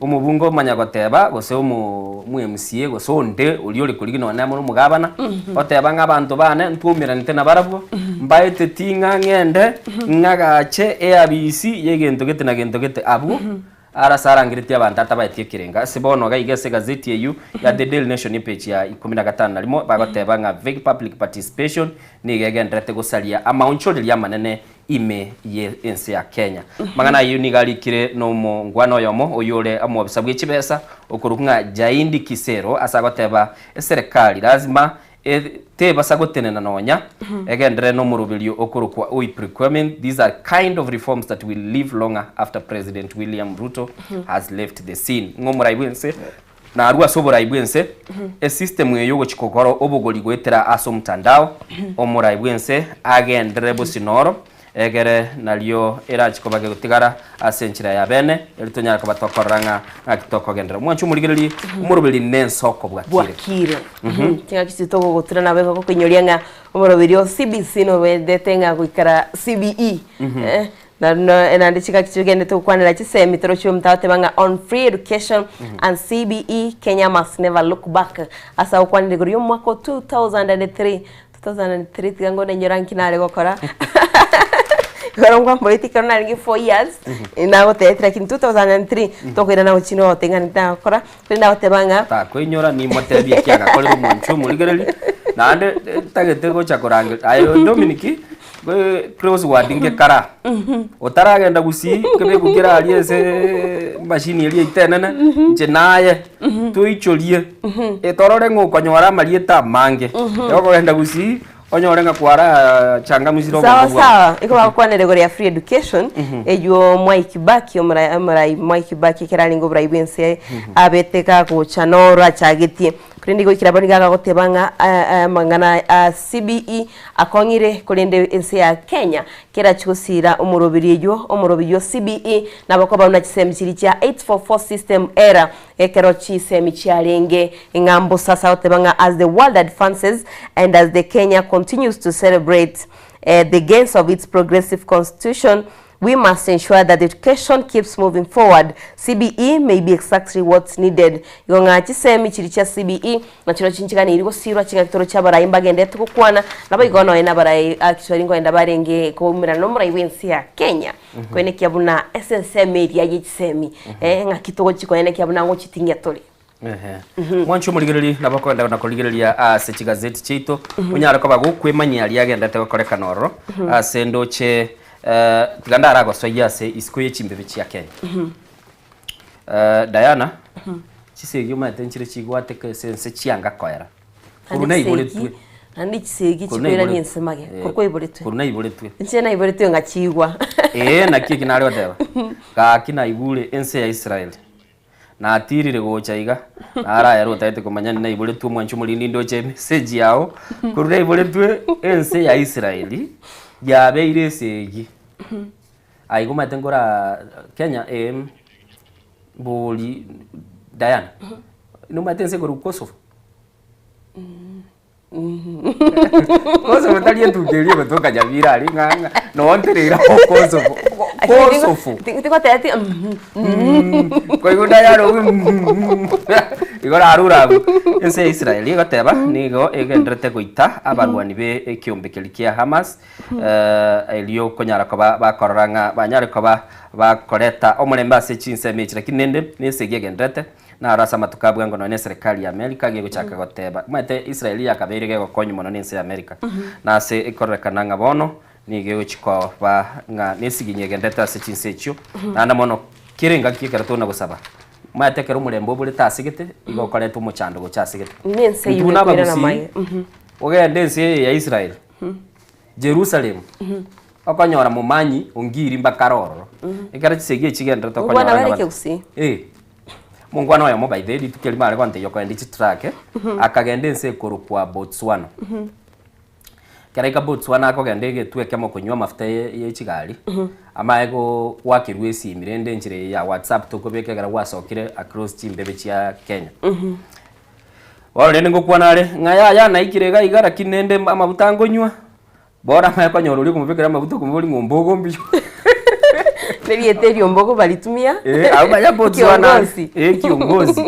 Omobunge omanya goteba gose omo omo-MCA gose onde oria ore korigia nonye amo na omogabana, oteba ng'a abanto bane ntwaumeranete nabarabwo, mbaeteti ng'a ng'ende ng'agache eabisi ya egento gete na gento gete abwo. Arase arangeretie abanto atabaeti ekerengo. Ase bono iga iga ase egazeti eyio ya The Daily Nation epeji ya ikomi na gatano na rimo bagoteba ng'a vague public participation nigo egendererete gosaria amaonchoreria amanene ime ye ense ya Kenya. Amang'ana ayio nigo arikire nomongwana oyomo oyio ore omobisa bwe chibesa okorokwa ng'a Jaindi Kisero ase agoteba eserekari lazima Tebasa gotenena nonya egenderere nomoroberio okorokwa Oi Procurement, these are kind of reforms that will live longer after President William Ruto has left the scene. Ng'a omorai bwense narwe ase oborai bwense esystem eye yogochi kogora obogori goetera ase omtandao omorai bwense agenderere bosio noro Egere nario erache koba gegotigara ase enchera ya bene, erio tonyare koba tokorora ng'a ng'aki tokogenderera. Omwancho omorigererie, omoroberi nensoko bwakire. Bwakire. Ching'aki chiria togogotura nabo egokoinyoria ng'a omoroberi o CBC nobendete ng'a goikara CBE. Eh, na na naende ching'aki chigenderete gokwanera chisemi torochie omonto agoteba ng'a on free education and CBE Kenya must never look back. Ase agokwanera igoro ya omwaka o 2003 2003 tiga ngone nyora nki nare gokora igoro nkwamboreti ekero narenge 4 years nagotebeti lakini 2003 tokoirana gochia nogote ng'a nagokora rende nagoteba ng'a Takoinyora nimotebie eki agakorera omonche omorigereri naende ntagete gocha korangeria aye Dominic crossword ngekara otaragenda gusii kebekwa kere aria ase emashini eria yaito enene inche naye toichorie torore ng'a okonyora amarieta amange okogenda gusii onyore ng'a kwara changamusire Sawa obongo bwao. sawa igo bagokwanera igoro ya free education eywo Mwai Kibaki omora omorai Mwai Kibaki ekero arenge oborai bwa ense abete gagocha noro achagetie korende igo ekero abwo nigo agagoteba ng'a amang'ana a CBE akong'ire korende ense ya Kenya kerachie gosira omoroberi eywo omoroberi o CBE nabo okoba buna chisemi chiria chia 844 system error Ekero chisemi chiarenge ng'a mbosa ase agoteba ng'a as the world advances and as the Kenya continues to celebrate the gains of its progressive constitution, we must ensure that education keeps moving forward. CBE may be exactly what's needed. Igo ng'a chisemi chiria chia CBE nachirobio chinchiganeiri gosirwa ching'aki toro chi'abarai mbagenderete gokwana, naboigo nonya nabarai actually nkoenda barenge koumerana nomorai bw'ense ya Kenya. Koenekia buna ase ensemo eria ye chisemi, eh, ng'aki togochi koenekia buna ngochiting'ia tore. Ehe. Mwanche omorigereria nabo okoenda na korigereria ase chigazeti chiaito onyare koba gokwemanyia aria agendete gokorekana ororo ase ndoche eh, tiga ndaragosoyie ase isiko ye chimbibe chia Kenya. Eh, Diana, chisegi omanyete nchire chigwateka ase ense chianga koera. Korwa naiboretwe. Naende chisegi Korwa chikoirania naiboretwe. ense mage, Eh, korwa kwaiboretwe. Korwa naiboretwe. Inche naiboretwe ngachigwa. Ee, naki eki nare goteba, Gaki naigure ense ya Israeli, natirire gocha iga, naraere otagete komanya ninaiboretwe omwancho omorindi ndoche emessage yao, korwa naiboretwe ense ya Israeli yabeire esegi. Aye igo omanyete nkora Kenya ee mbori Diana, nomanyete ense ekorwa Kosovo? Kosovo tari etuka eria egotoka Nyamira aria ng'a ng'a noo ntereire aho Kosovo. Kosovo. Tigotebeti Koigwa Diana obwe igo narure abwo. Ense ya Israel egoteba nigo egendererete goita abarwani be ekiombe keria kia Hamas erio konyara koba bakorora ng'a banyare koba bakoreta omorembe ase chinsemo echi lakini rende nesegi egendererete. Naro ase amatuko a bwango nonya neserekari ya Amerika gegochaka goteba, omanyete Israel yakabeire gegokonywa mono nense ya Amerika, na ase ekororekana ng'a bono nigo egochia koba ng'a nesiginyi egenderete ase chinse echio, naende mono kera engaki ekero tore na gosaba, omanyete ekero omorembe oborete ase gete, igo okoreta omochando gocha ase gete. Nense Intwe eywo buna ekoirana abagusii, maye. ogende ense eye ya Israel, Jerusalem. Okonyora momanyi ongiri mpaka are ororo. Ekero chisegi echi chigenderete Mokwana okonyora bare ng'a ekegusii. Eh. Mongwana oyomo by the way rituko erimo are gontebia okoenda chitrake, akagenda ense ekorokwa Botswana. Ekero aika Botswana akogenda egetwe ekemo konywa amafuta ye ye chigari, amaye go gwakerwa esimi rende enchera eye ya WhatsApp tokobeka ekero gwasokire across chimbebe chia Kenya. Bono rende ngokwana are, ng'a yaya naikire iga iga lakini rende amafuta nkonywa, Bono amanye konyora oria okomobekera amaguta okomoboria ng'a ombogo mbuya. Nerieta erio ombogo baritumia. Eh, abwo baria Botswana Kiongozi. eh, kiongozi.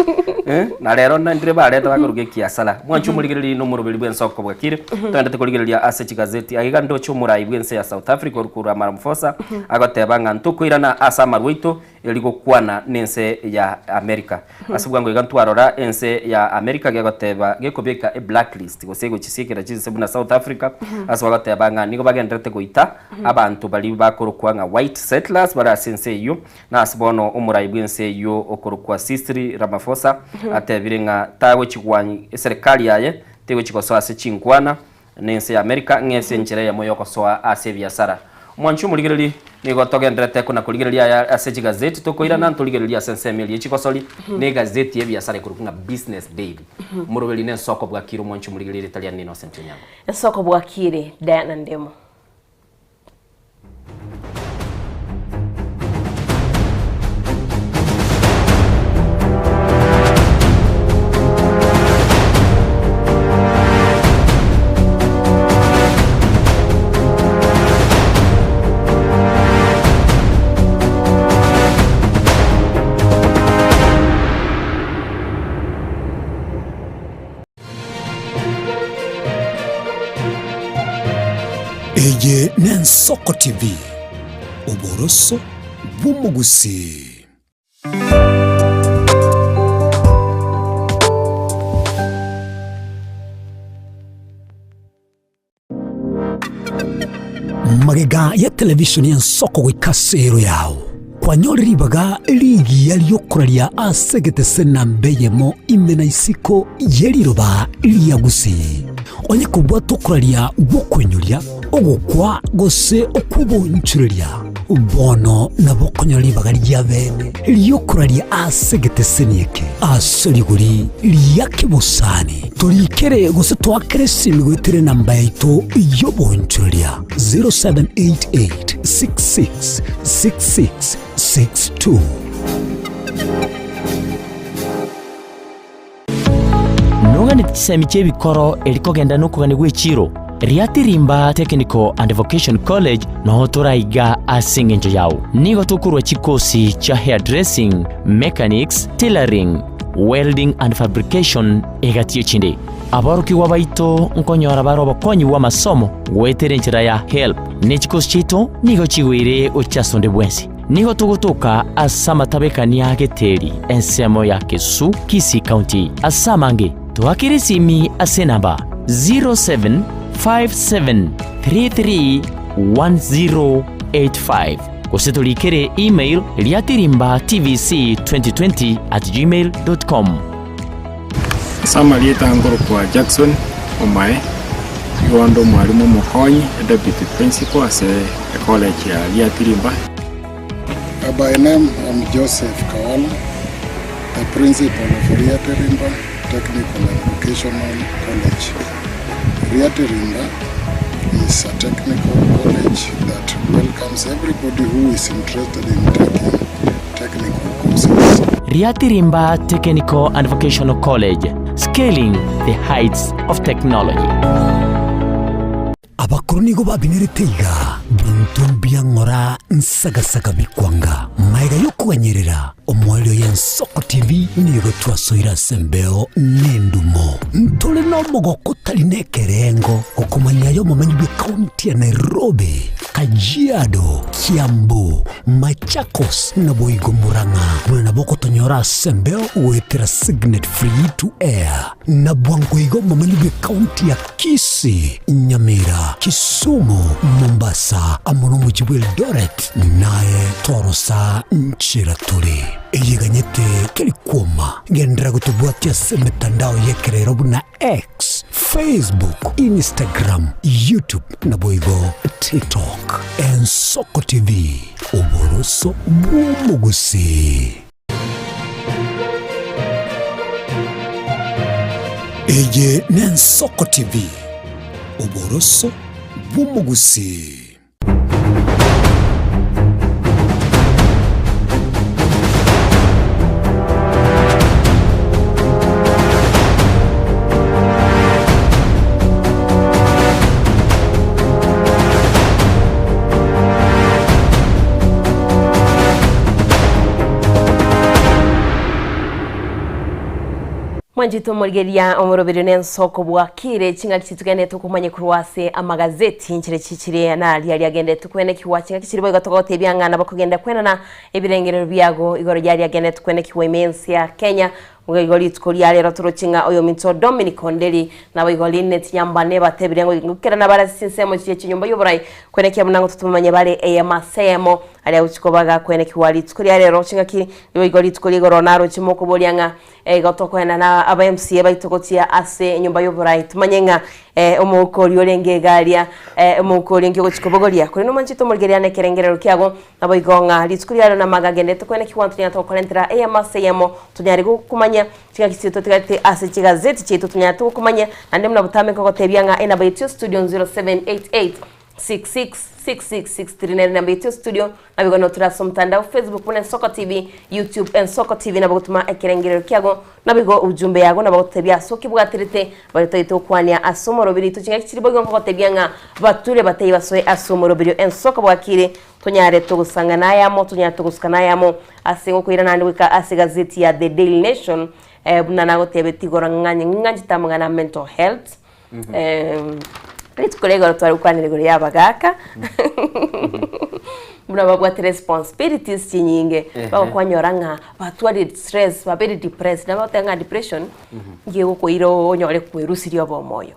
Eh, na rero na ndire bareta bakaruga ekiasara. Mwanche omorigereria na omoroberi bw'ensoko bwakire. Toendete korigereria ase chigazeti. Aiga ndoche omorai bw'ense ya South Africa orokoro rwa Ramaphosa agoteba ng'a ntokoirana ase amarwa aito eri gokwana nense ya America. Ase bwango iga ntwarora ense ya America gegoteba gekobeka eblacklist gose egochisiekera chinse buna South Africa ase bagoteba ng'a nigo bagendererete goita abanto baria bakorokwa ng'a white settlers bare ase ense eyio na ase bono omorai bwense eyio okorokwa Cyril Ramaphosa atebire ng'a tagochigwa eserekari yaye tegochi gosoa ase chinkwana Nense ya Amerika ng'ese enchera eyemo y'ogosoa ase ebiasara. Omwanchi omorigereria, nigo togendererete kona korigereria aya ase chigazeti tokoirana ntorigererie ase ensemo eria y'echigosori na egazeti y'ebiasara ekorokwa ng'a Business Daily. Omoroberi nensoko bwakire omwanchi omorigereria erieta riane Innocent Onyango. Ensoko bwakire Diana Ndemo. Eye n'Ensoko TV, oboroso bw'omogusii. Magega ya televisheni y'ensoko goika ase ero yao, kwanyore ribaga rigiya ri'okoraria ase egetese namba eyemo ime na isiko ye riroba ria Gusii. Onye kobwata okoraria gw'okoinyoria, ogokwa gose okw'obonchureria, bono nabo okonyora ribaga ria bene ri'okoraria ase egeteseni eke ase rigori ria kebosani. Torikere gose toakere esimi goetera enamba yaito y'obonchoreria 0788 66 66 62. Noganeti chisemi chi'ebikoro eri kogenda nokogania gw'echiro? Riatirimba Technical and Vocational College noo toraiga ase engencho yao. Nigo tokorua chikosi chia hairdressing, mechanics, tailoring, welding and fabrication egati y'echinde. Aborokigwa baito nkonyora bare obokonyi bw'amasomo goetera enchera ya HELB, ne chikosi chiaito nigo chigoire gochia ase onde bwensi. Nigo togotoka ase amatabekania a Geteri, ensemo ya Kesu, Kisii County. Ase amange, toakere esimi ase enamba 0757331085 gose torikere email riatirimbatvc2020@gmail.com. Ase amarieta nkorokwa Jackson Omae, nigo onde omwalimu omokonyi, e deputy principal ase ecollege ya Riatirimba. By name I'm Joseph Kawala, the principal of Riatirimba Technical and Vocational College. Riatirimba is a technical college that welcomes everybody who is interested in taking technical courses. Riatirimba Technical and Vocational College, scaling the heights of technology. Abakoro nigo babinerete iga, Binto mbia ng'ora nsagasaga bikwanga. Magega y'okoganyerera omoerio y'Ensoko TV nigo twasoire ase embeo n'endumo. Ntore nomogoko otari nekerengo gokomanyia y'omomenyi bw'ekaunti ya Nairobi, Kajiado, Kiambu, Machakos naboigo Murang'a buna nabo ogotonyora ase embeo goetera Signet Free to Air. Na bwango iga omomenyi bw'ekaunti ya Kisii, Nyamira, Kisumu, Mombasa amo nomochie bw'Eldoret naye torosa nchera tore. Eyeganyete teri kwoma. Genderera gotobwatia ase emetandao y'ekerero buna X, Facebook, Instagram, YouTube naboigo TikTok. Ensoko TV, oboroso bw'omogusii. Eye n'Ensoko TV, oboroso bw'omogusii. Mwanchete omorigereria omoroberio nensoko bwakire ching'aki chitugenderete okomanya korwa ase amagazeti nchire chichire naria riagenderete kwenekigwa ching'aki chiri boigo togotebia ng'a nabo kogenda kwenana ebirengererio biago igoro ya riagenderete kwenekigwa ime ense ya Kenya Boigo rituko ria rero toroche ng'a oyominto Dominic Onderi naboigo Linet Nyambane batebire ng'a goikera nabare ase chinsemo chie chinyomba y'oborai kwenekia buna ng'a totomanye bare eyemo ase eyemo aria gochia koba gakwenekigwa rituko ria rero ching'aki boigo rituko ria igoro naroche mokoboria ng'a igo tokoenda na aba MCA baito gochia ase enyomba y'oborai tomanye ng'a omouko oria orenge iga aria omouko oria nki ogochia kobogoria korende omwanchete omorigereria na ekerengerero kiago Naboigo ng'a rituko riarero namaga agenderete kwenekigwa ntonyare togokorentera eyemo ase eyemo, tonyare gokomanya chingaki chiaito totigarete ase chigazeti chiaito tonyare togokomanya, naende buna botambe nkogotebia ng'a enamba yaito ya studio 0788 666663 nere enamba yaito ya studio, naboigo notore ase omotandao Facebook buna Ensoko TV, YouTube Ensoko TV nabo gotuma ekerengerero kiago, naboigo ujumbe yago nabo gototebia ase okebwaterete baria toyete gokwania ase omoroberi oito chingaki chiri boigo nkogotebia ng'a bature bataiyo basoe ase omoroberi o Ensoko bwakire Tonyare togosang'ana ayamo, tonyare togosukana ayamo ase gokoirana naende goika ase egazeti ya The Daily Nation, eh, buna nagotebetie igoro ng'a ng'anchete amang'ana a mental health. Eh, rituko ria igoro tware gokwanera igoro ya abagaka, buna babwate responsibilities chinyinge, Ehe. bagokwanyora ng'a batwarire stress, babeire depressed, nabo bagoteba ng'a depression, nigo egokoira onyore kwerusiria obomoyo.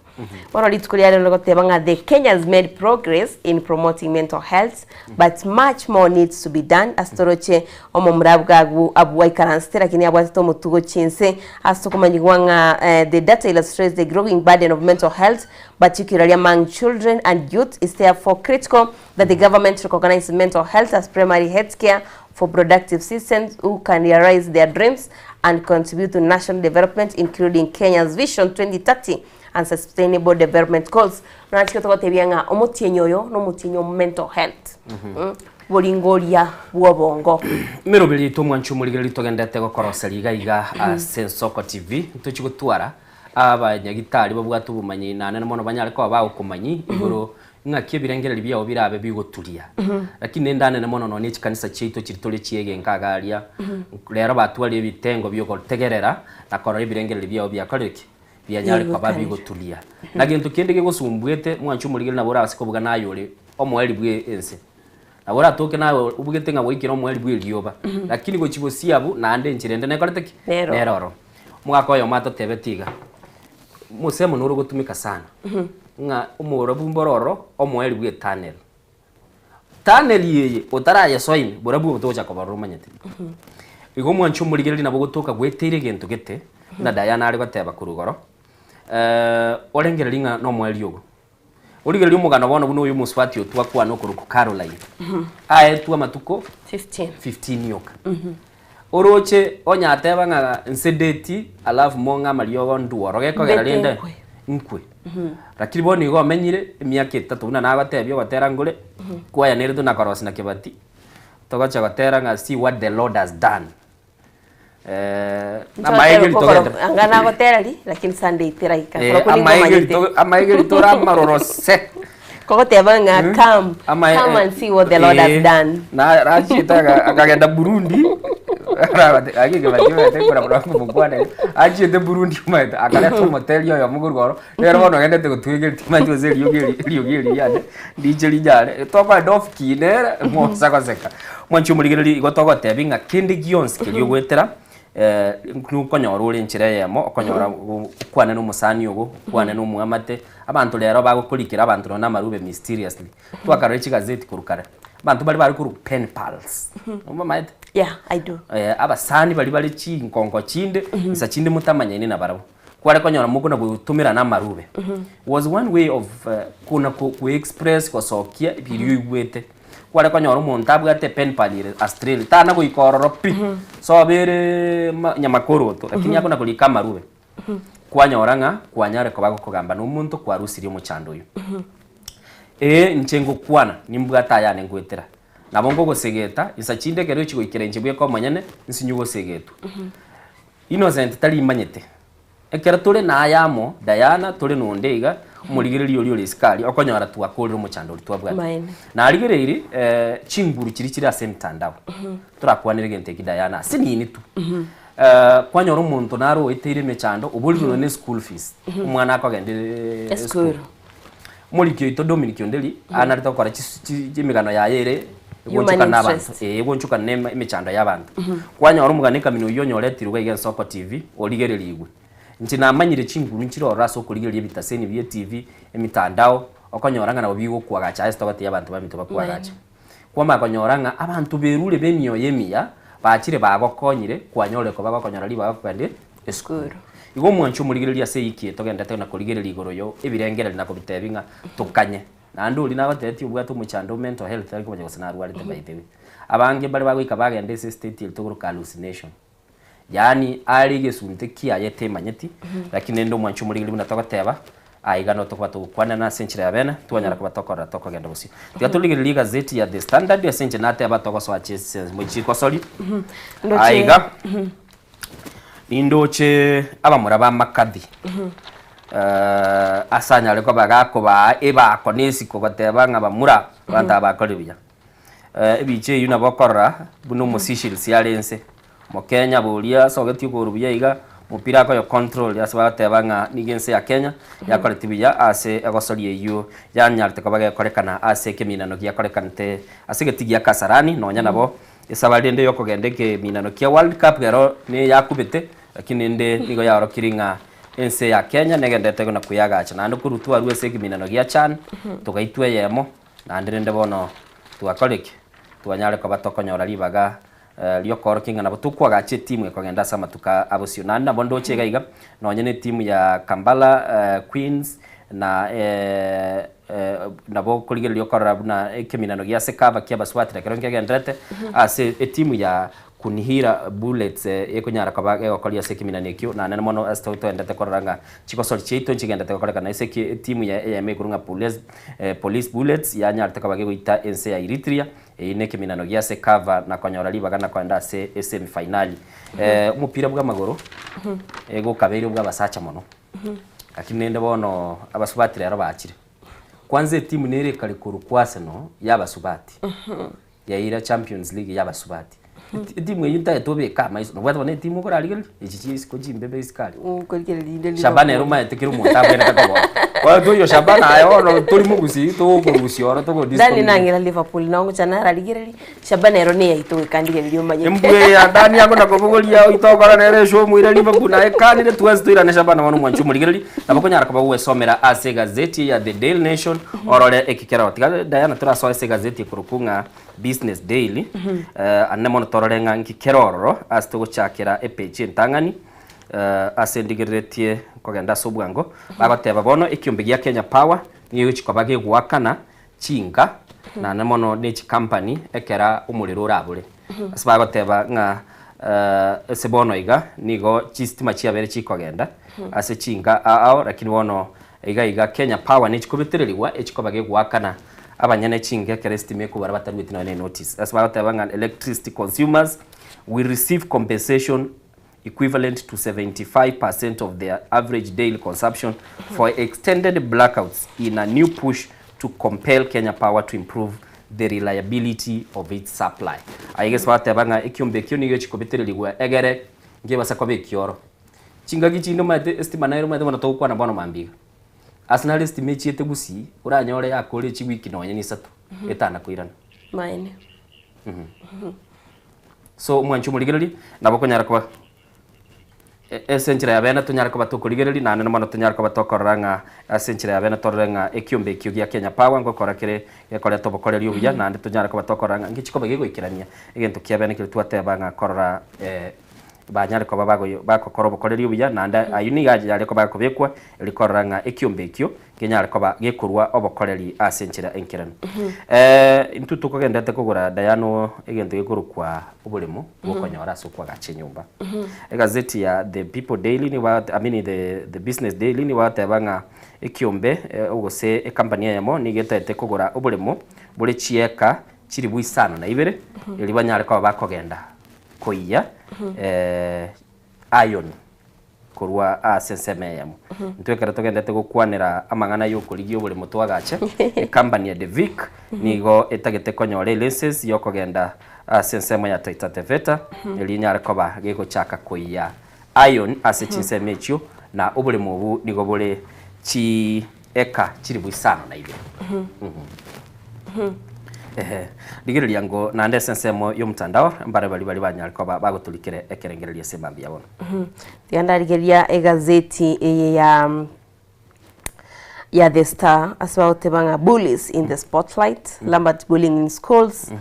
Bono rituko ria rero rigoteba ng'a the Kenya has made progress in promoting mental health but much more needs to be done ase toroche omomura abwo abwo abwo aikaransete lakini abwatete omotugo chinse ase tokomanyigwa ng'a eh, the data illustrates the growing burden of mental health particularly among children and youth is therefore critical that the government recognize mental health as primary health care for productive citizens who can realize their dreams and contribute to national development including Kenya's Vision 2030 and Sustainable Development Goals. Nachike togotebia ng'a omotienyi oyo nomotienyi o mental health. Mm. Boringoria bw'obongo. Emeroberi yaito omwanchi omorigereria togendete gokoroseria iga iga ase Ensoko TV ntochi gotwara abanyagitari babwate obomanyi naende mono banyare koba bagokomanyi igoro Ng'aki ebirengererio biao birabe bigoturia. Lakini nende anene mono nonya ne chikanisa chiaito chiri tore chi'egenka iga aria, rero batwarire ebitengo bi'ogotegerera na korora ebirengererio biao biakorire ki? Bianyare koba bigoturia. Na gento kende gegosumbuete, mwanche omorigereria nabo orase kobuga naye ore omoerio bwe ense. Nabo oratoke naye obugete ng'a gwaikire omoerio bw'erioba, lakini gochia bosio abwo naende enchera ende nekorete ki? Nero. Nere ororo. Omogaka oyomo atotebeti iga, Mosemo noro ogotumeka sana, ng'a omorabu mboro ororo omoerio bw'etunnel. Tunnel eye otarayesoa ime, borabu obo togocha kobarora omanyete. Igo omwanchi omorigereria nabo ogotoka gweteire egento gete, buna Diana are goteba korwa igoro, orengereria ng'a nomoerio ogo. Origererie omogano bono buna oyo omosubati otwa kwana okorokwa Caroline. Aetwe amatuko 15. 15 yoka. Oroche onye ateba ng'a nsedeti alafu mong'e amariogo ndworo gekogera Mbete rende nkwe. nkwe. Lakini bono igo omenyire emiaka etato buna nagotebia ogotera nkore kwayaneretwe na korosia na kebati togocha gotera ng'a see what the Lord has done. Eh, amaegeri togende Anga nagotera ri lakini Sunday teraika. Eh, Korokwo nigo amaegeri omanyete. to- amaegeri tore amaroro se Kogoteba ng'a come, Ama- come eh, and see what the Lord has eh, done. na rachiete aga- akagenda Burundi achiete Burundi omanyete akareta omoteri oyomo korwa ororo nere bono ogendete gotwegeria timanyeti gose eriogi eri eriogi eri riane ndiche rinyare tokoenda off key nere mosa goseka. Mwanche omorigereria igo togotebia ng'a kende gionsi keria ogoetera nokonyora ore enchera eyemo okonyora okwane na omosani ogo, okwane na omwamate, abanto rero bagokorikera abanto nonye na amarube mysteriously. Twakarora chigazeti korwa kare, abanto baria bare korwa pen pals, omamaete? Yeah, I do. Abasani baria bare chinkonko chinde, nsa chinde motamanyaine nabarabwo. Kware konyora mokona gotumerana amarube. Was one way of kona ko express gosokia biria oigwete. Kware konyora omonto abwate pen pal ere Australia, tana goika ororo pi, sobe ere nyamakoroto, lakini akona korika amarube. Kwanyora ng'a kwanyare koba gokogamba na omonto kwarusirie omochando oyio. Ee inche ngokwana, nimbwate ayane ngoetera. Nabo nkogosegeta, insa chinde ekero echigoikera inche bweka omonyene, nsinyu gosegetwa. Innocent tari imanyete. Ekero tore na aye amo, Diana, tore na onde iga, omorigereria oria ore isiko aria, okonyora twakorire omochando oria twabwate. Maene. Narigereiri chinguru chiria chire ase emitandao, torakwanere egento eki Diana, ase nini tu. Kwanyora omonto naro oeteire emechando, oborirwe nonya ne school fees, omwana akogenda esukuru. Omoriki oito Dominic Onderi, anarete gokora chis- chi- emegano yaye ere Human egonchokana na abanto, interest. eh, egonchokana na ema- emechando ya abanto. Kwanyora omogano ekamina oyio onyoretirwe iga iga Ensoko TV, origererigwe. Inche namanyire chinguru nchire ororo ase okorigereria ebitaseni bie TV, emitandao, okonyora ng'a nabo bigokwagacha ase togotebia abanto baminto bakwagache. Kwamanya konyora ng'a abanto berure b'emioyo emiya, bachire bagokonyire, kwanyorire koba gokonyora ribaga kogenda esukuru. Igo omwancho omorigereria ase eyiki eye togenderete na korigereria igoro yo ebirengererio na kobitebi ng'a tokanye. Naende oria nagotebetie obwate omochando o mental health tari komanya gose narwarete by the way. Abange mbare bagoika bagenda ase estate eri tokoroka hallucination. Yaani are egesunte kiaye temanyeti, lakini rende omwancho omorigereria buna togoteba, aiga no tokoba togokwanera ase enchera ya bene, twanyara koba tokorora tokogenda bosio. Tiga torigererie egazeti ya The Standard ase enchera nateba togosoa chisemo chikosori. Aiga nindoche abamura ba Makathi ase anyare koba gakobaa ebako na esiko goteba ng'a bamura abanto aba bakorire buya. Ebicha eyio nabo okorora buna omosishils are inse, omokenya boria asogetie okoru buya iga, omopira akoyo control ase bagoteba ng'a nigo ense ya Kenya yakoreti buya ase egosoria eyio yanyarete koba gekorekana ase ekeminano giakorekanete ase egetii gia Kasarani nonya nabo esabari rende yokogenda ekeminano kia World Cup ero neyakubete lakini rende nigo yaorokirie ng'a ense ya Kenya negenderete na koyagacha naende korwa twarwa ase ekeminano gia CHAN togaitwa eyemo. Naende rende bono twakora eke, twanyare koba tokonyora ribaga riokoorokia ng'a nabo tokoagacha etimu ekogenda ase amatuko a bosio. Naende nabo ndoche iga iga, nonye na etimu ya Kampala Queens na nabo okorigereria okorora buna ekeminano gia Cecava kia abasubati na kerokio nkegendererete ase etimu ya Kunihira Bullets ekonyara koba egokoria ase ekeminano ekio, na nene mono ase toendete korora ng'a chigosori chiaito nchigendete gokorekana ase eki etimu ya eyemo ekorwa ng'a Police, Police Bullets yanyarete koba gegoita ense ya Eritrea, eyio ne ekeminano gia Cecava na konyora ribaga na koenda ase esemi finali. Omopira bw'amagoro egokabeire obw'abasacha mono, lakini rende bono abasubati rero bachire. Kwanza etimu nere ekare korwa kwa Arsenal ya abasubati. Yaira Champions League y'abasubati. Etimu eyio ntagete obeke amaiso, nobwate bono etimu okorarigereria, echi chia isiko chimbebe isiko aria. Nkorigereria inde Shabana ere omanyete kera omonto abwenerete koboa. Bono toiyo Shabana aye bono tori mogusii togokorusia oro togo Dani discommunicate. nang'ira Liverpool nao ngocha nararigereria, Shabana ero neyaito goika ndigererie omanyete. Embwa eye ya Dani akona kobogoria oito okora nere eshow omoire Liverpool naye ekanire twensi toirane Shabana bono omwanchi omorigereria, nabo okonyara koba gogwesomera ase egazeti eye ya The Daily Nation orore eki Kero tiga Diana torasoe ase egazeti ekorokwa ng'a Business Daily, ande mono torore ng'a nki kere ororo ase togochakera epeji entang'ani ase ndigereretie kogenda ase obwango, bagoteba bono ekiombe gia Kenya Power nigo egochi koba gegoakana chinka naende mono ne chicompany ekera omorero orabore. Ase bagoteba ng'a ase bono iga nigo chistima chiabere chikogenda ase chinka ao ao lakini bono Iga iga Kenya Power nechikobetererigwa echikoba gegoakana abanyene chinka ekero estima ekobara batarueti nonya ne notice. Ase bagoteba ng'a electricity consumers will receive compensation equivalent to 75% of their average daily consumption for extended blackouts in a new push to compel Kenya Power to improve the reliability of its supply. Aiga ase bagoteba ng'a ekiombe ekio nigo echikobetererigwa egere nkebasa koba ekioro. Chingaki chinde omanyete estima nere omanyete bono togokwana bono mambia iga. Ase nare estima echiete gusii, oranyore yakore chiwiki nonye na isato, etana koirana. Maene. So omwanchi omorigereria, nabo okonyara koba ase enchera ya bene tonyare koba tokorigereria naende mono tonyare koba tokorora ng'a ase enchera ya bene torore ng'a ekiombe ekio gia Kenya Power ngokora kere gekoreta obokoreri obuya naende tonyare koba tokorora ng'a ngechi koba gegoikerania egento kia bene keria twateba ng'a korora. banyare koba bagoyo bagokora obokoreri obuya, naende ayio nigo ayare koba akobekwa erio korora ng'a ekiombe ekio kenyare koba gekorua obokoreri ase enchera enkeranu. Intwe tokogenderete kogora Diana oo egento gekorokwa oboremo bwokonyora ase okoagacha enyomba. Egazeti ya The People Daily nigo bagote I mean the the Business Daily nigo bagoteba ng'a ekiombe gose ecompany eyemo nigo etaete kogora oboremo bore chieka chilifu isano na ibere erio banyare koba bakogenda koiyia iron korwa ase ensemo eyemo. Intwe ekero togenderete gokwanera amang'ana y'okorigia oboremo twagache, ecompany ya Devic nigo etagete konyora elicense y'okogenda ase ensemo ya Taita Taveta erio enyare koba gegochaka koiyia iron ase chinsemo echio na oboremo obwo nigo bore chi eka chilifu isano na ibere. Ehe, rigereria ngo naende ase ensemo y'omotandao mbare baria baria banyare koba bagotorikera ekerengererio ase mambia bono. Tiga ndarigeria egazeti eye ya ya The Star ase bagoteba ng'a bullies in the spotlight, Lambert bullying in schools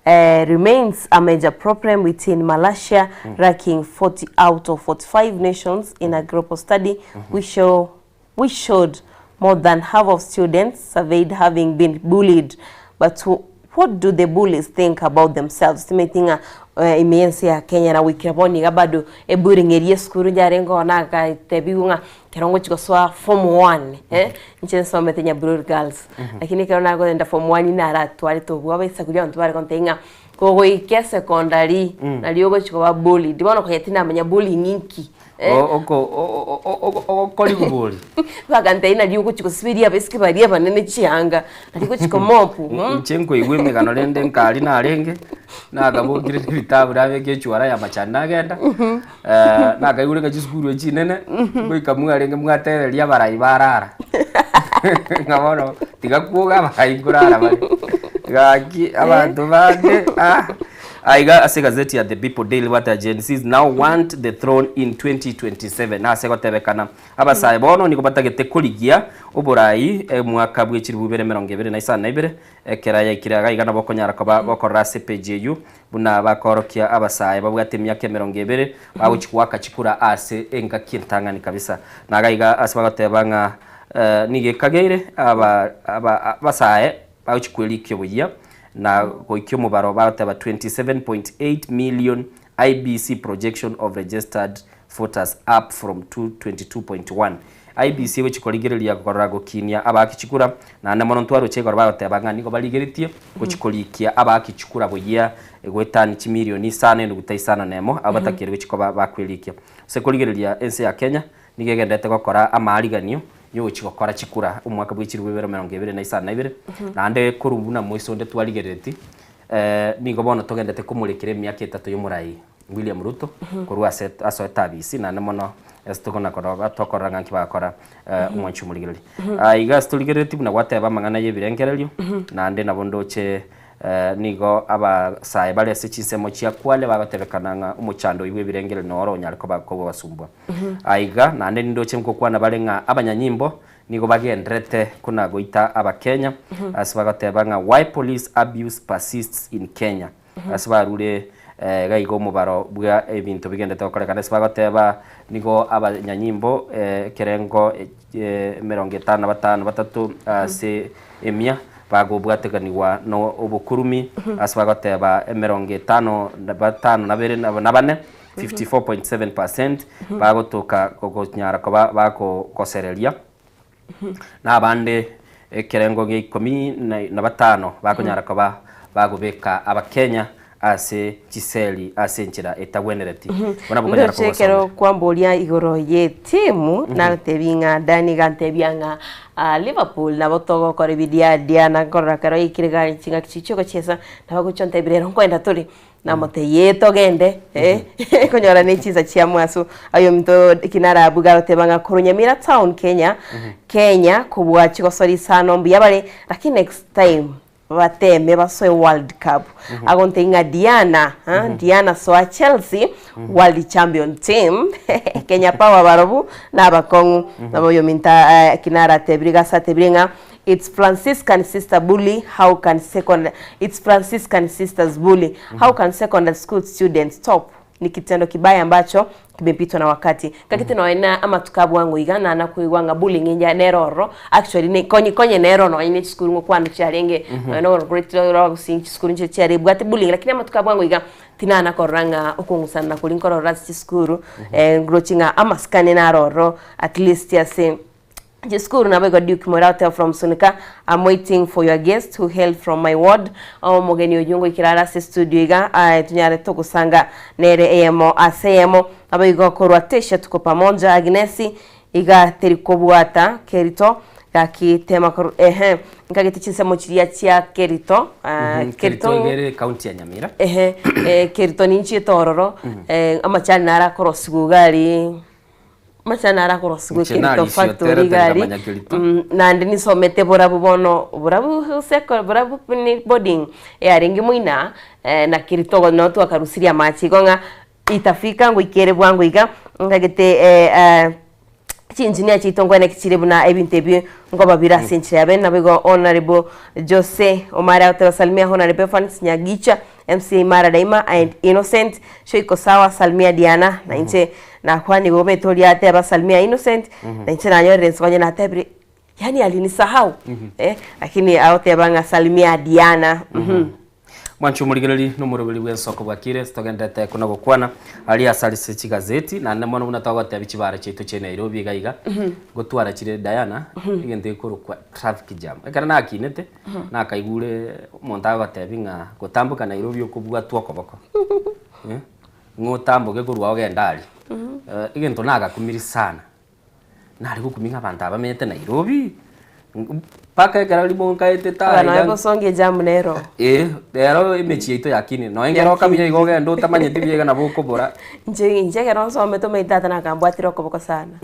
remains a major problem within Malaysia, ranking 40 out of 45 nations in a global study which show which showed more than half of students surveyed having been bullied but what do the bullies think about themselves timanyeti ng'a ime y'ense ya Kenya na goikera bono iga bado ebullying eria esukuru yarenge oo nagatebiwa ng'a ekero ngochi gosoa form one eh, inche nsomete Nyabururu Girls lakini ekero nagogenda form one naratwarete obwoba esaku abanto bare gontebia ng'a kogoika esekondari nario ogochi koba bullied bono konya tinamanya bullying inki. Ogokorigwa bori. Bagantebia nari ogochia gosiberia abaiseke baria abanene chianga, nari ogochia komopu. Inche nkoigwa emegano rende nkari narenge, nakabokire na ebitabu nabeka echuara ya machani nagenda, nakaigure ng'a chisukuru echi chinene, ngoika mwarenge mwatereria abarai barara. Ng'a bono tiga kwoga abarai nkorara bare. Gaki abanto bande ah. Aiga ase egazeti ya The People Daily bwate Gen Zs now want the throne in 2027 ase gotebekana abasae bono nigo batagete korigia oborai omwaka bwe chilifu ibere emerongo ebere na isano na ibere ekero yaikire iga iga nabo okonyara koba gokorora ase epage eyio buna bakorokia abasae babwate emiaka emerongo ebere bagochi goaka chikura ase engaki entang'ani kabisa na iga iga ase bagoteba ng'a nigo ekageire aba abasae bagochi kwerikia oboyia na goikia omobaro bagoteba 27.8 million IEBC projection of registered voters up from 22.1. IEBC egochi korigereria korora gokinia abaaki chikura naende mono ntwaroche igoro bagoteba ng'a nigo barigeretie gochi korikia abaaki chikura boyia goetani chimilioni isano enuguta isano na emo abwo batakeire gochi koba bakwerikia. Ase korigereria ense ya Kenya Nigo egenderete gokora amaariganio y'ogochia gokora chikura omwaka bwe chilifu ibere emerongo ebere na isano na ibere, naende korwa buna moiso onde twarigerereti, nigo bono togenderete komorekera emiaka etato y'omorai William Ruto korwa ase asoete abisi naende mono ase tokona korora tokorora ng'a nki bagokora omwanchi omorigereri. Iga ase torigerereti buna gwateba amang'ana y'ebirengererio, naende nabo ndoche Nigo abasae bare ase chinsemo chia Kwale bagotebekana ng'a omochando oyio bw'ebirengererio noro onyare koba kobasumbua. Aiga naende nindoche ngokwana bare ng'a abanyanyimbo nigo bagendererete kona goita Abakenya ase bagoteba ng'a why police abuse persists in Kenya ase barure iga iga omobaro bwa ebinto bigenderete gokorekana ase bagoteba nigo abanyanyimbo ekerengo emerongo etano na batano batato ase emia bagobwateganigwa nobokurumi ase bagoteba emerongo etano na batano na bere na bane, 54.7 percent, bagotoka gokonyara koba bagokosereria na abande ekerengo gia ikomi na batano bakonyara koba bagobeka abakenya ase chiseli ase enchera etagwenereti. Buna bokonyara Ndoche ekero kobosomera. kwamboria igoro y'etimu, nagotebi ng'a Dani gantebia ng'a ah, Liverpool nabo togokora ebidiadia na nkorora ekero yaikire iga chingaki chiria chiogochiesa, nabo agocha ontebia rero nkoenda tore, namotebia ee togende eh, konyora ne chinsa chia mwaso. Aye ominto eki narabuga agoteba ng'a korwa Nyamira town Kenya, Kenya kobua chigosori isano mbuya bare, lakini next time Bateeme basoe World Cup. Agontebia ng'a Diana, ha, Diana soa Chelsea, World Champion team. Kenya Power barobwo nabakong'u. Nabo oyominto eh, kinara atebire iga ase atebire ng'a it's Franciscan sister bully, how can second, it's Franciscan sisters bully, how can secondary school students stop? Ni kitendo kibaya ambacho kimepitwa na wakati. Gaki nonya na amatuko abwang'o iga nana koigwa ng'a bullying inja nere ororo actually ne konye konye nere nonya ne chisukuru ngokwana chiarenge nonya na orogosingi chisukuru nchire chiare ebwate bullying lakini amatuko abwang'o iga tinana korora ng'a okong'usana koria nkorora ase chisukuru nroche ng'a amasikani naro ororo at least ase Chisukuru nabo igo Duke Morato from Sunika I'm waiting for your guest who hailed from my ward omogeni oyio ngoikera are ase studio iga aye tunyare togosanga nere eyemo ase eyemo nabo igo korwa Tesha tuko pamoja Agnesi iga teri kobwata Kerito gaki tema koru ehe nkagete chinsemo chiria chia Kerito ah, Kerito iga ere county ya Nyamira. Ehe eh, Kerito ninchiete ororo eh, amachani naro akorosiwa iga aria Amachani naro akorosiwa Inche Kerito narisie factory oterete iga aria nkamanya Kerito. naende nisomete borabu bono borabu seko borabu ni boarding yarenge moina na Kerito igo noo twakarusirie amache igo ng'a itafika ngoikere bwango iga ntagete chingineer chiaito nkwane ki chire buna ebinto ebi nkoba bire ase enchera ya bene nabo igo Honourable Jose Omare agoteba salimia Honourable Evans Nyagicha MCA Imara Daima and Innocent Show iko sawa salimia Diana na inche nakwanigwe omanyete oria ateba salimia Innocent na inche nanyorire inse onye natebire yaani alinisahau eh, lakini agoteba ng'a salimia Diana mhm. Mwanche omorigereri na omoroberi bw'ensoko bwakire, togenderete kona gokwana aria ase arise chigazeti, naende mono buna togotebia chibara chiaito chia Nairobi iga iga, gotwara chire Diana, egento gekorokwa traffic jam. Ekero nakinete, nakaigure omonto agotebia ng'a gotamboka Nairobi okobwatwa okoboko, ng'a otamboke korwa ogende aria. Egento nagakumirie sana, nare gokumia ng'a abanto aba bamenyete Nairobi, mpaka ekero rimo nkaete Aba iga noe gosonga ejamu nero. Eh, rero emechie yaito yakinire, nonya ekero okamenya iga ogende otamanyeti buya iga nabo okobora. Inche inche ekero nsomete omanyete tata nakambwatire okoboko sana,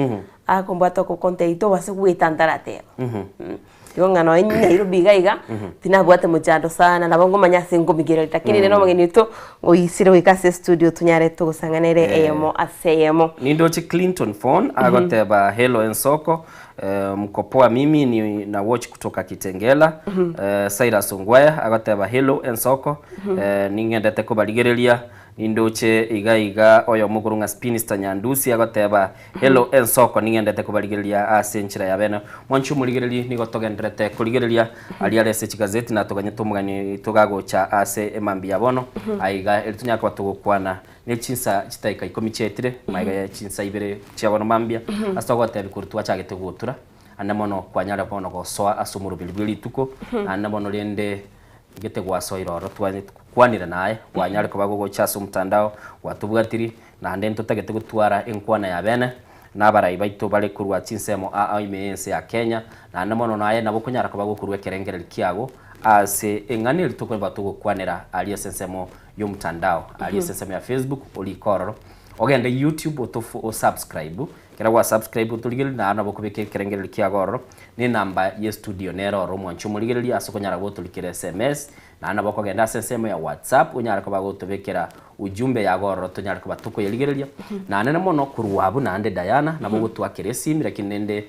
akombwata okoboko ontebia tobasa goeta ntarateba. Igo ng'a nonya Nairobi iga iga, tinabwate mochando sana, nabo nkomanya ase nkomigereria, lakini rero omogeni oito oisire goika ase estudio tonyare togosang'ana ere eyemo ase eyemo. Nindoche Clinton Phone agoteba hello Ensoko eh, mko poa mimi ni na watch kutoka Kitengela eh, Cyrus Ongwaya agoteba hello Ensoko eh, ning'endete kobarigereria nindoche iga iga oyomo korwa ng'a Spinister Nyandusi agoteba Hello ensoko ning'endete kobarigereria ase enchera ya bene. Mwanche omorigererie nigo togenderete korigereria aria are ase chigazeti na toganyete omogani togagocha ase emambia ya bono. Aiga eri tonyare koba togokwana ne chinsa chidakika ikomi chiaetire magega ya chinsa ibere chia bono mambia ase togotebia korwa twachagete gotura ande mono kwanyare bono gosoa ase omoroberi bwe rituko ande mono rende gete gwasoire ororo twakwanire naye kwanyare koba gogocha ase omotandao gwatobwatiri Naende ntotagete gotwara enkwana ya bene na abarai baito bare korwa chinsemo aa ime y'ense ya Kenya, naende mono naye nabo okonyara koba gokorua ekerengererio kiago ase eng'ana eria tokoba togokwanera aria ase ensemo y'omtandao, aria ase ensemo ya Facebook orike ororo, ogende YouTube otofu osubscribe, ekero gwa subscribe otorigererie naende nabo okobeka ekerengererio kiago ororo, na enamba ye studio nere ororo omwanche omorigererie ase okonyara gotorikera sms, Naende nabo okogenda ase ensemo ya WhatsApp onyare koba gotobekera ujumbe yago ororo tonyare koba tokoyerigereria. Naende mono korwa abwo naende Diana nabo ogotwakera esimi lakini rende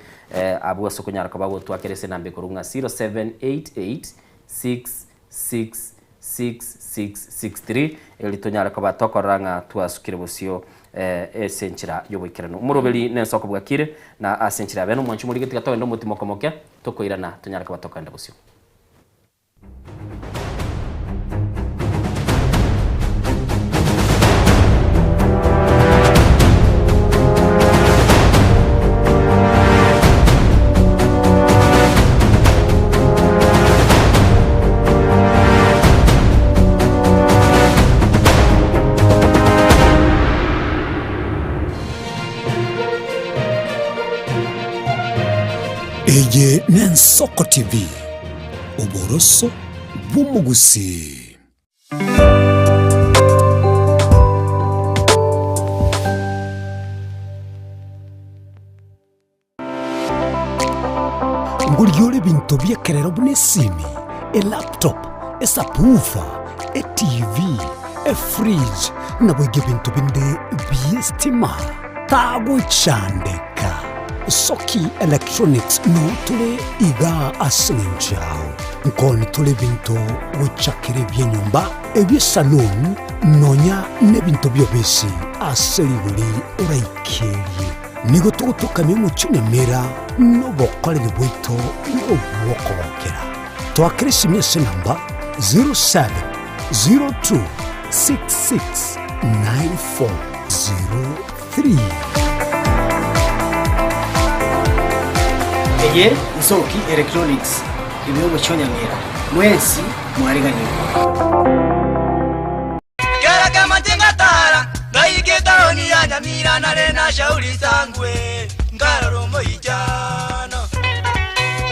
abwo ase okonyara koba gotwakera ase enamba ekorwa ng'a 0788666663 eri tonyare koba tokorora ng'a twasukire bosio ase enchera y'oboikeranu. Omoroberi nensoko bwakire na ase enchera ya bene omwanchi omorige tiga togende omotimoko moke tokoirana tonyare koba tokogenda bosio. Eye n'Ensoko TV, oboroso bw'omogusii. Ngorigia ore ebinto bi'ekerero buna esimi, elaptop, esubwoofer, etv, efridge, naboigo ebinto binde bi'estima. Tagochandeka. Soki Electronics noo tore igaa ase eng'encho yao. Nkoni tore ebinto gochakera ebi'enyomba, ebi'esaloon, nonya nebinto bi'obisi ase rigori oraikerie. Nigo togotokamia omochie Nyamira nobokoreri bwaito nobw'okogokera. Toakere esimi ase enamba 0702669403. Eye Nsoki Electronics ime y'omochie o Nyamira. Mwensi mwareganigwe. Kera kemo tingatara, ngaika etaoni ya Nyamira nare na Shauri Sangwe, nkarora omoichano.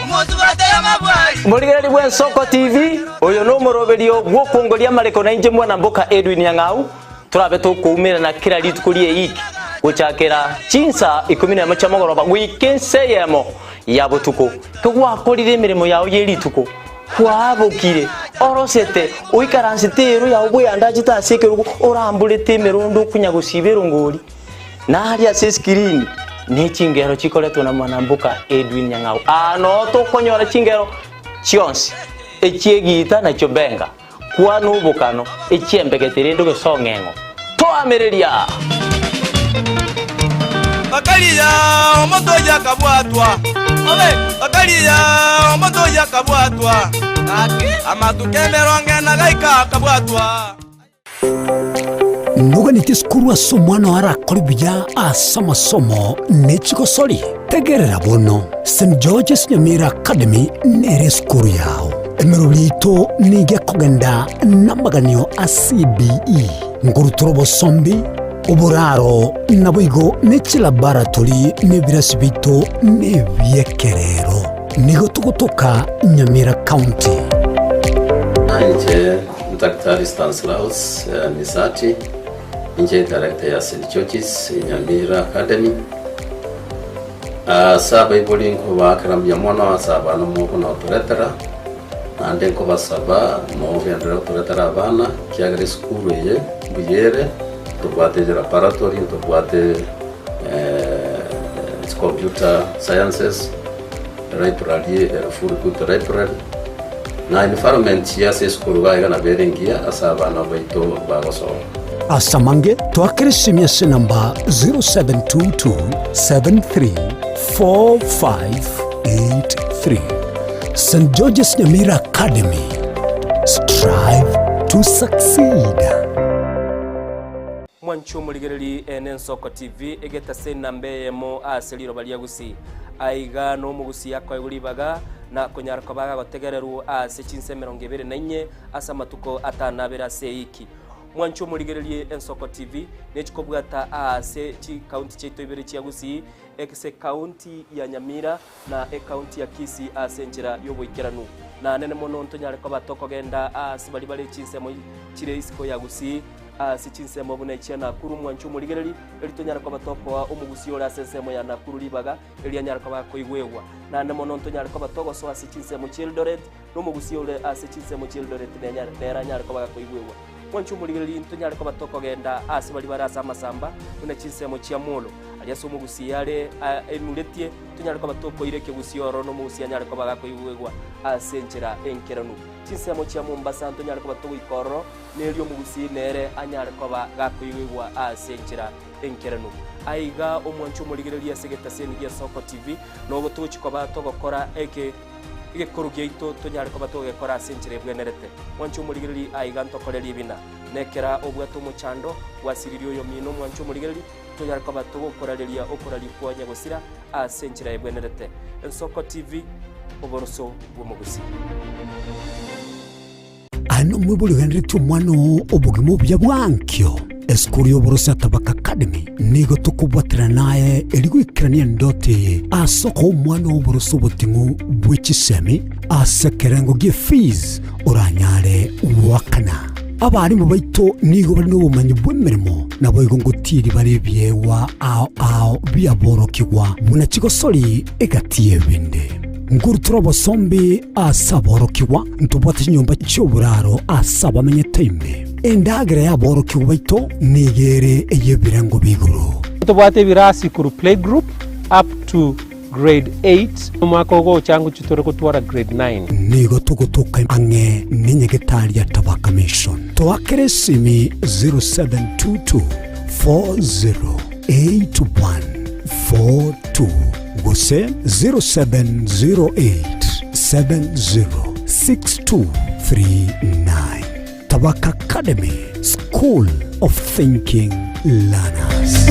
Omosubati amabwari. Morigereria bw'Ensoko TV, oyo nomoroberio bw'okwongoria amareko na inche mwana mboka Edwin Nyang'au, torabe tokoumerana kera rituko ri'eiki gochakera chinsa ikomi nemo chia mogoroba goika ensa eyemo ya botuko. Kegwakorire emeremo yao ye rituko, Kwabokire, orosete, oikaransete eero yao bweandachete ase ekerogo, oramborete emerondo okonya gosiba erongori, na aria ase esikirini ne chingero chikoretwa na mwanamboka Edwin Nyang'au. Aa noo tokonyora chingero chionsi, echi'egiita na chiobenga, kwana obokano, echi'embegete rende ogesong'eng'o. Toamereria! Bakaria omonto oyio akabwatwa, bakaria omonto oyio akabwatwa, amatuko emerongo ena gaika akabwatwa. Noganeti esukuru ase omwana oo arakore buya ase amasomo ne chigosori? Tegerera bono, St. George's Nyamira Academy nere esukuru yao. Emerobio yaito nigo ekogenda namaganio a CBE. Nkorutora obosombi, oboraro, naboigo ne chilaboratory na ebirasi biaito nebi'ekerero. Nigo togotoka Nyamira County. Inche Daktari Stanislaus Misati, inche director ya St George's Nyamira Academy. Ase abaibori nkobaakera mbuya mono ase abana mokona gotoretera, naende nkobasaba mogenderere gotoretera abana, ekiagera esukuru eye mbuya ere, ntobwate laboratory, ntobwate computer sciences, library ere full good library, na environment ase esukuru iga iga nabo ere engiya ase abana baito bagosoma. Ase amange, toakere esimi ase enamba 0722734583. St. George's Nyamira Academy. Strive to succeed. Mwanche omorigereri ene Ensoko TV egetase enamba eyemo ase riroba ria Gusii. Aiga nomogusi akoegwa ribaga na konyara koba agotegererwa ase chinsa emerongo ebere na inye ase amatuko atano abere ase eiki. Mwanche omorigererie Ensoko TV nechikobwata aase chikaunti chiaito ibere chia Gusii, ase ekaunti ya Nyamira na ekaunti ya Kisii ase enchera y'oboikeranu. Na nene mono ntonyare koba tokogenda aase baria bare chinsemo chire isiko ya Gusii, ase chinsemo buna echia Nakuru. Mwanche omorigereri, erio tonyare koba tokoa omogusii ore ase ensemo ya Nakuru ribaga, erio anyare koba akoigwegwa. Naende mono ntonyare koba togosoa ase chinsemo chi'Eldoret, na omogusii ore ase chinsemo chi'Eldoret nere anyare koba gakoigwegwa. Mwanche omorigereria ntonyare koba tokogenda aase baria bare ase amasamba, buna chinsemo chia Molo, aria ase omogusii are enuretie, tonyare koba tokoira ekegusii ororo na omogusii anyare koba gakoigwegwa ase enchera enkeranu. Chinsemo chia Mombasa ntonyare koba togoika ororo, na erio omogusii nere anyare koba gakoigwegwa ase enchera enkeranu. Aiga omwanche omorigereria ase egetaseni gia Soko TV, nogo togochia koba togokora eke. Egekoro giaito tonyare koba togekora ase enchera ebwenerete. Mwanche omorigereri aiga ntokore ribina. Nekera obwate omochando, gwasiririe oyomino mwanche omorigereri, tonyare koba togokorareria okoraria kwa nyagosira ase enchera ebwenerete. Ensoko TV, oboroso bw'omogusii. Aye nomoibori ogenderetie omwana oo obogima obuya bwa ankio. Esukuru y'oboroso ya Tabaka Academy nigo tokobwaterana naye erio goikerania endoto eye ase okoa omwana oo oboroso oboting'u bwe chisemi ase ekerengo gie fees oranyare goakana. Abarimu baito nigo bare nobomanyi bw'emeremo naboigo ngotiiri bare ebiegwa ao ao biaborokigwa buna chigosori egati y'ebinde. Nkorutora obosombi ase aborokigwa, ntobwate chinyomba chi'oboraro ase abamenyete ime. Endagera y'aborokigwa baito nigo ere ey'ebirengo bia igoro. Ntobwate ebirasi korwa playgroup. up to grade 8. Omwaka ogocha ngochia tore gotwara grade 9. Nigo togotoka ang'e nenyagetari ya Tabaka Mission. Toakere esimi 0722 408142 gose 0708 706239. Tabaka Academy, School of Thinking Learners.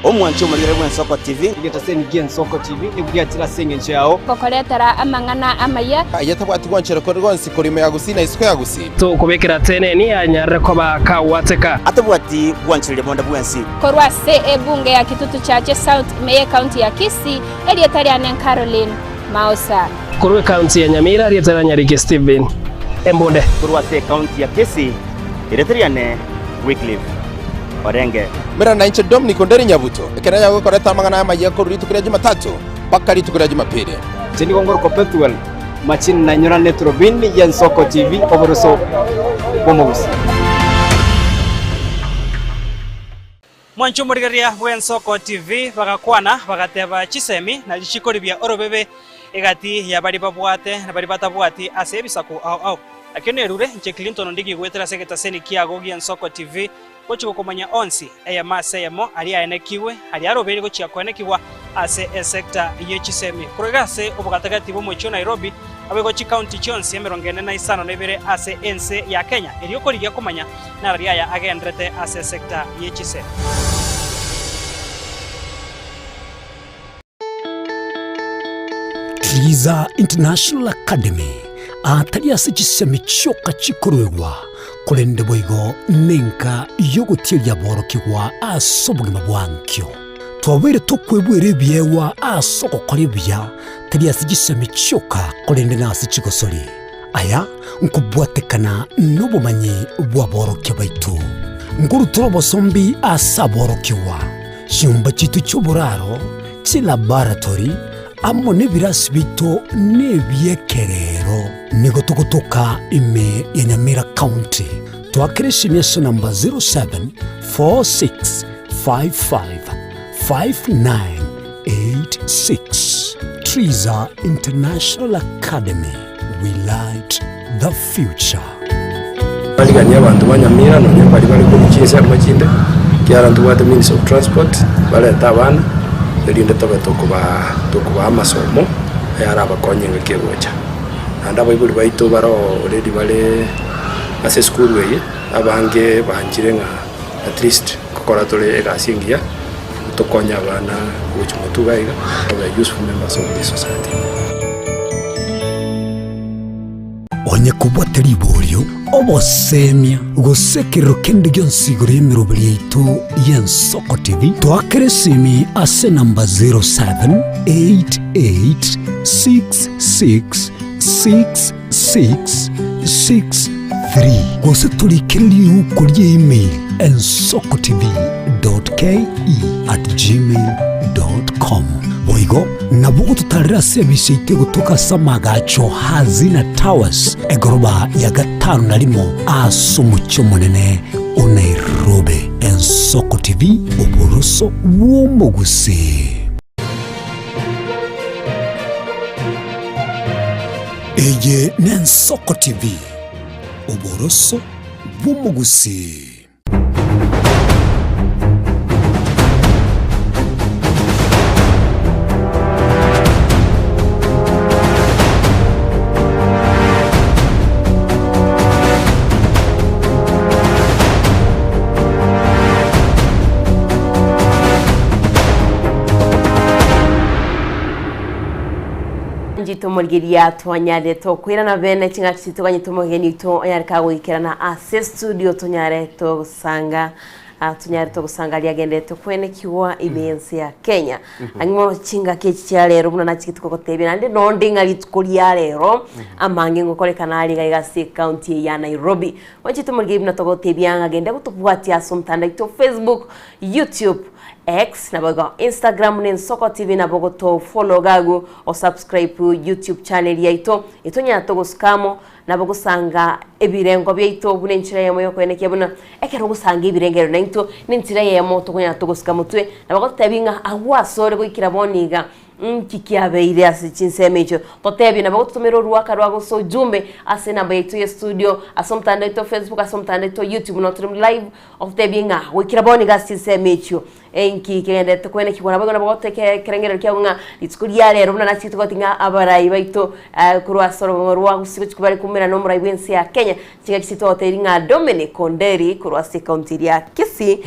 Omwanche omorigere bw'Ensoko TV. Egetaseni gi'Ensoko TV nigo giachire ase engencho yao. Gokoretera amang'ana amaya. Aye tabwati gwanchera kore gonsi kore ime ya Gusii na isiko ya Gusii. Tokobekera teneni anyarire koba kagwateka. Atabwati gwanchereria bonde bwensi. Korwa ase ebunge ya Kitutu Chache South ime y'ecounty ya Kisii, erieta riane Caroline Maosa. Korwa ecounty ya Nyamira, erieta ria Nyariki Stephen Embunde. Korwa ase ecounty ya Kisii, erieta riane Wycliffe Orenge. Mera nainche Dominic Onderi Nyabuto, ekero yagokorete amang'ana amayia korwa rituko ria Jumatatu mpaka rituko ria Jumapili. Inche nigo ngorokwa Pethuel Machini na inyorane eturubini y'Ensoko TV oboroso bw'omogusii. Mwanche omorigereria bw'Ensoko TV bagakwana bagateba chisemi na chikoribia orobebe egati ya baria babwate na baria batabwati ase ebisaku ao ao. Nakio nerure inche Clinton Ondigi goetera ase egetaseni kiago gi'Ensoko TV gochia gokomanya onsi eyemo ase eyemo aria aenekigwe aria arobeire gochia koenekigwa ase esecta ye chisemi korwa iga ase obogatagati bw'omochie o Nairobi naboigo chikaunti chionsi 45 ase ense ya Kenya erio korigia komanya Nararia aya agenderete ase esecta ye chisemi. Triza International Academy atari ase chisemi chioka chikoruegwa, korende boigo nenka y'ogotieria aborokigwa ase obogima bwa nkio. Twabeire tokwebwera ebiegwa ase ogokora ebuya, tari ase chisemi chioka, korende nase chigosori. Aya nkobwatekana nobomanyi bw'aborokia baito. Nkorutora obosombi ase aborokigwa, chinyomba chiaito chi'oboraro, chilaboratory, amo nebirasi biaito nebi'ekerero. Nigo togotoka ime ya Nyamira County. Toakere esimi ase namba 0746555986. Triza International Academy. We light the future. Bariganie abanto ba Nyamira nonya baria bare korwa chinsemo chinde, ekiagera ntobwate means of transport, barete abana, erinde tobe tokobaa tokobaa amasomo ayarabakonye engaki egocha. Naende abaibori baito bare already bare ase esukuru eye, abange banchire ng'a at least nkokora tore egasi engiya, tokonye abana gochia motwe iga iga, babe useful members of this society. Onye kobwate riborio, obosemia, gose ekerero kende gionsi igoro y'emeroberi yaito y'Ensoko TV, toakere esimi ase enamba 0788666663 gose torikere riuko ria email ensokotv.ke@gmail.com. Boigo nabo ogototarera ase ebise yaito egotoka ase amagacho Hazina Towers, egoroba ya gatano na rimo ase omochie omonene o Nairobi. Ensoko TV, oboroso bw'omogusii. Eye n'Ensoko TV, oboroso bw'omogusii. Njitomorigeria twanyare tokoirana bene ching'aki chitoganye tomogeni oito onyare kagoikerana ase studio tonyare togosanga ah, tonyare togosanga aria agenderete kwenekigwa ime y'ense ya Kenya. Ang'e mono chingaki echi chia rero buna nachigete kogotebia naende nonde ng'a rituko ria rero amange ngokorekana are iga iga ase ecounty eye ya Nairobi. Oche tomorigerie buna togotebia ng'a genda gotobwatia ase omotandao oito Facebook, YouTube. X, naboigo Instagram na Ensoko TV nabo ogoto follow iga agwo o subscribe YouTube channel yaito etonyara togosuka amo nabo gosanga ebirengo biaito buna enchera eyemo yokoenekia buna ekero ogosanga ebirengererio naintwe nenchera eyemo tokonyara togosuka motwe nabo agototebi ng'a agwo asore goikera bono iga Nki kiabeire ase chinsemo echio? Totebie nabo gototomera oruaka rwa gose ojumbe ase enamba yaito ye studio, ase omotandao oito o Facebook, ase omotandao oito o YouTube noo tore live, ototebie ng'a goikera bono iga ase chinsemo echio enki kegenderete koenekigwa. Naboigo nabo gototebia ekerengererio kiago ng'a rituko ria rero buna nachiete goteba ng'a abarai baito korwa ase orogongo rwa Gusii gochia bare koumerana na omorai bw'ense ya Kenya, chingaki chiaito togotebia ng'a Dominic Onderi korwa ase ecounty eria ya Kisii,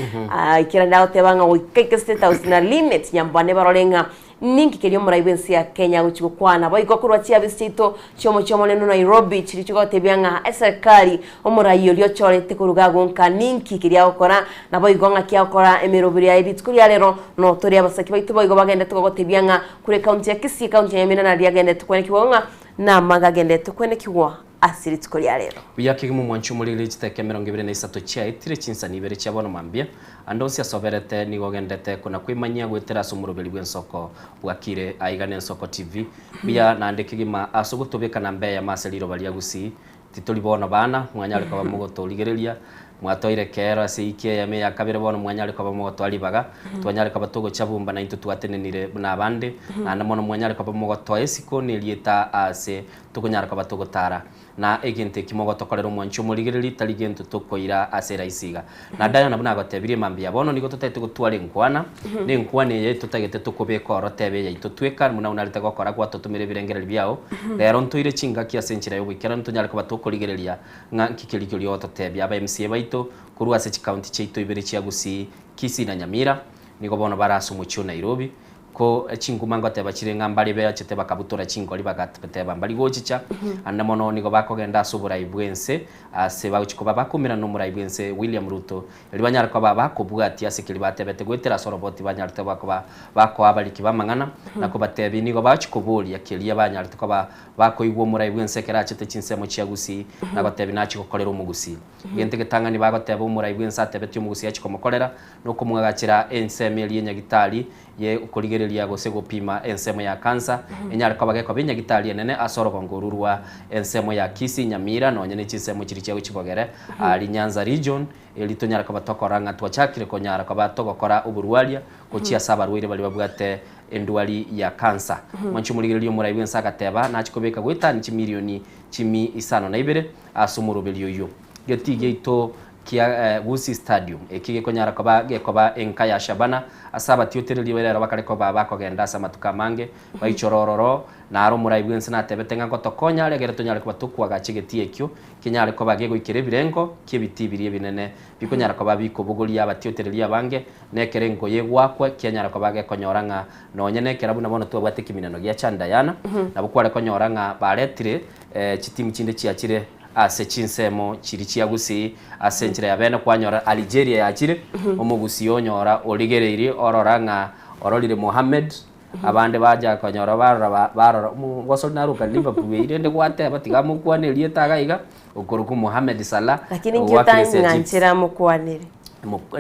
ekero nagoteba ng'a goika ike State House na Linet Nyambane barore ng'a ninki keria omorai bw'ense ya Kenya agochia gokwana. Boigo korwa chiabisi chiaito chi'omochie omonene o Nairobi chiria chigotebia ng'a eserekari omorai oria ochorete koruga agwo nka ninki keria agokora, naboigo ng'aki agokora emeroberi yaye rituko ria rero. Notore abasaki baito boigo bagendete gogotebia ng'a korwa ecounty ya Kisii, ecounty ya Nyamira naria agendete kwenekigwa ng'a namaga agendete kwenekigwa ase rituko ria rero. Buya kegima omwanchi omoriri chiteka 23 chiaetire chinsani ibere chia bono mambia, ande onsi asoberete nigo ogendete kona kwemanyia goetera ase omoroberi bw'ensoko bwakire aiga n'Ensoko TV. Buya naende kegima ase ogotobeka namba eyemo ase riroba ria Gusii. Titori bono bana, mwanyare koba mogotorigereria, mwatoire ekeero ase eiki eyemo eya kabere bono mwanyare koba mogotoa ribaga, twanyare koba togochabumba naintwe twatenenire buna abande, naende mono mwanyare koba mogotoa esiko na erieta aase tokonyara koba togotara. Na egento eki mogotokorera omwanchi omorigereria tari gento tokoira ase eraisi iga. Na Diana buna agotebirie mambia bono nigo totagete gotwara enkwana, na enkwana eye totagete tokobeka oro tebe eyaito tweka buna onarete gokora gwatotomera ebirengererio biao. Rero ntoire chingaki ase enchera y'oboikeranu tonyare koba tokorigereria ng'a nki keria keria ogototebia. Aba MCA baito korwa ase chikaunti chiaito ibere chia Gusii, Kisii na Nyamira nigo bono bare ase omochie o Nairobi. Ko chinguma ngoteba chire ng'a mbare beachete bakabutora chingori bagateba mbari gochicha, ande mono nigo bakogenda ase oborai bw'ense, ase bagochia koba bakomerana nomorai bw'ense William Ruto, erio banyare koba bakobwatia ase keria batebete goetera ase oroboti banyarete koba bakoa abariki b'amang'ana, na kobatebia nigo bagochia koboria keria banyarete koba bakoigwa omorai bw'ense ekero achete chinsemo chia Gusii, na gotebia nachie gokorera omogusii. Egento egetang'ani bagoteba omorai bw'ense atebetie omogusii achie komokorera, nokomwagachera ensemo eria enyagitari ye okorigereria gose gopima ensemo ya kansa, enyare koba gekoba enyagitari enene ase orogongo orwo rwa ensemo ya Kisii, Nyamira, nonya ne chinsemo chiria chia gochia bogere aria Nyanza region, eri tonyare koba tokora ng'a twachakire konyara koba togokora oborwaria gochia ase abarwaire baria babwate endwari ya kansa. Mwanche omorigereria omorai bw'ense agateba nachie kobeka goetania chimilioni chimi isano na ibere ase omoroberi oyio. Getii giaito kia Gusii Stadium, eki gekonyara koba gekoba enka ya Shabana ase abatiotereri rero bakare koba bakogenda ase amatuko amange baichore ororo, naro omorai bw'ense natebete ng'a ngotokonya are egere tonyare koba tokoagacha egetii ekio kenyare koba gegoikera ebirengo ki'ebitii biria ebinene bikonyara koba bikobogoria abatiotereri abange na ekerengo y'egoakwa kianyara koba gekonyora ng'a nonye nekero buna bono twabwate ekeminano gia Chandayana nabo kware konyora ng'a baretire chitimu chinde chiachire Ase chinsemo chiria chia Gusii, ase enchera ya bene kwanyora Algeria yachire, omogusii onyora origereirie orora ng'a ororire Mohamed, abande bacha konyora barora barora omogosori naroka Liverpool eyio rende gwateba tiga mokwane erieta iga iga, okorokwa Mohamed Salah, Lakini inki ogoakera ase Egypt. otang'anchera mokwanere?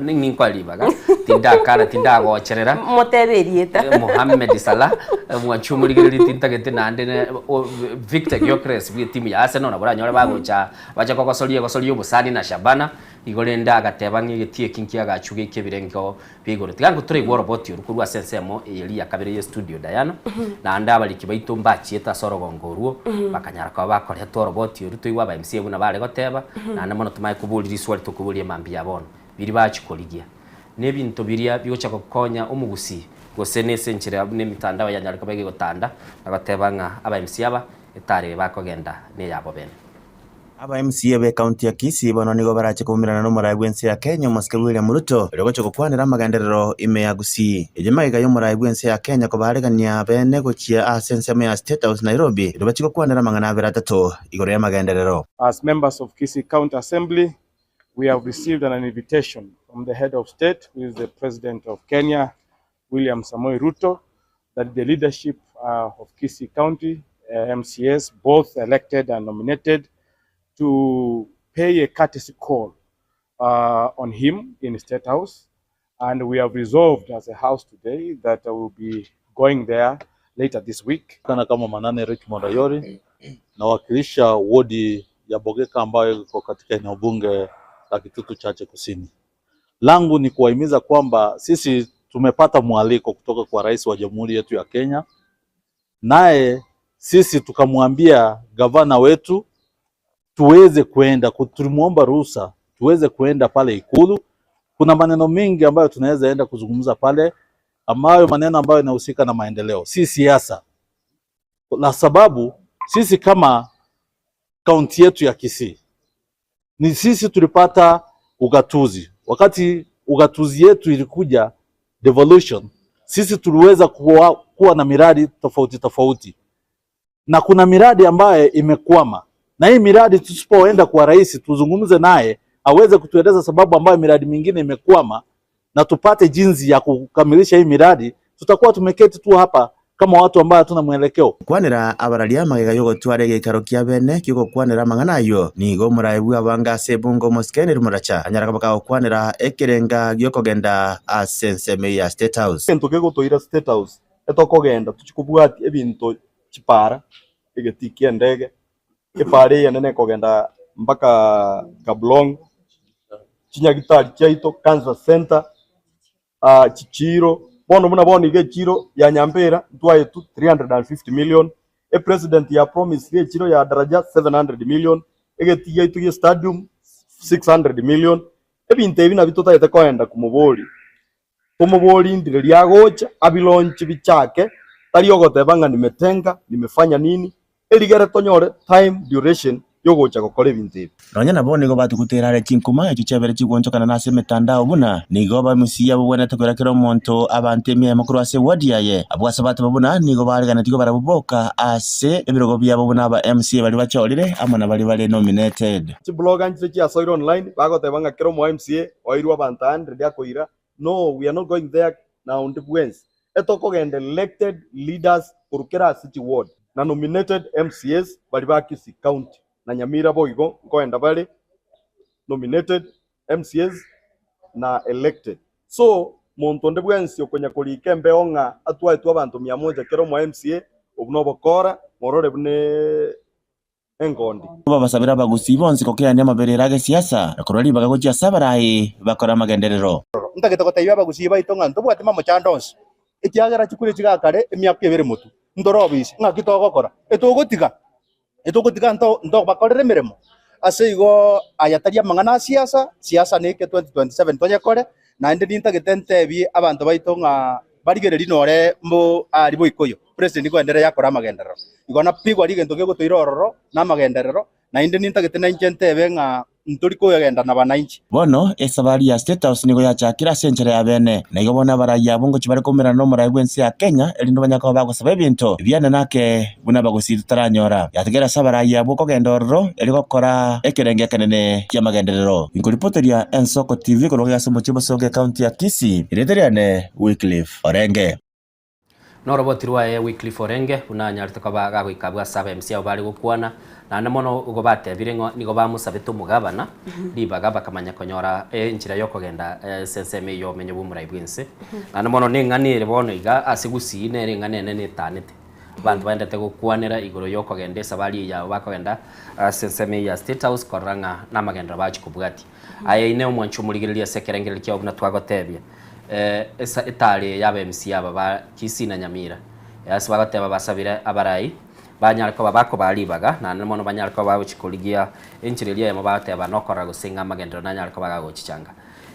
Ninkoe ribaga, tindakara tindagocherera. Motebe erieta. Mohamed Salah, mwanchi omorigereria tintagete naende ne Victor Gyokeres bwe etimu ya Arsenal nabo oranyore bagocha bache kogosoria egosoria obosani na Shabana, igo rende agateba ng'a egetii eki nkiagachu geike ebirengo bia igoro. Tiga ngotoraigwe oroboti orwo korwa ase ensemo eye eria ya kabere ye studio Diana, naende abariki baito mbachiete ase orogongo orwo, bakanyara koba bakoretwa oroboti orwo toigwe aba MCA buna bare goteba, naende mono tomanye koboria riswali tokoboria mambia bono, biria bachia korigia. Na ebinto biria bigocha gokonya omogusii, gose na ase enchera buna emitandao yanyare koba egegotanda, na goteba ng'a aba MCA aba, etari eye bakogenda neyabo bene. Aba MCA b'ecounty ya Kisii bono nigo barache koumerana n'omorai bw'ense ya Kenya omosike William Ruto erio gocha gokwanera amagenderero ime ya Gusii. Eye magega y'omorai bw'ense ya Kenya kobaregania bene gochia ase ensemo ya State House Nairobi erio bachie gokwanera amang'ana abere atato igoro y'amagenderero. As members of Kisii County Assembly, we have received an invitation from the head of state who is the President of Kenya, William Samoei Ruto, that the leadership uh, of Kisii County, uh, MCS, both elected and nominated, to pay a courtesy call uh, on him in State House. And we have resolved as a house today that we'll be going there later this week. Kana kama Manane Richmond Ayori nawakilisha wodi ya Bogeka ambayo iko katika eneo bunge la Kitutu Chache Kusini. Langu ni kuwahimiza kwamba sisi tumepata mwaliko kutoka kwa rais wa jamhuri yetu ya Kenya, naye sisi tukamwambia gavana wetu tuweze kuenda, tulimwomba ruhusa tuweze kuenda pale Ikulu. Kuna maneno mengi ambayo tunaweza enda kuzungumza pale, ambayo maneno ambayo yanahusika na maendeleo, si siasa. La sababu sisi kama kaunti yetu ya Kisii ni sisi tulipata ugatuzi. Wakati ugatuzi yetu ilikuja devolution, sisi tuliweza kuwa na miradi tofauti tofauti, na kuna miradi ambayo imekwama, na hii miradi tusipoenda kwa rais tuzungumze naye aweze kutueleza sababu ambayo miradi mingine imekwama na tupate jinsi ya kukamilisha hii miradi, tutakuwa tumeketi tu hapa kama watu ambao hatuna mwelekeo. Kwanera abararia magega yogotwara egeikaro kia bene kiogokwanera amang'ana aywo nigo omorae bwa abange ase ebunge omosike Henry Moracha anyara koba kagokwanera ekerenga giokogenda ase ensemo ya State House. Egento kegotoira State House etokogenda tochie kobwatia ebinto chipara, egetii kia endege, epara eyenene ekogenda mpaka Kablong, chinyagitari chiaito, cancer center, chichiiro, bono buna bono iga echiro ya Nyambera ntwaetwe 350 million, epresident ya promisire echiro ya Daraja 700 million, egetii giaito gia stadium 600 million, ebinto ebi nabio totagete koenda komoboria, tomoborie ndire riagocha abilaunch bichake, tari ogoteba ng'a nimetenga, nimefanya nini, erigere tonyore time duration yogocha gokora ebinto ebi. Nonya nabo nigo batugutera are chinkuma echio chiabere chigwonchokana nase emetandao buna nigo abamusia bobwenerete koira kera omonto abanto emiemo korwa ase eward yaye. Abwo ase bateba buna nigo bareganetigwe barabwo boka ase ebirogo biabo buna aba MCA baria bachorire amo na baria bare nominated. Chiblogger nchire chiasoire online bagoteba ng'a kera omo MCA oirwe abanto 100 akoira, no we are not going there na onde bwensi. Etokogenda elected leaders korwa kera ase chiward na nominated MCAs baria ba Kisii County na Nyamira boigo nkoenda bare nominated MCAs na elected. So monto onde bwensi okonya korika embeo ng'a atwaetwe abanto mia moja kera omo MCA obwo nobokora morore buna engondi. Babasabire abagusii bonsi gokeania amaberero a gesiasa na korwa ribaga gochia ase abarai bakore amagenderero. Ntagete gotebia abagusii baito ng'a ntobwati mamochando onsi, ekiagera chikure chigakare emiaka ebere motwe, ntore obisi, ng'aki togokora? Etogotiga, etogotiga nto ntobakorere emeremo. Ase igo aya tari amang'ana a siasa, siasa neke 2027 toyekore, naende nintagete ntebie abanto baito ng'a barigererie nore mbo aria boikoyo, president koendereria akore amagenderero. Igo napigwa rigento gegotoira ororo na amagenderero, naende nintagete nainche ntebe ng'a ntori koyogenda na bananchi. Bono esabari ya State House nigo yachakire ase enchera ya bene, na igo bono abarai abwo ngochia bare koumerana nomorai bw'ense ya Kenya, erinde banyare koba bagosaba ebinto ebiane nake buna abagusii totaranyora. Yatigaire ase abarai abwo kogenda ororo erio gokora ekerengo ekenene ki'amagenderero. Inkoripoteria Ensoko TV korwa ase omochie o Bosongo ecounty ya Kisii, erieta riane Wycliffe Orenge. Noroboti rwaye Wycliffe Orenge buna anyarete koba gagoika abwo ase aba MC abwo bare gokwana, naende mono igo batebire ng'a nigo bamosabete omogabana ribaga bakamanya konyora enchera yokogenda ase ensemo eyio omenye bw'omorai bw'ense. Naende mono neng'ana ere bono iga ase Gusii nere eng'ana enene etanete. Abanto baendete gokwanera igoro yokogenda esabari eye yabo bakogenda ase ensemo eye ya State House korora ng'a namagenderero bagochia kobwatia. Aye ine omwanchi omorigereria ase ekerengererio kiao buna twagotebia, esa etari eye y'aba MC aba ba Kisii na Nyamira, ase bagoteba basabire abarai banyare koba bakobaa ribaga naende mono banyare koba bagochia korigia enchera eria eyemo bagoteba nokorora gose ng'a amagenderero nanyare koba gagochichanga.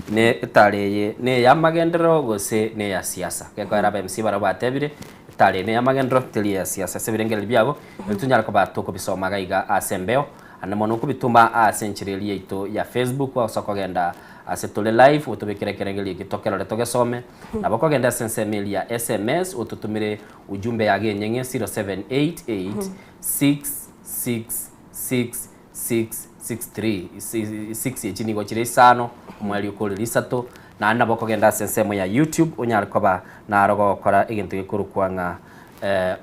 Ne etari eye neyamagenderero gose neya siasa? Gekoera aba MC barabwo batebire etari eye neyamagenderero teri eya siasa. Ase ebirengererio biabo ebi tonyare koba tokobisoma iga iga ase embeo. Ande mono okobitoma ase enchera eria yaito ya Facebook ase okogenda ase tore live otobekere ekerengerio eke tokerore togesome. Nabo okogenda ase ensemo eria ya sms ototomere ujumbe yago enyeng'e 0788666663 6 echi nigo chire isano omoerio okorire isato. Naende nabo okogenda ase ensemo ya YouTube onyare koba naro gokora egento gekorokwa ng'a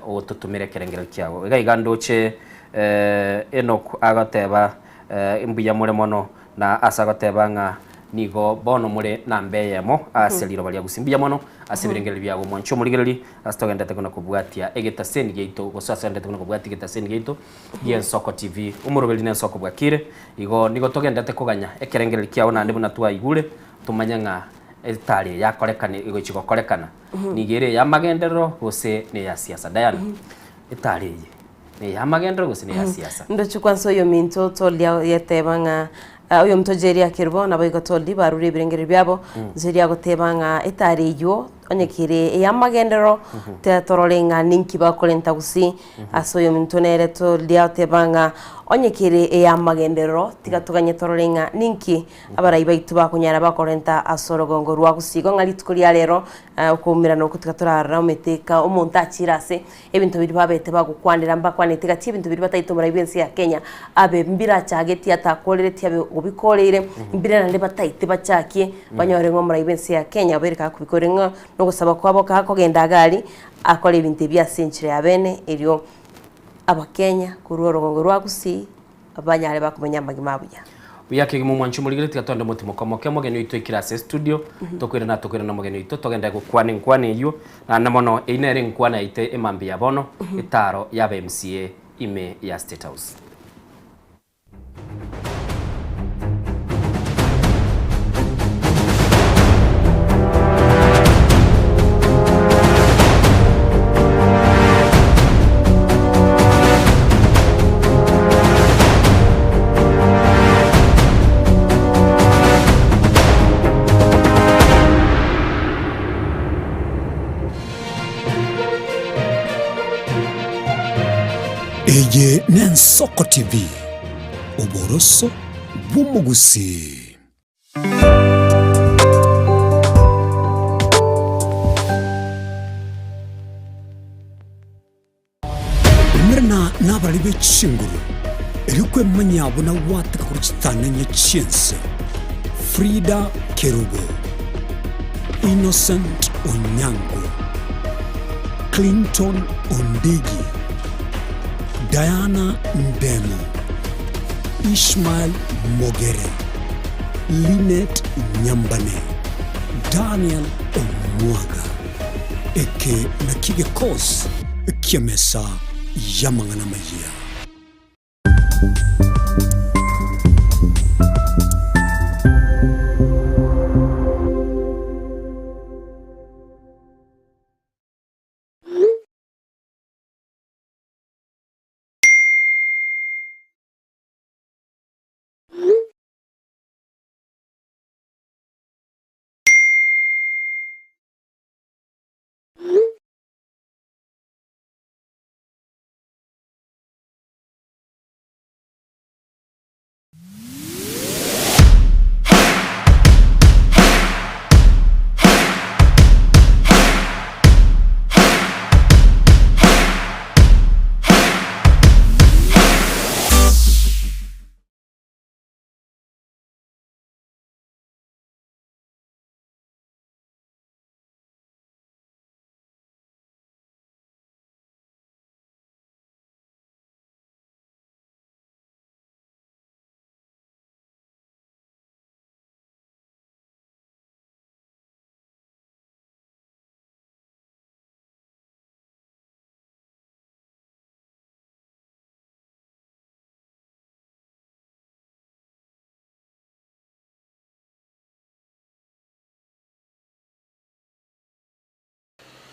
ototomere ekerengerio kiago. Iga iga ndoche Enock agoteba mbuya more mono, na ase agoteba ng'a Nigo bono more namba eyemo ase riroba ria Gusii. Mbuya mono ase ebirengererio biago mwanche omorigereria ase togenderete kona kobwatia egetaseni giaito gose ase togenderete kona kobwatia egetaseni giaito gi'Ensoko TV. Omoroberi na Ensoko bwakire. Igo nigo togenderete koganya ekerengererio kiao naende buna twaigure tomanye ng'a etari eye yakorekana egochia gokorekana nigo ere ey'amagenderero gose neya siasa. Diana, etari eye ney'amagenderero gose neya siasa? Ndoche kwansa oyominto toria yeteba ng'a oyominto Jerry Akerubo naboigo Toldi barure ebirengererio biabo Jerry agoteba ng'a etari eywo onye kere ey'amagenderero torore ng'a ninki bakorenta gusii Ase oyominto nere toria oteba ng'a onye kere ey'amagenderero, tiga toganye torore ng'a ninki abarai baito bakonyara bakorenta ase orogongo rwa gusii. Igo ng'a rituko ria rero okoumerana oko tiga torarore ometeka omonto achire ase ebinto biria babete bagokwanera mbakwaneti gati ebinto biria bataete omorai bw'ense ya Kenya abe mbirachageti atakoreretie abe obikoreire mbire naende bataete bachakie banyore ng'a omorai bw'ense ya Kenya obeire gakobikoria ng'a nogosaba kwabo gakogenda iga aria Akore ebinto ebi ase enchera ya bene, erio Abakenya korwa orogongo rwa Gusii banyare bakomenya amagima abuya. Buya kegima omwanchi omorigere tiga twende omotimoka omoke omogeni oito oikire ase estudio tokoirana tokoirana omogeni oito togende gokwana enkwana eywo naende mono eyio nere enkwana yaito emambia ya bono etaro yaba MCA ime ya State House. Eye n'Ensoko TV, oboroso bw'omogusii. Umerana nabarari be chinguru, erio kwemanyia buna gwateka korwa chitananya chi'ense. Frida Kerubo, Innocent Onyango, Clinton Ondigi, Diana Ndemo, Ishmael Mogere, Linet Nyambane, Daniel Omwaga. Eke nakio egekosi ki'emesa y'amang'ana amayia.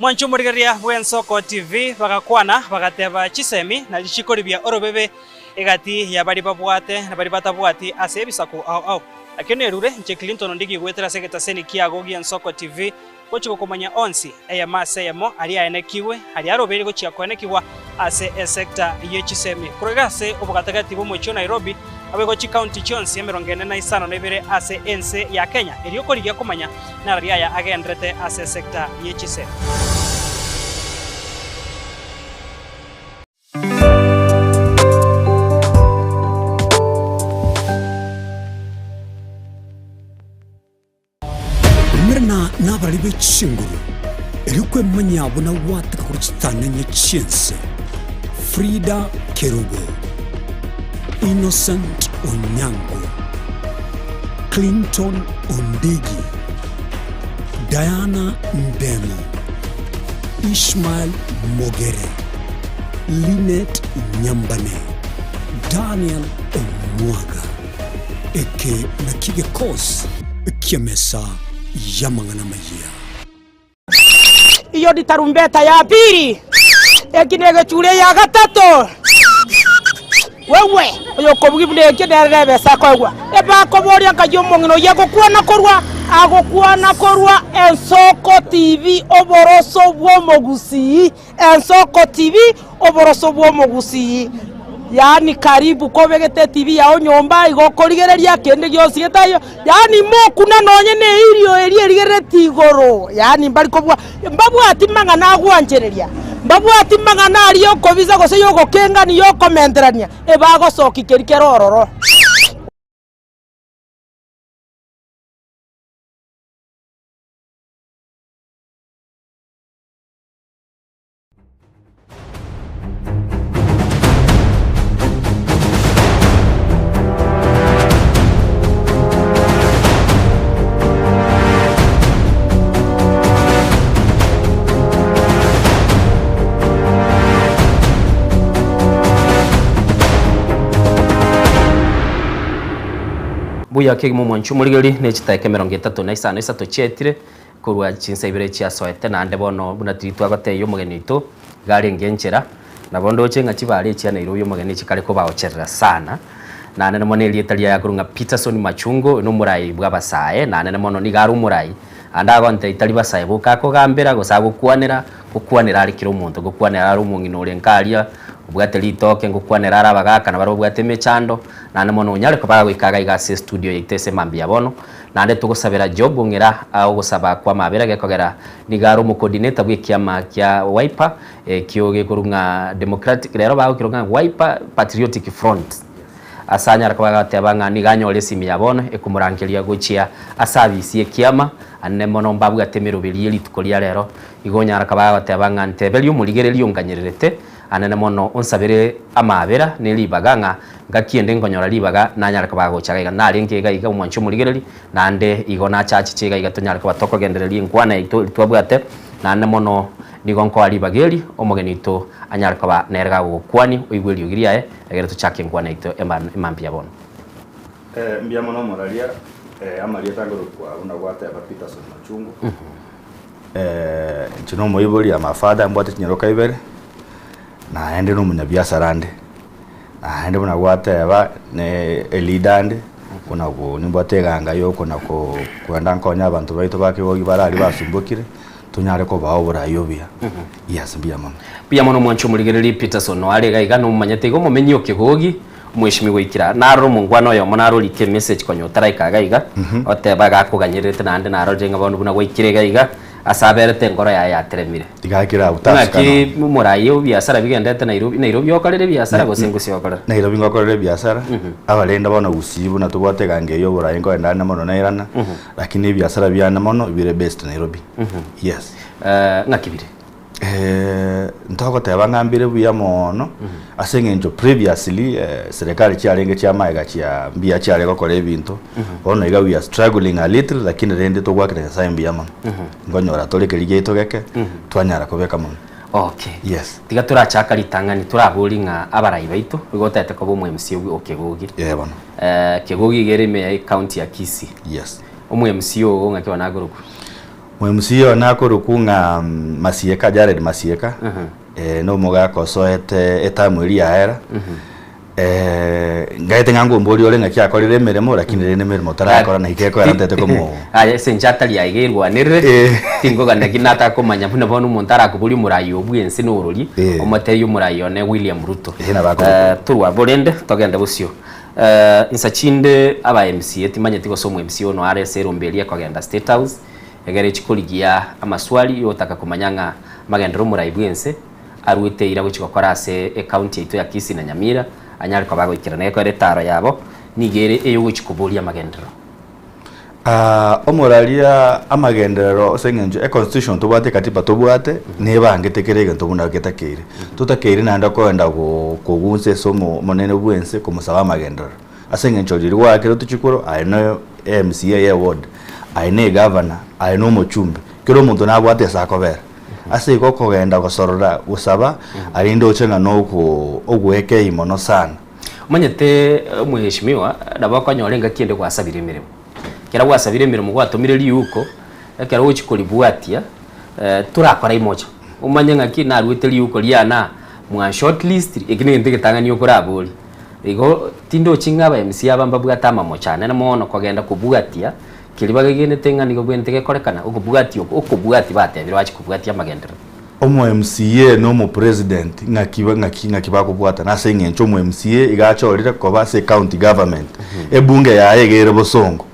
Mwanche omorigereria bw'Ensoko TV bagakwana bagateba chisemi nachi chikoribia orobebe egati ya baria babwate na baria batabwati ase ebisaku ao ao. Nakio nerure inche Clinton Ondigi goetera ase egetaseni kiago gi'Ensoko TV gochia gokomanya onsi eyemo ase eyemo aria aenekigwe aria arobeire gochia koenekigwa ase esecta ye chisemi korwa iga ase obogatagati bw'omochie o Nairobi naboigo chikaunti chionsi 45 ase ense ya Kenya erio korigia komanya narari aya agenderete ase esecta ye chisemi. Umerana nabarari be chinguru, erio kwemanyia buna gwateka korwa chitananya chi'ense. Frida Kerubo, Innocent Onyango, Clinton Ondigi, Diana Ndemo, Ishmael Mogere, Linet Nyambane, Daniel Omwaga. Eke nakio gekosi ki'emesa y'amang'ana amayia. Iyo ni tarumbeta ya pili, eki negechure ya gatato. Wewe oyokobugia buna ekio nere nebesa akoegwa. Ebakoboria nkai omong'ina oyio agokwana korwa agokwana korwa Ensoko TV oboroso bw'omogusii Ensoko TV oboroso bw'omogusii yaani karibu kobegete etibi yao nyomba igo okorigereria kende gionsi getaiyo yaani mokuna nonye na eirio eria erigerereti igoro yaani mbari kobua mbabwati mang'ana agwanchereria mbabwati mang'ana aria okobisa gose ya ogokengania ya okomenterania ebagosokia keria kere ororo. Mbuya kegima omwancho omorigeri ne chitaeka emerongo etato na isano isato chiaetire Korwa chinsa ibere chiasoete, naende bono buna tiri twagotebia omogeni oito, iga arenge enchera, nabo ndoche ng'a chibare echia Nairobi omogeni chikare kobaocherera sana. Naende mono erieta riaye akorwa ng'a Peterson Machungu, oyo nomorai bw'abasae, naende mono nigo are omorai, ande agontebia tari basae boka akogambera gose agokwanera, gokwanera are kera omonto, gokwanera are omong'ina ore nkaria, obwate ritoke, ngokwanera are abagaka na baria babwate emechando, naende mono onyare koba agoika iga iga ase estudio yaito ase mambia bono. Naende togosabera Job ng'ira ogosaba kw'amabera gekogera nigo are omocoordinator bw'ekiama kia Wiper ekio gekorwa ng'a Democratic rero bagokirwa ng'a Wiper Patriotic Front. Ase anyare koba agateba ng'a nigo anyore esimi ya bono ekomorangeria gochia ase abisi y'ekiama ane mono mbabwate emeroberi ye rituko ria rero igo onyara koba agoteba ng'a nteberie omorigereria onganyererete anene mono onsabere amabera ne ribaga ng'a Ngaki ende nkonyora ribaga nanyare koba gocha iga iga, narenge iga iga omwanchi omorigereri, naende igo nachachiche iga iga tonyare koba tokogendereria enkwana yaito eria twabwate, naende mono nigo nkoa ribaga eri omogeni oito anyare koba nere gagogokwania oigwe eriogi riaye, egere tochake enkwana yaito emambia bono. Mbuya mono omoraria, amarieta ngorokwa buna gwateba Peterson Machungu. Inche nomoibori am a father mbwate chinyaroka ibere, naende nomonyabiasara ande. Naende buna gwateba ne eleader ande, buna go nimbwate eganga ya okona ko kogenda nkonye abanto baito ba kegogi bare aria basumbokire, tonyare kobaa oborai obuya. Yes, mbuya mono. Mbuya mono omwanchi omorigereria Peterson oare iga iga nomomanyete iga omomenyi o Kegogi, omweshimiwa oikire aa. Narora omongwana oyomo narorike emessage konya otaraika iga iga, oteba iga akoganyererete naende narorire ng'a bono buna gwaikire iga iga, Ase aberete enkoro yaye yateremire. Tigakira abwo tasika Ng'aki nonya. moraie ebiasara bigendete Nairobi, Nairobi okorere ebiasara gose Gusii okorere? Nairobi ngokorera ebiasara, abarenda bono Gusii buna tobwate egango eye y'oboraai nkoenda ande mono nairana, lakini ebiasara biane mono bire based Nairobi. Yes. Ng'aki bire? Ntogoteba ng'a mbire buya mono, ase eng'encho previously serikali chiarenge chia magega chia mbuya chiare gokora ebinto, bono iga we are struggling a little lakini rende togoakera Nyasaye mbuya mono. Nkonyora tore keria giaito geke, twanyara kobeka mono. Okay. Yes. Tiga torachaka ritang'ani toraborie ng'a abarai baito, nigo otagete koba omo MC o Kegogi. Ee bono. Kegogi iga ere ime ya ecounty ya Kisii. Yes. Omo MC ogo ng'aki bono akorokwa? Omc one akorokwa ng'a Masieka, Jared Masieka, na omogaka osoete etamu eria yaera, ngaete ng'a ngomborie ore ng'aki akorire emeremo lakini rende emeremo tarakora naki gekoera ntete komo Aye ase inche atari aiga erwanerere, tingogania ki nataka komanya buna bono omonto arakoborie omorai oo bwense norori, omotebie omorai one William Ruto. Nabo akorokwa. Torwa abwo rende togende bosio. Insa chinde aba MCA timanyeti gose omo MCA ono are ase erombe eria ekogenda State House, egere echi korigia amaswali yotaka komanya ng'a amagenderero omorai bwense aruete eira gochi gokora ase ecounty yaito ya Kisii na Nyamira anyare koba agoikerana gekoera etaro yabo nigo ere eyogochi koboria amagenderero. Omoraria amagenderero ase eng'encho econstitution tobwate ekatiba tobwate nebangete kera egento buna getakeire. Totakeire naende koenda kogunsa ase omonene bwense komosaba amagenderero. Ase eng'encho riria gwakeretwe chikura, aye na MCA ya eward, aye na egavana, aye na omochumbe, kera omonto nabwate ase akobera. Ase igo okogenda gosorora gosaba, aria ndoche ng'a noko ogoekei mono sana. Omanyete omweshimiwa, nabo okonyora engaki ende gwasabire emeremo. Ekero gwasabire emeremo gwatomire riuko, ekero ogochia koribwatia, torakora imocha. Omanye ng'aki naruete riuko riane aa, mwa shortlist, eki negento egetang'ani okoraborie. Igo tindochi ng'a aba MC aba mbabwate amamocho anene mono kogenda kobwatia keria bagegenete ng'a nigo bwenerete gekorekana, okobwatia oko, okobwatia batebire bache kobwatia amagenderero. Omo MCA na omo president ng'aki ng'aki ng'aki bakobwatana ase eng'encho omo MCA iga achorire koba ase ecounty government, ebunge yaye iga ere bosongo,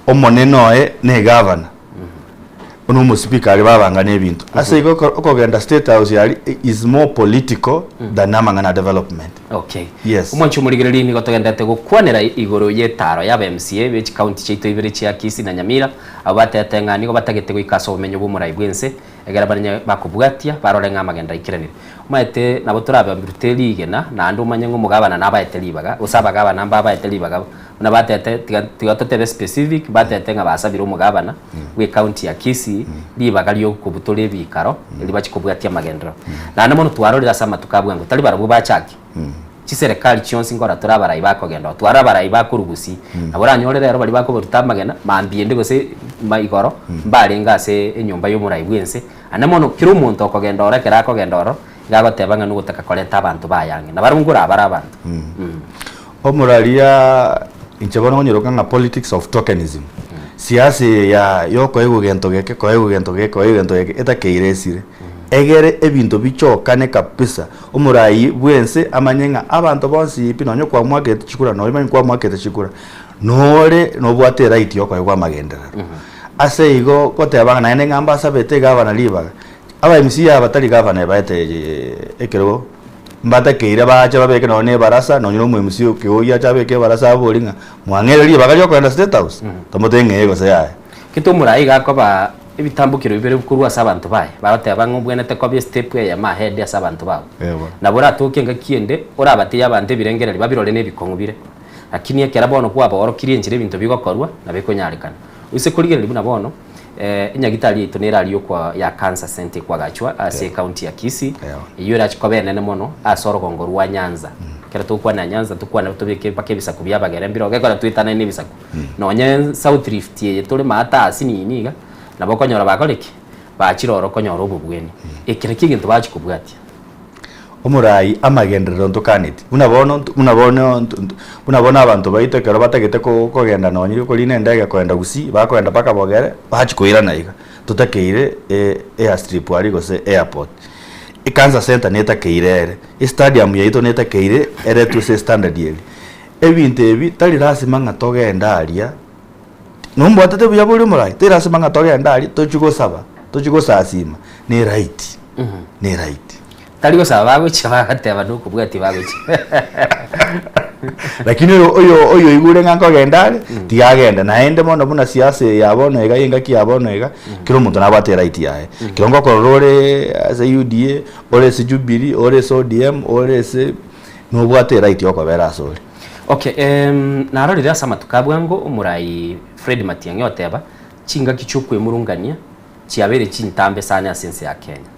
omonene oye na egavana, na omospeaker aria babangana ebinto. Ase igo oko okogenda state house aria is more political than amang'ana a development. Okay. Yes. Omwanchi omorigereria nigo togenderete gokwanera igoro y'etaro y'aba MCA be chicounty chiaito ibere chia Kisii na Nyamira, abwo batete ng'a nigo batagete goika ase obomenyo bw'omorai bw'ense Ekero barenge bakobwatia, barore ng'a amagendo aikeranire. Omanyete, nabo torababirute rigena, naende omanye ng'a omogabana nabaete ribaga, gose abagabana mbabaete ribaga, buna batete, tiga tiga totebe specific, batete ng'a basabire omogabana bw'ecounty ya Kisii ribaga riokobutora ebikaro, erio bachie kobwatia amagenderero. Naende mono twarorire ase amatuko a bwango, tari barabwo bachakia. Chiserekari chionsi nkora tore abarai bakogenda oo, tware abarai bakorwa gusii, nabo oranyore rero baria bakobaruta amagena, mambia ende gose ma igoro, mbarenge ase enyomba y'omorai bw'ense, ande mono kera omonto okogenda oro ekero akogenda oro, iga agoteba ng'a nogotaka koreta abanto baye ang'e, nabarabwo nkorabare abanto. Omoraria inche bono ngonyeroka ng'a politics of tokenism, siasa eye ya yokoegwa gento geke koegwa gento geke koegwa gento geke etakeire esire, egere ebinto bichokane kabisa. Omoraai bw'ense amanye ng'a abanto bonsi pi nonye kwamwakete chikura nonya omanye kwamwakete chikura, nore nobwate eright yokoegwa amagenderero. Ase igo goteba ng'a naende ng'a mbasabete egavana ribaga, aba MCA aba tari gavana ebaete ekerogo, mbatakeire bache babeke nonye na ebarasa nonye na omo MCA o Kegogi ache abeke ebarasa abori ng'a mwang'eire ribaga riokogenda state house? Tomotebie ng'a ee gose yaya. Gete omoraai iga akoba Ebitambokero bibere korwa ase abanto baye, bagoteba ng'a obwenerete koba estep eyemo ahead ase abanto bao. Nabo oratoke engaki ende orabateie abanto ebirengererio babirore nebikong'u bire. Lakini ekero bono kwabaorokirie enchera ebinto bigokorwa nabo ekonyarekana. Oise korigereria buna bono enyagitari yaito nere aria okwa ya cancer centre ekwagachwa ase ecounty ya Kisii, eyio erache koba enene mono ase orogongo rwa Nyanza. Ekero togokwana Nyanza tokwane tobeke mpaka ebisaku bia abagere mbire gekogera toetanane na ebisaku. Nonye South Rift eye tore maate ase nini iga, nabo okonyora bakore ki? Bachire oro konyora obobweni. Eke nakio egento bachia kobwatia. Omorai amagenderero ntokaneti, buna bono nto buna bono nto nto buna bono abanto baito ekero batagete ko kogenda nonye korina endege kogenda Gusii, bakogenda mpaka Bogere, bachia koirana iga, totakeire airstrip aria gose airport. Ecancer center netakeire ere, estadium yaito netakeire eretwe ase estandard eria. Ebinto ebi tari lasima ng'a togende aria, nombwatete buya bori omorai, tari lasima ng'a togende aria tochie gosaba, tochie gosasima, ne right, ne right. Tari gosaba bagochia bagateba nokobwatia bagochia. Lakini oyo oyo oyoigure ng'a nkogenda are, tiga agende. Naende bono buna siasa eye ya bono iga engaki ya bono iga, kera omonto nabwate eright yaye. Ekero ngokorora ore ase UDA, ore ase Jubilee, ore ase ODM, ore ase. Nobwate eright yokobera asore. Okay, narorire ase amatuko a bwango omorai Fred Matiang'i oteba chingaki chiokwemurungania chiabeire chintambe sana ase ense ya Kenya.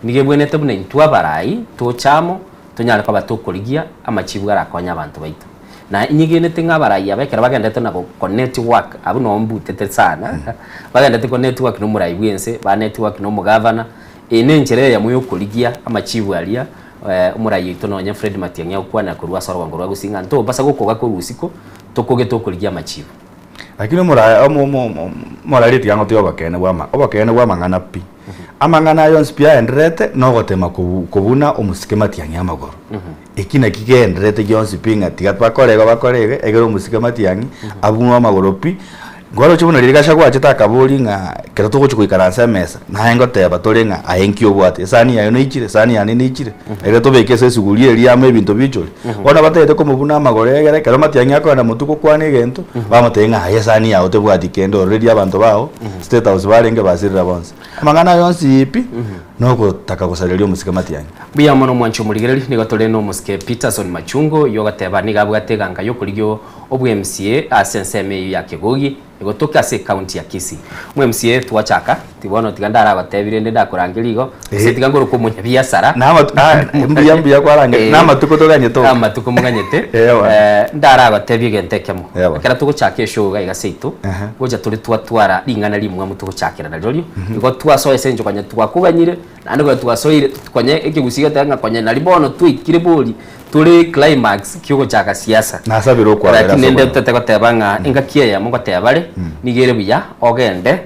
Nigo ebwenerete buna intwe abarai toche amo tonyare koba tokorigia amachibu arakonye abanto baito. Na inyegenete ng'a abarai aba ekero bagenderete na go network abwo noo mbutete sana, bagenderete ko network na omorai bwense, ba network na omogavana, eye nenchera eyemo yokorigia amachibu aria Omorai oito nonya Fred Matiang'i agokwana korwa ase orogongo rwa Gusii ng'a ntobasa gokoga korwa isiko tokoge tokorigia amachibu. Lakini omorai omo omo omo omorari tiga ngotiga obokeene bwa ama obokeene bwa amang'ana pi. Amang'ana aya onsi pi aendererete nogotema kobu kobuna omosike Matiang'i amagoro. Eki naki keendererete gionsi pi ng'a tiga bakore igo bakore iga egere omosike Matiang'i abunwe amagoro pi. Nkwaroche buna riria Gachagua achete akaboria ng'a ekero togochia goikaransa emesa, naye ngoteba tore ng'a aye nki obwate, esani yaye neichire, esani yane neichire, egere tobeke ase esuguri eria amo ebinto biichore. Bono batagete komobuna amagoro egere ekero Matiang'i akogenda motwe gokwana egento, bamotebia ng'a aye esani yago tebwati kende ororerie abanto bao, State House barenge basirire bonsi. Amang'ana aya onsi pi, Nogotaka gosareria omosike Matiang'i. Mbuya mono omwanchi omorigereria, nigo tore nomosike Peterson Machungu oyio ogoteba nigo abwate eganga yokorigia obwa-MCA ase ensemo eyio ya Kegogi egotoka ase ecounty ya Kisii. Omo-MCA twachaka, ti bono tiga ndaragotebi rende ndakorangeria igo, gose tiga ngorokwe omonyabiasara. Mbuya mbuya kwarangeria, na amatuko toganyete oka. Amatuko moganyete, ndaragotebie egento ekemo. Ekero togochaka eshow iga iga seito, Gocha tore twatwara ring'ana rimwamu togochakera narirorio, igo twasoa ase engencho konya twakoganyire, naende konya twasoire konya ekegusii geteba ng'a konya nari bono twaikire bori tore climax kiogochaka siasa. Nasabire okwabera Lakini ase rende oboronge. totete goteba ng'a engaki eyemo ngoteba bare, nigo ere buya ogende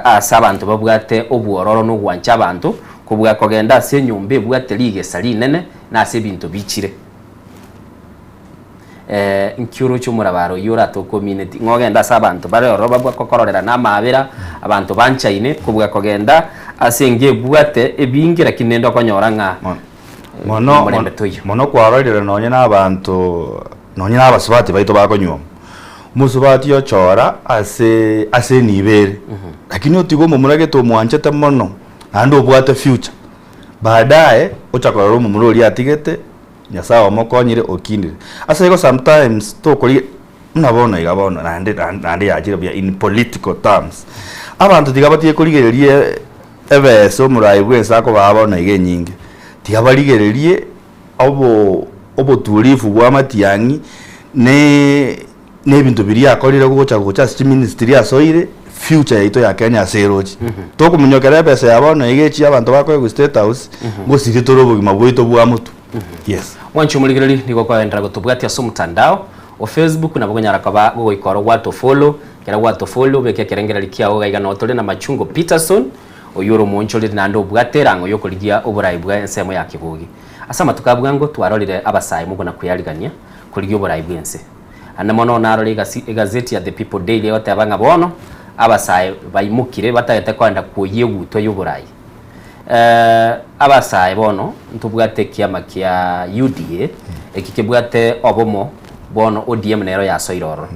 ase abanto babwate obwororo na ogwancha abanto, kobua kogenda ase enyomba ebwate rigesa rinene na ase ebinto bichire. Inki oroche omorabaro oyio oratokomineti? Ng'a ogende ase abanto bare ororo babua kokororera namaabera, abanto banchaine, kobua kogenda ase enga ebwate ebinge, lakini rende okonyora ng'a Mono, omorembe toiyo. mono kwarorire nonye na abanto, nonye na abasubati baito bakonyuoma. Omosubati ochora ase ase enibo ere, lakini otiga omomura gete omwanchete mono, naende obwate future. Baadaye, ocha korora omomura oria atigete. Nyasae omokonyire okinire. Ase igo sometimes tokori buna bono iga bono naende naende yachire buya in political terms. Abanto tiga batige korigereria ebesa omorai bwense akobaa bono iga enyinge. Tiga barigererie obo obotulifu bwa amatiang'i ne na ebinto biria akorire gocha gocha ase chiministry asoire, future yaito ya Kenya ase eroche. Tokominyokera ebesa ya bono iga echia abanto bakoegwa state house, ngosiria tore obogima bwaito bwa motwe. Yes. Mwanche omorigereria nigo okoenderera gotobwatia ase omotandao o Facebook nabo okonyara koba gogoika oro gwatofollow, ekero gwatofollow obeke ekerengererio kiao iga iga noo tore na Machungo Peterson oyio ore omoonchoreri naende obwate erang'o yokorigia oborai bwa ensemo ya Kegogi. Ase amatuko a bwango twarorire abasae mogona kweyarigania korigia oborai bwense. Ande mono narore egazeti ya The People Daily egoteba ng'a bono abasae baimokire batagete koenda kwoyia egutwa y'oborai. Abasae bono ntobwate ekiama kia UDA, eki kebwate obomo bono ODM nero yasoire ororo.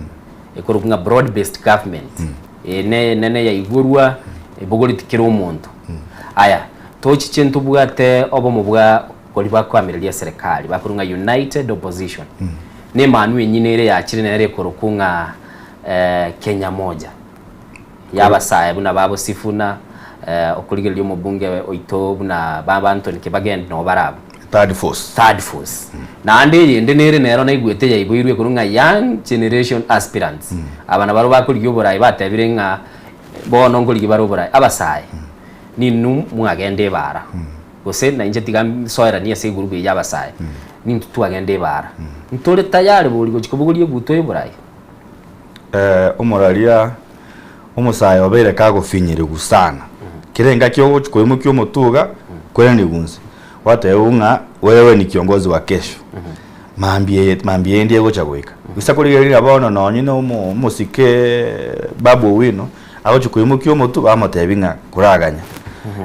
Ekorokwa ng'a broad based government. Eye neye enene yaigorwa ebogoreti kera omonto. Aya, tochiche ntobwate obomo bwa Koria bakoamereria eserekari, bakorwa ng'a United Opposition. Nemanwa enyina ere yachire nere ekorokwa ng'a Kenya Moja. Y'abasae buna babo Sifuna, okorigereria omobunge oito buna baba Anthony Kibagendi nabo bare abwo. Third force. Third force. Naende eyende nere nero naigwete yaiboirwe ekorwa ng'a Young Generation Aspirants. Aba nabarabwo bakorigia oborai batebire ng'a bono nkorigia bare oborai. Abasae, ninwe mwagenda ebaara. Gose nainche tiga nsoeranie ase egurubu eye y'abasae, nintwe twagenda ebaara. Ntore tayari bori gochia kobogoria eguto y'oborai? Omoraria omosae obeire kagofinyerigwa sana, kera engaki ogochia koimokia omotuga kweraniwu inse, gwatebiwa ng'a wewe ni kiongozi wa kesho, mambia eye mambia ende egocha goika. Gose korigereria ng'a bono nonye na omo omosike Babu Owino, Agochia koimokia omotwe bamotebia ng'a koraganya,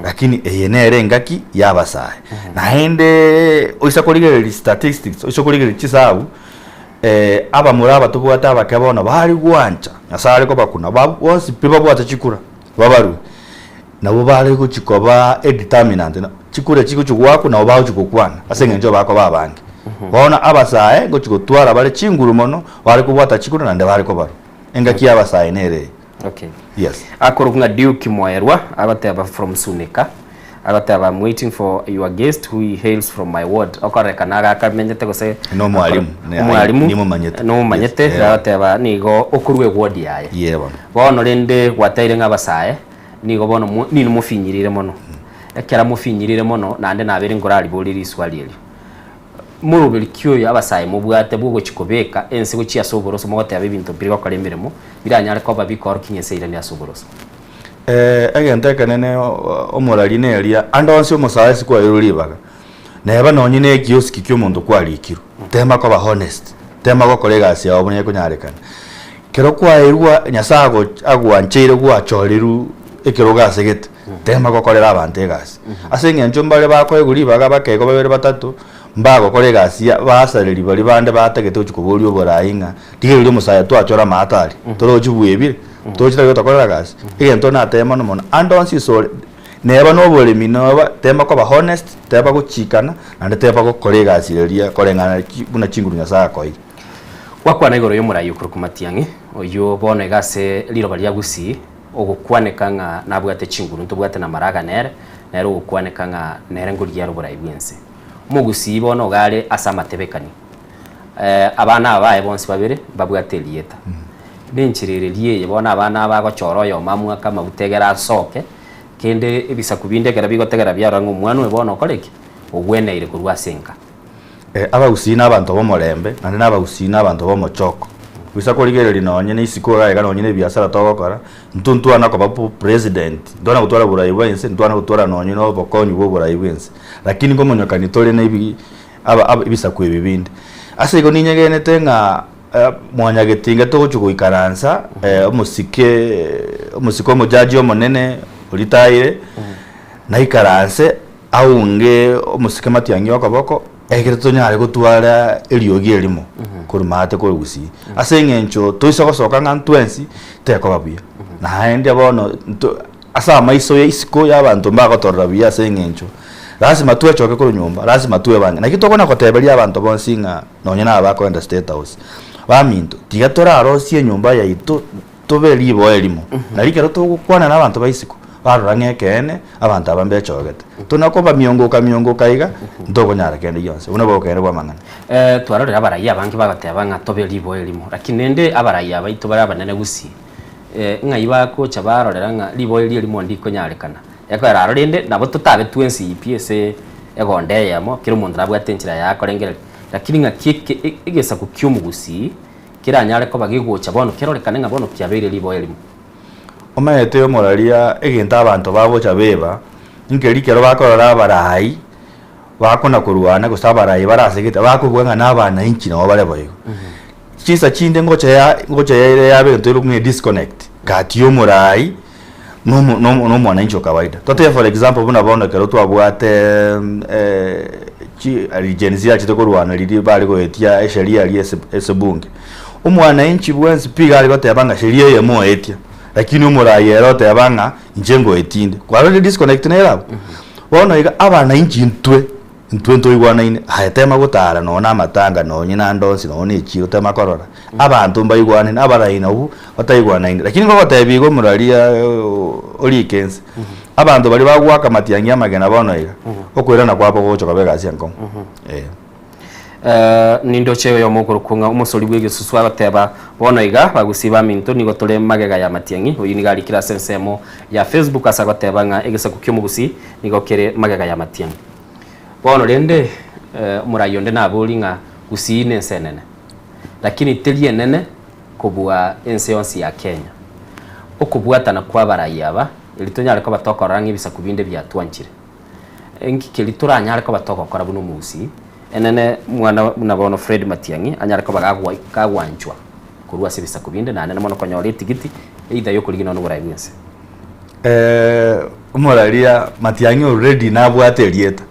lakini eye nere engaki y'abasae. Naende oisa korigereria statistics, oise korigereria chisabu, abamura aba tobwate abake bono bare gwancha, Nyasae are kobakuna, ba bonsi pi babwate chikura, babarue, nabo bare gochia koba edeterminant, chikura chigochia goakwa nabo bagochia gokwana ase eng'encho bakoba abange. Bono abasae ngochia gotwara bare chinguru mono, bare kobwata chikura naende bare kobarwa. Engaki y'abasae nere eye. Okay. Yes. Akorokwa ng'a Duke Moerwa agoteba from Sunika agoteba I'm waiting for your guest who hails from my ward okorekana agakamenyete gose Nomwalimu. Ne- omwalimu nimomanyete. nomomanyete Yes. Yeah. agoteba nigo okorwa eward yaye Yeah, bono. bono rende gwateire ng'a abasae nigo bono mo- nini mofinyirire mono ekero mofinyirire mono naende nabeire nkorariborie riswali erio Moroberi ki oyo abasae mobwate bw'ogochia kobeka ense gochia ase oboroso mogoteba ebinto mbiri gokora emeremo biranyare koba bikoorokia ng'a ense eirane ase oboroso? Egento ekenene omorari neria, ande onsi omosae ase kwaeirwe ribaga, neba nonye na ekioski kia omonto kwarikirwe, tema koba honest, tema gokora egasi yao buna ekonyarekana. Kero kwaeirwa Nyasae ago agwancheire gwachorirwe ekerogo ase gete, tema gokorera abanto egasi. Ase eng'encho mbare bakoegwa ribaga bakegwa babere batato, mbagokora egasi ya basareri baria bande batagete gochia koboria oborai ng'a rigereria omosae twachora amato aria, torochi bwebire, torochi tari gotokorera gasi. Egento natebe mono mono, ande onsi ase ore. Neba na oboremi noba tema koba honest, teba gochikana, naende teba gokora egasi eria koreng'ana buna chinguru Nyasaye akoeire. Gwakwana igoro y'omorai okorokwa Matiang'i, oyio bono iga ase riroba ria Gusii, ogokwaneka ng'a nabwate chinguru ntobwate na maraga nere, nere ogokwaneka ng'a nere ngorigia are oborai bw'ense. Omogusii bono iga are ase amatebekani. Abana aba baye bonsi babere mbabwate erieta. Nenchera ere rieye bono abana aba agochora oyomo amwake amaguta egere asoke, kende ebisaku binde ekero bigotegera biarora ng'a omwana oyo bono okore ki? Ogweneire korwa ase enka. Abagusii nabanto b'omorembe, naende nabagusii nabanto b'omochoko. Goisa korigereria nonye na isiko iga iga nonye na ebiasara togokora, intwe ntwana koba bo president, ntwana gotwara oborai bwa ense, ntwana gotwara nonye na obokonyi bwa oborai bwa ense. Lakini nkomonyokani tore na ebi aba aba ebisaku ebi binde. Ase igo ninyegenete ng'a mwanyagetinga togochia goikaransa omosike omosike omojaji omonene oritaire, naikaranse aunge omosike matiang'i okoboko, ekero tonyare gotwara eriogi erimo korwa maate korwa gusii. Ase eng'encho toise gosoka ng'a ntwensi, tekoba buya. Naende bono nto ase amaiso ya isiko ya abanto mbagotorora buya ase eng'encho lasima twechoke korwa nyomba, lasima twebange. Naki tokona goteberia abanto bonsi ng'a nonye na aba bakoenda state house, baminto, tiga torarosie enyomba yaito tobe riboa erimo, nari ekero togokwana na abanto ba isiko, barora ng'a ekeene abanto aba mbechogete. Tona kobamiongoka miongoka iga, ntokonyara kende gionsi. Obwo nabwo obokeene bwa amang'ana. Twarorire abarai abange bagoteba ng'a tobe riboa erimo, lakini rende abarai abaito bare abanene gusii, ng'ai bagocha barorera ng'a riboa erio erimo ndikonyarekana. Ekero aro rende nabo totabe twensi pi ase egonda eyemo, kera omonto nabwate enchera yaye akorengereria, lakini ng'aki eke egesaku kia omogusii keranyare koba gegocha bono kerorekane ng'a bono kiabeire riboa erimo. Omanyete omoraria egento abanto bagocha beba, nkeri kero bakorora abarai bakona korwana gose abarai bare ase egete bakobua ng'a na abanainchi nabo bare boigo. Chinsa chinde ngocha ya ngocha yaire yaba egento ere ng'a edisconnect gati ya omorai na omo na omo na omwananchi o kawaida. Totebe for example buna bono ekero twabwate chi Gen Z yachete korwana riria bare goetia esheria aria ase ase bunge, omwananchi bwensi pi iga are goteba ng'a sheria eye moetia, lakini omorai ere oteba ng'a inche ngoetie inde. Kwarorire disconnect nere abwo? Bono iga abananchi intwe, intwe ntoigwanaine, aye tema gotara nonye na amatanga nonye na ande onsi nonye na echiro tema korora, abanto mbaigwanaine, abarai nabwo bataigwanaine. Lakini ngogotebia iga omoraria orike ense, abanto baria bagoaka amatiang'i amagena bono iga, okoirana kwabo gogocha koba egasi enkong'u, eh. Nindoche oyomo okorokwa ng'a omosori bw'egesusu agoteba, Bono iga, bagusii baminto, nigo tore magega y'amatiang'i. Oyio nigo arikire ase ensemo ya Facebook ase agoteba ng'a egesaku ki'omogusii nigo kere magega y'amatiang'i. Bono rende, omorai onde nabori ng'a Gusii nense enene, lakini teri enene kobua ense yonsi ya Kenya. Okobwatana kw'abarai aba, erio tonyare koba tokorora ng'a ebisaku binde biatwanchire. Inki keria toranyare koba togokora buna omogusii, enene mwana buna bono Fred Matiang'i anyare koba gagwa kagwanchwa korwa ase ebisaku binde naende mono konyora etigiti either yokorigia nonya oborai bwense. Omoraria Matiang'i already nabwate erieta,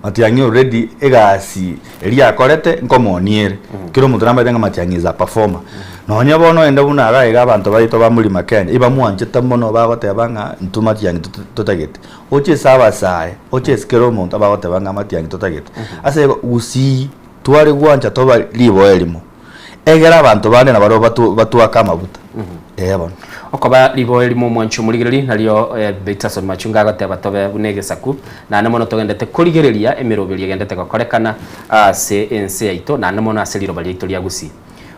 Matiang'i already egasi eria akorete nkomonia ere, kera omonto namanyete ng'a Matiang'i is a performer. Nonye bono ende buna iga iga abanto baito ba Mlima Kenya, ibamwanchete mono bagoteba ng'a intwe Matiang'i totagete. Oche ase abasae, oche ase kera omonto abagoteba ng'a amatiang'i totagete. Ase igo gusii tware gwancha toba riboa erimo, egere abanto bande nabarobwo batu batwake amabuta, ee bono. Okoba riboa erimo omwanchi omorigereria, nario Peterson Machunga agoteba tobe buna egesaku, naende mono togendete korigereria emeroberio egendete gokorekana ase ense yaito, naende mono ase riroba riaito ria Gusii.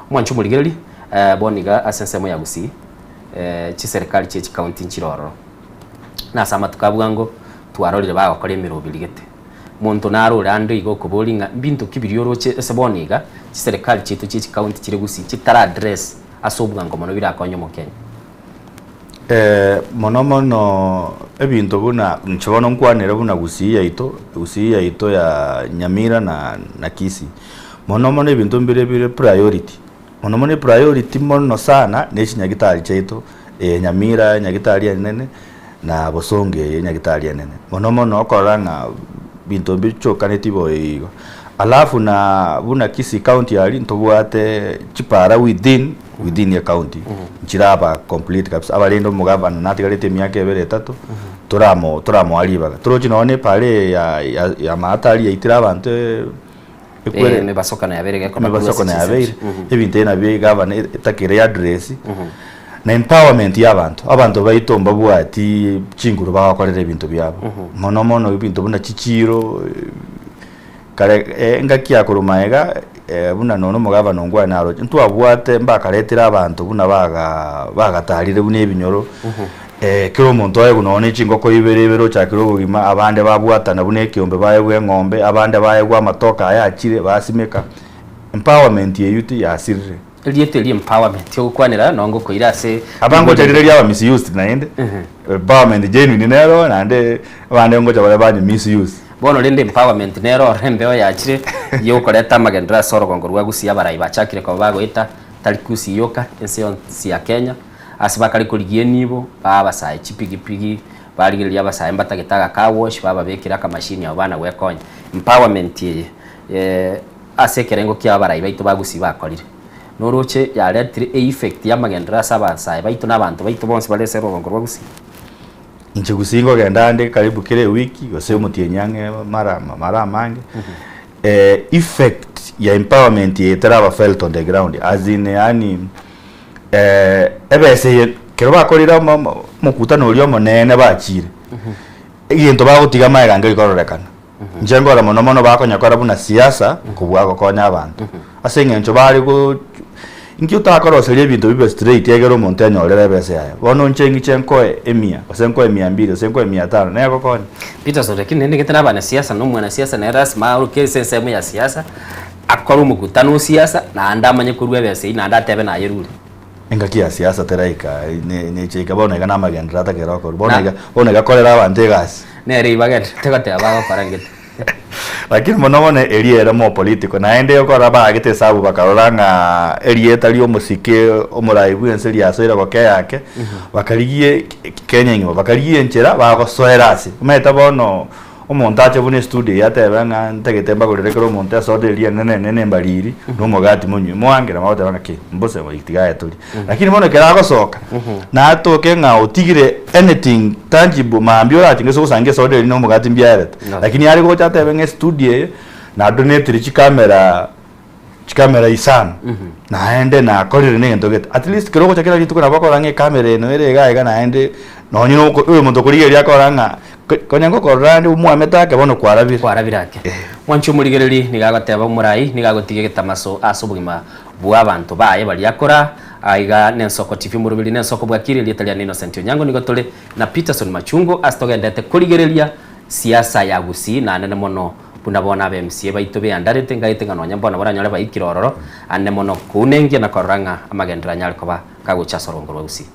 Omwanchi omorigereria, bono iga ase ensemo ya Gusii, chiserikari chie chikaunti nchire ororo. Na ase amatuko a bwango twarorire bagokora emeroberi gete. Monto naro ore ande iga okoboria ng'a mbinto ki biria oroche ase bono iga chiserekari chiaito chie chikaunti chire gusii chitara address ase obwango mono birakonye omokenya? Mono mono ebinto buna inche bono nkwanere buna gusii yaito, gusii yaito ya Nyamira na na Kisii. Mono mono ebinto mbire bire priority, mono mono epriority mono sana ne chinyagitari chiaito. Eye Nyamira enyagitari enene, na Bosongo eye enyagitari enene. Mono mono okorora ng'a binto mbichokaneti boigo igo. Alafu na buna Kisii county aria ntobwate chipara within within ecounty nchiraba complete kabisa. Abarende omogavana natigarete emiaka ebere etato. Toramo toramoa ribaga. Torochi nonye na epara eye ya ya ya mahatari yaitire abanto ekwere Eh, emebasokano yabeire gekoba korwa ase emebasokano yabeire, chisemi. Mhm. ebinto ebi nabio egavana etakere eaddress, na empowerment ya abanto. Abanto baito mbabwati chinguru bagokorera ebinto biabo. Mono mono ebinto buna chichiro, kare engaki ya korwa magega buna nonya omogavana Ongwae naroche, ntwabwate mbakaretire abanto buna baga bagatarire buna ebinyoro, kera omonto aegwe nonya ne chingoko ibere ibere ochakire obogima, abande babwatana buna ekeombe baegwe eng'ombe, abande baegwe amatoke aya achire basimeka, empowerment eywo tiyasirire. Erieta eri empowerment ogokwanera nonye ngokoira ase Aba ngocha rire riaba misused naende, empowerment genuine nero naende abande ngocha bare banye misuse. Bono rende empowerment nero ororo embeo yachire yokoreta amagenderero ase orogongo rwa Gusii abarai bachakire koba bagoeta tari Gusii yoka ense yonsi ya Kenya ase bakare korigia enibo baa abasae chipigipigi barigereria abasae mbatagete aga car wash bababekera akamashini abo bana gwekonya. Empowerment eye Ase ekerengo kia abarai baito ba Gusii bakorire, noroche yaretire e-effect y'amagenderero ase abasae baito na abanto baito bonsi bare ase orogongo rwa Gusii. Inche Gusii nkogenda ande karibu kera ewiki gose omotienyi ang'e mara mara amange, effect ya empowerment eye teraba felt on the ground as in yaani ebesa eye ekero bakorire omo omokutano oria omonene bachire, egento bagotiga magega nkeri kororekana. Inche nkore mono mono bakonyakora buna siasa kobua gokonya abanto. Ase eng'encho bare go inki otakoroseria ebinto bibe straight egere omonto enyorere ebesa yaye. Bono inche ng'iche nkoe emia, gose nkoe mia mbili, gose nkoe mia tano, negokonya. Peterson lakini naende gete nabanasiasa na omwanasiasa nere lasima aoroke ase ensemo ya siasa, akore omokutano o siasa, naende amanye korwa ebesa eywo naende atebe nayerure. Engaki ya siasa teraika, ne necheika bono iga namagenderero atakere okorwa, bono iga bono iga korera abanto egasi. Nere ibagendererete goteba bagokora ngete. Lakini mono mono eria ere more political, naende okorora baagete esabu bakarora ng'a erieta ria omosike omorai bwense riasoire gokea ake, bakarigia Kenya engima, bakarigia enchera bagosoera ase. Omanyete bono. Omonto ache buna estudio eye atebe ng'a ntagete mbagorere kera omonto esoda eria enene enene embariri, na omogati monywe, moangere mogoteba ng'a ki, mbose tiga aye torie. Lakini bono ekero agosoka, natoke ng'a otigire anything tangible mambia orache gose osange esoda eria na omogati mbiarete. Lakini are gocha atebe ng'a estudio eye, nadonetire chikamera chikamera isano, naende nakorire na egento gete. At least kero ogocha kera rituko nabo okorora ng'a ekamera eye nere iga iga naende nonye na oko oyo omonto okorigereria akora ng'a konya ngokorora ande omwamete ake bono kwarabire. Kwarabire ake. Mwanche omorigereri nigo agoteba omorai nigo agotiga egetamaso ase obogima bwa abanto baye baria akora aiga nensoko TV omoroberi nensoko bwakire erieta riane Innocent Onyango nigo tore na Peterson Machungu ase togendete korigereria siasa ya Gusii naende mono Buna bono abe MCA baito beandarete, ngaete ng'a nonya mbono baranyore baikire ororo, ande mono kounengia na korora ng'a amagenderero anyare koba kagocha ase orongo rwa Gusii.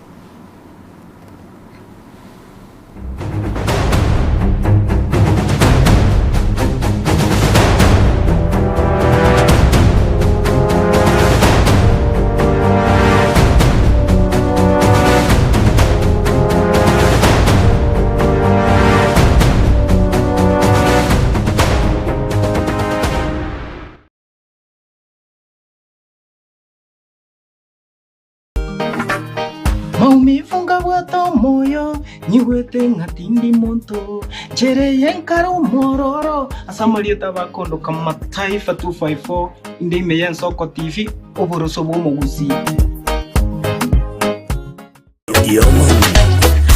Maumivu nkabwata omoyo, nyigwete ng'a tindi monto, Nchera eye nkare omwororo, ase amarieta abakondoka Mataifa 254, inde ime y'Ensoko TV, oboroso bw'omogusii.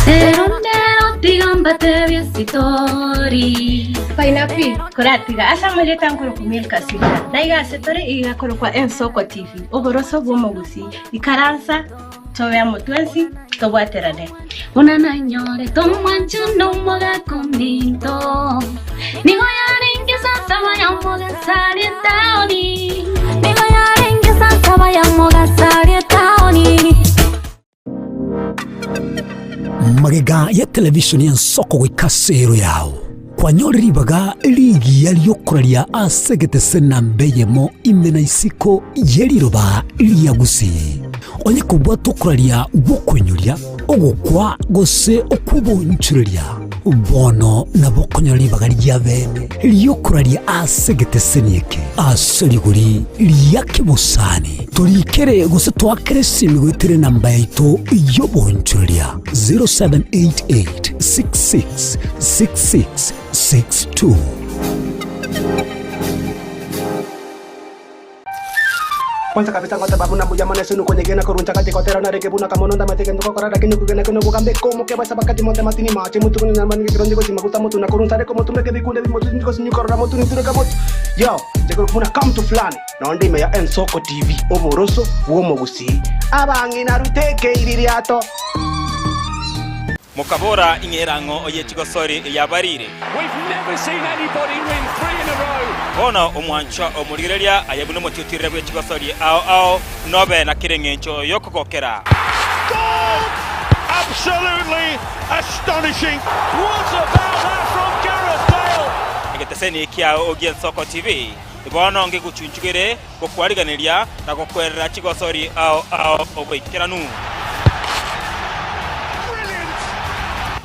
Rero ndero tiga mbatebie esitori. Painapi koratiga ase amarieta nkorokwa Milka Sita na iga ase tore iga korokwa Ensoko TV oboroso bw'omogusii ikaransa tobe amo twensi tobwaterane. Buna nanyorete omwancho nomogaka ominto, nigo yarenge saa saba ya mogaso aria etaoni. Nigo yarenge saa saba ya mogaso aria etaoni. Magega ya televishoni y'ensoko goika ase ero yao, kwanyore ribaga rigiya ri'okoraria ase egetese namba eyemo ime na isiko ye riroba ria Gusii. Onye kobwate okoraria gw'okoinyoria, ogokwa, gose okw'obonchoreria. Bono nabo okonyora ribaga ria bene ri'okoraria ase egeteseni eke ase rigori ria kebosani. Torikere gose toakere esimi goetera enamba yaito y'oboonchoreria 0788 66 66 62. Kwanza kabisa ngoteba buna mbuya mono ase nokonyegena korwa nchagati gotera narenge buna kamono ndamate gento gokora lakini kwegena kene obogambe komoke basa bakati mote matini mache motu konyanya mani gekero ndi gosi maguta motu na korwa nsare komotumeke bikunde bimotu ndi gosi nyikorora motu nitureka motu yo nje buna come to fulani nonde ime ya Ensoko TV oboroso bw'omogusii abang'ina ruteke iririato. Mokabora, Ing'era ang'o oye chigosori yabarire? Bono omwanchwa omorigereria aye buna omotiotirire bwe chigosori ao ao, nobe na kera engencho y'okogokera. Egeteseni kiao gi'Ensoko TV bono ngegochunchugere gokwariganeria na gokwerera chigosori ao ao oboikeranu.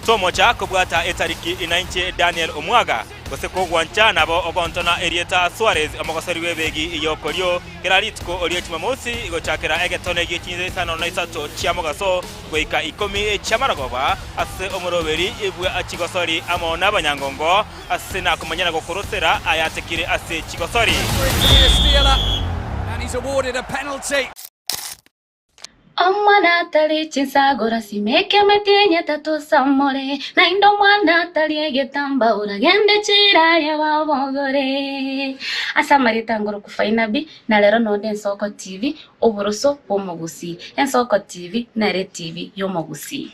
Tomocha kobwata etariki inainche Daniel Omwaga, gose kogwancha nabo ogontona erieta Suarez omogosori bw'ebegi y'okorio kera rituko rie Jumamosi gochakera egetone gie chinsa isano na isato chia mogaso goika ikomi chi'amarogoba ase omoroberi bwa chigosori amo nabanyangongo Ase nakomanya na gokorosera ayatekire ase chigosori. Omwana tari chinsagora simeka emetienyi etato samore, naende omwana tari egetambaa oragende chiraya babogore. Ase amarieta ngoro Fainabi, na rero nonde Ensoko TV, oboroso bw'omogusii. Ensoko TV nere etibi y'omogusii.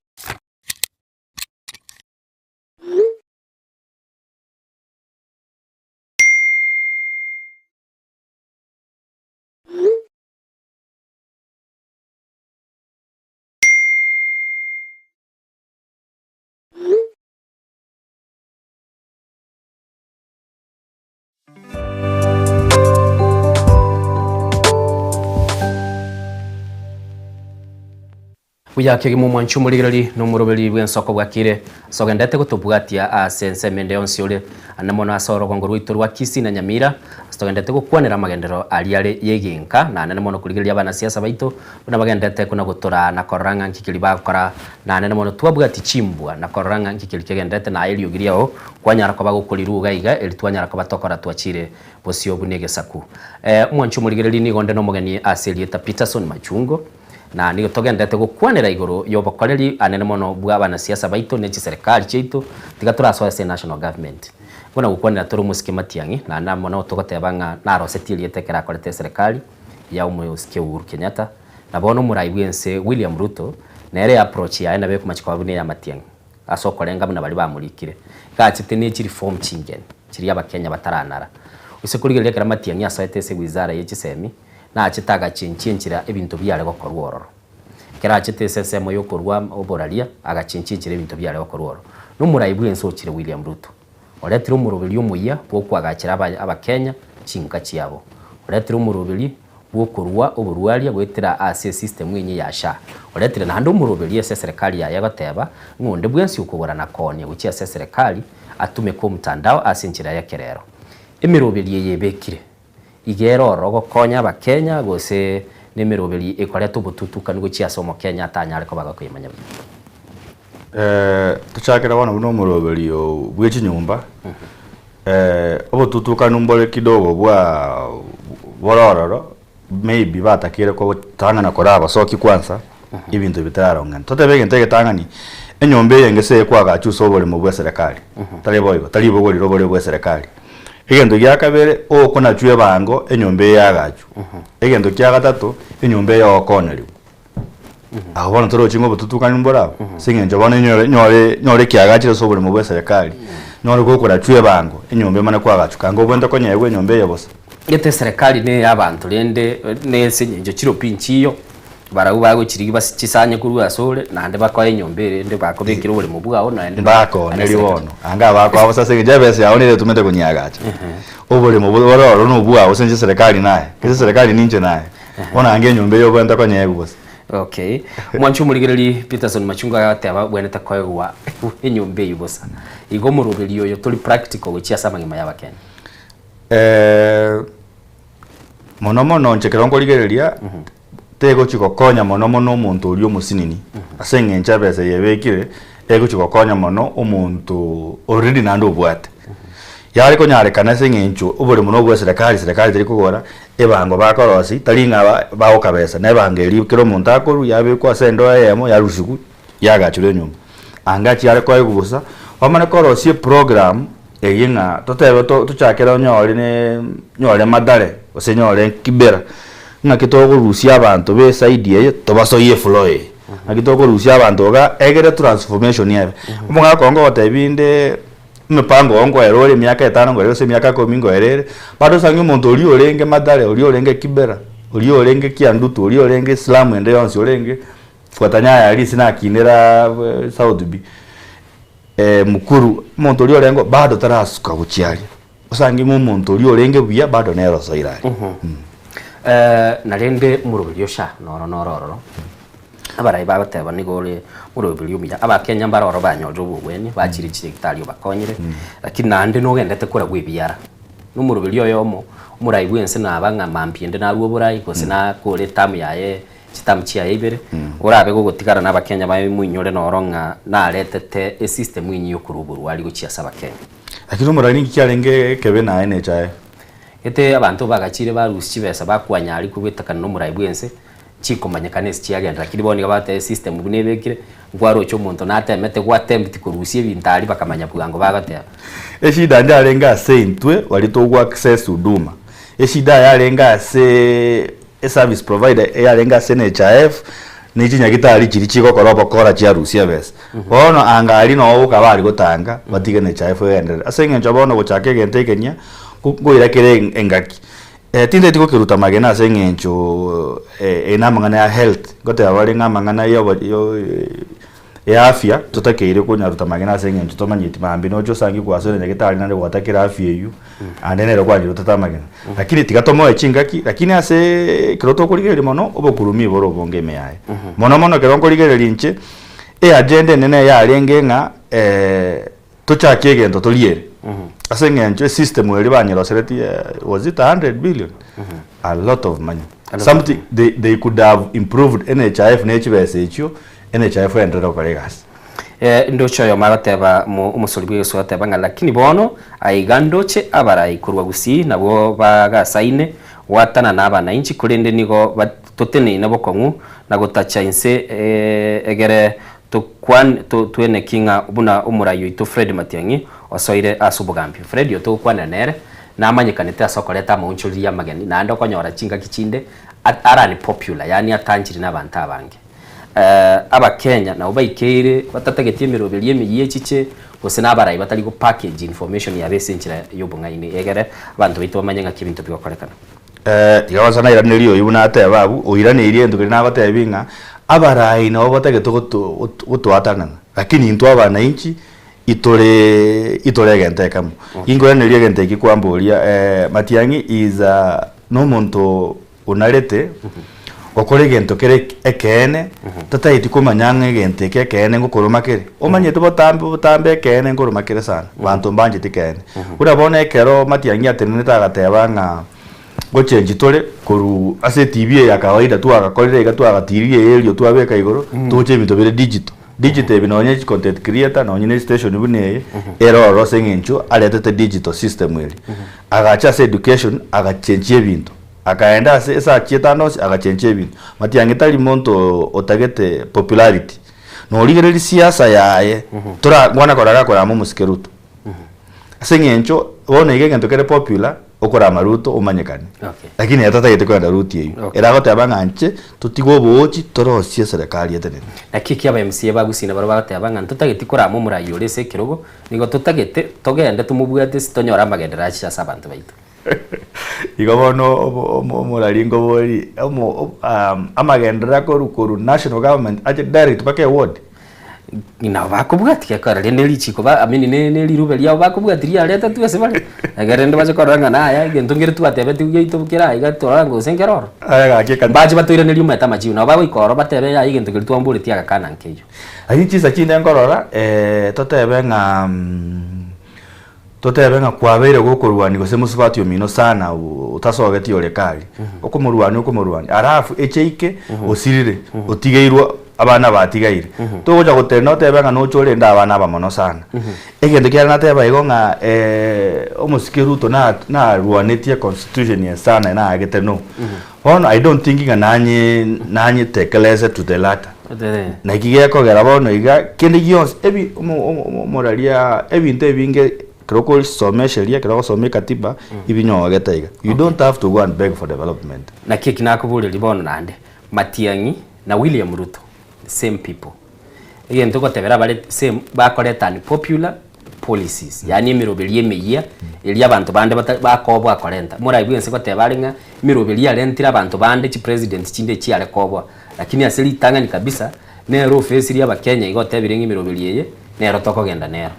Buya kegima omwanchi omorigereri na omoroberi bw'ensoko bwakire, ase ogendete gotobwatia ase ensemo ende yonsi ore, ande mono ase orogongo rwaito rwa Kisii na Nyamira, ase togendete gokwanera amagenderero aria are y'egenka, na anene mono korigereria abanasiasa baito buna bagendete kona gotoraa na korora ng'a nki keria bagokora, na anene mono twabwati chimbwa na korora ng'a nki keria kegenderete na aye eriogi riao kwanyara koba gokoriruga iga eri twanyara koba tokora twachire bosio buna egesaku. Omwanchi omorigereri nigo onde nomogeni ase erieta Peterson Machungo. Na nigo togenderete gokwanera igoro y'obokoreri anene mono bwa abanasiasa baito ne chiserekari chiaito, tiga torasoe ase national government. Buna gokwanera tore omosike Matiang'i, naende amo nabo togoteba ng'a narosetie erieta ekero akorete eserekari ya omosike Uhuru Kenyatta, na bono omorai bw'ense William Ruto, nere eapproach yaye nabo ekomachi koba buna eya Matiang'i, ase okorenga buna baria bamorikire. Gachete ne chireform chingeni, chiria abakenya bataranara. Gose korigereria ekero Matiang'i asoete ase ewizara ye chisemi, Nachete agachenchia enchera ebinto biare gokorwa ororo. Ekero achete ase ensemo y'okorua oboraria, agachenchia enchera ebinto biare gokorwa ororo. Nomorai bw'ense ochire William Ruto, oretire omoroberi omoyia bw'okoagachera Abakenya chinka chiabo. Oretire omoroberi bw'okorua oborwaria goetera ase esystem enye ya SHA. Oretire naende omoroberi ase eserekari yaye egoteba ng'a onde bwensi okogora na koonia gochia ase eserekari atumeke omtandao ase enchera y'ekerero. Emeroberi eye ebekire. Iga ere ororo gokonya abakenya gose nemeroberi ekoreta obotutukanu gochia ase omokenya atanyare koba gakoyemanya buya? Tochakere bono buna omoroberi bwe chinyomba, obotutukanu mbore kidogo bwa bore ororo maybe batakeire gotang'ana korabasokia kwanza ebinto bitararong'ana. Totebe egento egetang'ani, enyomba eye gese ekwagachwa ase oboremo bwa eserekari, tari boigo, tari ibogorire obore bwa eserekari. Egento gia kabere, okonachwa ebango enyomba eye yagachwa. Egento kia gatato, enyomba eye okonerigwa. Abwo bono torochi ng'a obotutukani mbore abwo, ase eng'encho bono enyore nyore nyore ekiagachire ase oboremo bwa eserekari, nyore gokorachwa ebango, enyomba emane koagachwa, kanga obwenerete konyegwa enyomba eye bosa. Gete eserekari na eyabanto rende na ase eng'encho chiropi nchiyo, barabwo bagochirigia bas chisanye korwa ase ore, naende bakoe enyomba ere rende bakobekire oboremo bwao naende na Mbakooneri bono, anga abakoa bosa ase eng'encho ebesa yao nere etomete konyeagacha. Oboremo bo bore ororo na obwao ase eng'encho eserekari naye, gose eserekari ninche naye, bono anga enyomba eye obwenerete konyegwa bosa. Okay. Omwanchi omorigereri Peterson Machungu agateba abwenerete koegwa enyomba eyio bosa. Igo omoroberi oyo tori practical gochia ase amagima ya abakenya. Eh, mono mono inche ekero nkorigereria, tegochi gokonya mono mono omonto oria omosinini, ase eng'encho ebesa eye ebekire, egochi gokonya mono omonto already naende obwate. Yare konyarekana ase eng'encho oboremo na obwa eserekari, serekari teri kogora, ebango bakorosia, tari ng'a ba- bagokabesa, na ebango eria kera omonto akorwa yabekwa ase endoo eyemo yarusigwa yagachorwa enyomba. Anga chiare koegwa bosa, bamane korosia eprogram eye ng'a totebe to tochakere onyore ne nyore Mathare gose nyore Kibera, ng'aki togorusia abanto ba eside eye tobasoyie efloor eye, ng'aki tokorusia abanto igaa egere transformation ebe. Omogaka onge ogotebia inde Emepango oo nkoera ore emiaka etano nkoera gose emiaka ikomi nkoera ere, bado osang'e omonto oria orenge Mathare, oria orenge Kibera, oria orenge Kiandutu, oria orenge slum ende yonsi orenge fuata nyayo aria ase nakinera South B, Mukuru, omonto oria orenge oo bado tarasuka gochia aria. Osange ng'a omonto oria orenge buya bado nere osoire aria. Na rende omoroberio sha noro noro ororo, abarai bagoteba nigo ore omoroberio omuya, abakenya mbare oro banyorire obogwenia, bachire chidaktari obakonyire, lakini naende nogendete koragwa ebiara, na omoroberio oyomo, omorai bwense naba ng'a mambia ende narwe oborai gose nakore eterm yaye chiterm chiaye ibere, orabe gogotigara na abakenya baye moinyore noro ng'a naretete esystem enyia yokorwa oborwari gochia ase abakenya. Lakini omorai ninki kiarenge ekebe naye nechaye? Gete abanto bagachire barusia chibesa bakwanya aria kobwetekana nomorai bwense, chikomanyekana ase chiagenda lakini bono nigo bagoteba esystem buna ebekire, nkwaroche omonto natemete go attempt korusia ebinto aria bakamanya bwango bagoteba. Eshida yarenge ase intwe baria togo access huduma, eshida yarenge ase eservice provider eyarenge ase NHIF ne chinyagitari chiria chigokora obokora chiarusia ebesa. Bono anga aria noo boka bare gotanga batige NHIF egenderere. Ase eng'encho bono gochaka egento ekenya nkoira kere engaki. Tintageti gokeruta amagena ase eng'encho eye na amang'ana ya health, ngoteba bare ng'a amang'ana ya obo ya afya totakeire konyaruta amagena ase eng'encho tomanyeti mambia noche osange kwasore nyagetari naende gwatakire afya eywo, ande nere kwanyerutete amagena. Lakini tiga tomoe chingaki, lakini ase ekero tokorigereria mono, obokurumi bore obonge ime yaye. Mono mono ekero nkorigereria inche, eagenda enene yarenge ng'a tochakie egento toriere ase eng'encho esystem eria banyeroseretie was it 100 billion a lot of money something they, they could have improved NHIF ne chibesa echio NHIF enderere gokora egasi Eh, ndoche oyomo agoteba mo omosori bw'egesu agoteba ng'a lakini bono aiga ndoche abarai korwa Gusii nabwo bagasaine gwatana na abanainchi korende nigo toteneine bokong'u na gotacha inse eh, egere Tokwan to tweneki ng'a buna omorai oito Fred Matiang'i osoire ase obogambi. Fred oyo togokwanera nere namanyekanete ase okoreta amaonchoreria amageni naende okonyora chingaki chinde a are unpopular yaani atanchiri nabanto abange. Abakenya nabo baikeire batatageti emeroberio emeyia echiche gose nabarai batari go package information yabo ase enchera yobong'aini egere abanto baito bamanye ng'aki ebinto bigokorekana. Tiga gose nairanerie oyio buna ateba abwo, oiraneirie egento keria nagotebi ng'a abarai nabo batagete goto gotoatanana, lakini intwe abananchi itore itore egento ekemo. Inkoiraneria egento eki kwamboria Matiang'i is a nomonto onarete gokora egento kere ekeene, tataeti komanya ng'a egento eke ekeene ngokoroma kere. Omanyete botambe botambe ekeene nkoroma kere sana, banto mbancheti ekeene. Buna bono ekero Matiang'i atenenete agateba ng'a ngochenchi tore korwa ase etibi eye ya kawaida twagakorire iga twagatiria eye erio twabeka igoro, toche ebinto bire digital. Digital ebi nonye content creator nonye ne station buna eye, ere ororo ase eng'encho aretete digital system eria. Agacha ase education agachenchia ebinto. Akaenda ase ase achiete ande onsi agachenchia ebinto. Matiang'i tari monto otagete popularity. Norigereria siasa yaye, tora kwana korora gakorama omosike Ruto. Ase eng'encho bono iga egento kere popular, okorama Ruto omanyekane. Okay. Lakini ere tatagete kogenda route eywo. Okay. Ere agoteba ng'a inche totige oboochi torosie eserekari etenene. Naki eki aba MCA ba Gusii nabarabwo bagoteba ng'a ntotageti korama omorai ore ase ekerogo, nigo totagete togende tomobwate ase tonyore amagenderero achiche ase abanto baito. Igo bono omorari nkobori amagenderero akorwa korwa national government ache direct mpaka eward. Nabo bakobwatia gekogera rende ne richiko ba I mean ne ne rirube riabo bakobwatia riaretetwe ase bare, ekero rende bache korora ng'a naya egento nkere twatebetigwe giaito kere aiga torora gose nkere ororo. Aya gaki ekani- Mbache batoiranerie omanyete amachibu, nabo bagoika ororo batebe yaya egento keria twamboretie agakana nkeiyo. Lakini chinsa chinde nkorora totebe ng'a totebe ng'a kwabeire gokorwania gose mosubati omino sana otasogeti ore kari, okomorwania okomorwania alafu echeike osirire otigeirwe abana batigaire. Togocha gotenena otebe ng'a noche orende abana aba mono sana. Egento kiare nateba igo ng'a omosike Ruto na narwanetie econstitution eye sana naagete no. Bono I don't think ng'a nanye nanyetekelese to the latter. Naki gekogera bono iga kende gionsi ebi omo omo omoraria ebinto ebinge ekero okosoma esheria ekero ogosoma ekatiba ibinyogete iga. You don't have to go and beg for development. Naki eki nakoboreria bono naende, Matiang'i na William Ruto the same people. Egento ogotebera bare same bakoreta unpopular policies yaani emeroberio emeyia eria abanto bande bata bakoboa korenta. Morai bwensi goteba are ng'a emeroberio yarentire abanto bande chipresident chinde echiare koboa. Lakini ase ritang'ani kabisa nere ofesirie abakenya igo otebire ng'a emeroberio eye nero tokogenda nero.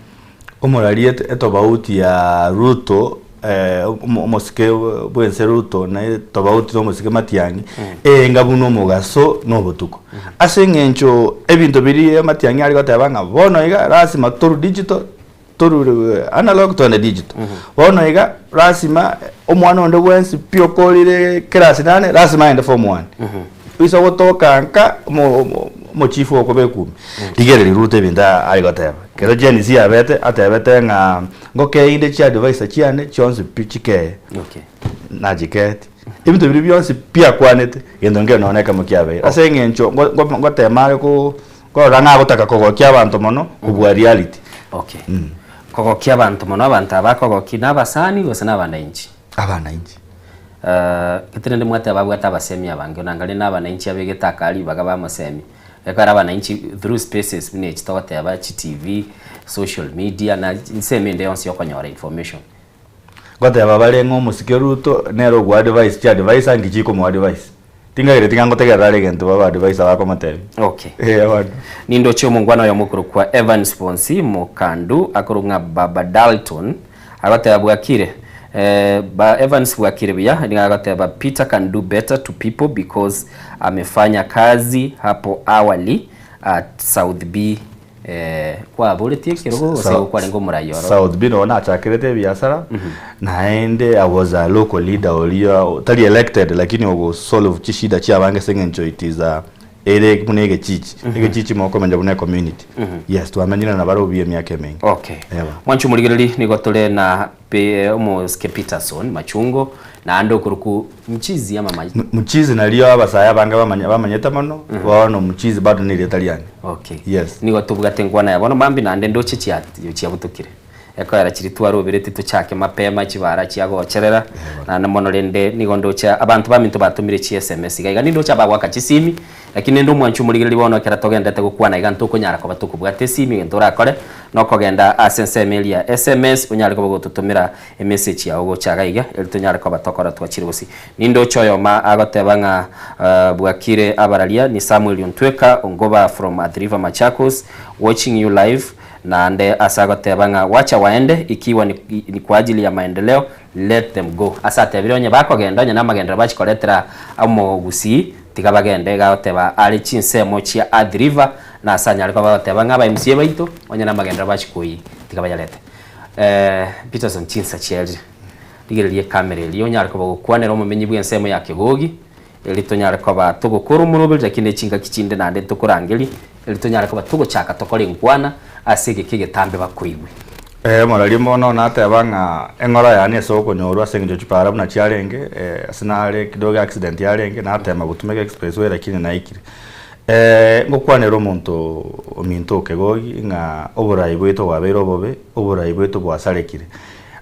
Omoraria etobauti ya Ruto omosike bwense Ruto na etobauti na omosike Matiang'i enga buna omogaso na obotuko. Ase eng'encho ebinto biria Matiang'i are goteba ng'a bono iga lasima toru digital toru analog togende digital. Bono iga lasima omwana onde bwensi pi okorire class nane lasima agende form one. Oise gotoka nka omochifu okoba ekumi, rigereria Ruto ebinto are goteba. Kero Gen Z abete, atebete ng'a ngokeinde chiadvisor chiane chionsi pi chikeye. Okay. Nachikeeti. Ebinto biria bionsi pi akwanete, gento nkere nonya ekemo kiabeire. Ase eng'encho ngo- ngo- ngotema are ko korora ng'a agotaka kogokia abanto mono kobua reality. Okay. Kogokia abanto mono, abanto aba akogokia na abasani gose na abanainchi? Abanainchi. Gete rende mwateba abwate abasemi abange, onanga rende na abanainchi abegete aka ribaga bamosemi. Ekero abananchi through spaces buna echi togoteba, chi TV, social media na ensemo ende yonsi okonyora information. Ngoteba bare ng'a omosike Ruto nere ogo advise chi adviser nki chikomo advise. Tingagereti ng'a ngotegerera are egento baba adviser bakomotebia. Okay. Eh bono. Nindoche omongwana oyomo okorokwa Evans Bonsi Mokandu akorokwa ng'a Baba Dalton agoteba bwakire eh, ba Evans bwakire buya nigo agoteba Peter can do better to people because amefanya kazi hapo awali at South B eh, kwaboretie ekerogo gose Sa- kwarenge omorai oro South B nabo nachakerete ebiasara naende I was a local leader oria tari elected lakini ogosolve chishida chiabange ase eng'encho it is a ere buna egechichi egechichi mokomenya buna ecommunity yes twamenyire nabarobwo buya emiaka emenge Okay. Eeh. Mwanche omorigereri nigo tore na Pe omosike Peterson Machungo naende okorokwa Mchizi ama ma Mchizi nario abasae abange bamanya bamanyete mono bono Mchizi bado nerieta riane. Okay. Yes. Nigo tobwate enkwana ya bono mambia naende ndoche chia chiabutokire. Ekoera chiria twarobereti tochake mapema chibara chiagocherera naende mono rende nigo ndoche abanto baminto batomire chi sms iga iga nindoche abagoaka chisimi Lakini rende omwanchi omorigereria bono ekero togenderete gokwana iga ntokonyara koba tokobwata esimi egento orakore nokogenda ase ensemo eria ya sms onyare koba ogototomera emessage yao gocha iga iga eri tonyare koba tokora twachire gose nindoche oyomo agoteba ng'a bwakire abararia ni Samuel Ontweka Ongoba from Athi River Machakos watching you live naende ase agoteba ng'a wacha waende ikiwa ni, ni kwa ajili ya maendeleo let them go ase atebire onye bakogenda onye namagenderero bachi koretera omogusii Tiga bagende, iga agoteba are chinsemo chia Athi River, na ase anyare koba agoteba ng'a aba MCA baito, onye namagenderero bachia koyia, tiga bayarete. Peterson chinsa chiarire, rigereria ecamera eria onyare koba ogokwanera omomenyi bw'ensemo ya Kegogi, erio tonyare koba togokora omoroberi lakini nechingaki chinde naende tokorangeria, erio tonyare koba togochaka tokore enkwana ase egeka egetambe bakoigwe. Omorori mono nateba ng'a eng'ora yane ase okonyorwa ase eng'encho chipara buna chiarenge, ase nare kidogo accident yarenge, natema gotumeka express way lakini naikire. Ngokwanera omonto ominto okegogi ng'a oborai bwaito bwabeire obobe, oborai bwaito bwasarekire.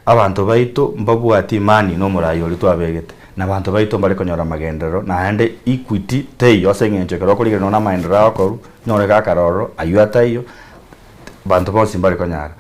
Abanto baito mbabwati imani na omorai oria twabegete, na abanto baito mbare konyora amagenderero naende equity teiyo ase eng'encho ekero okorigereria nonya amaenderero agokorwa, nyore gakare ororo, aywo ataiyo, Banto bonsi mbare konyara.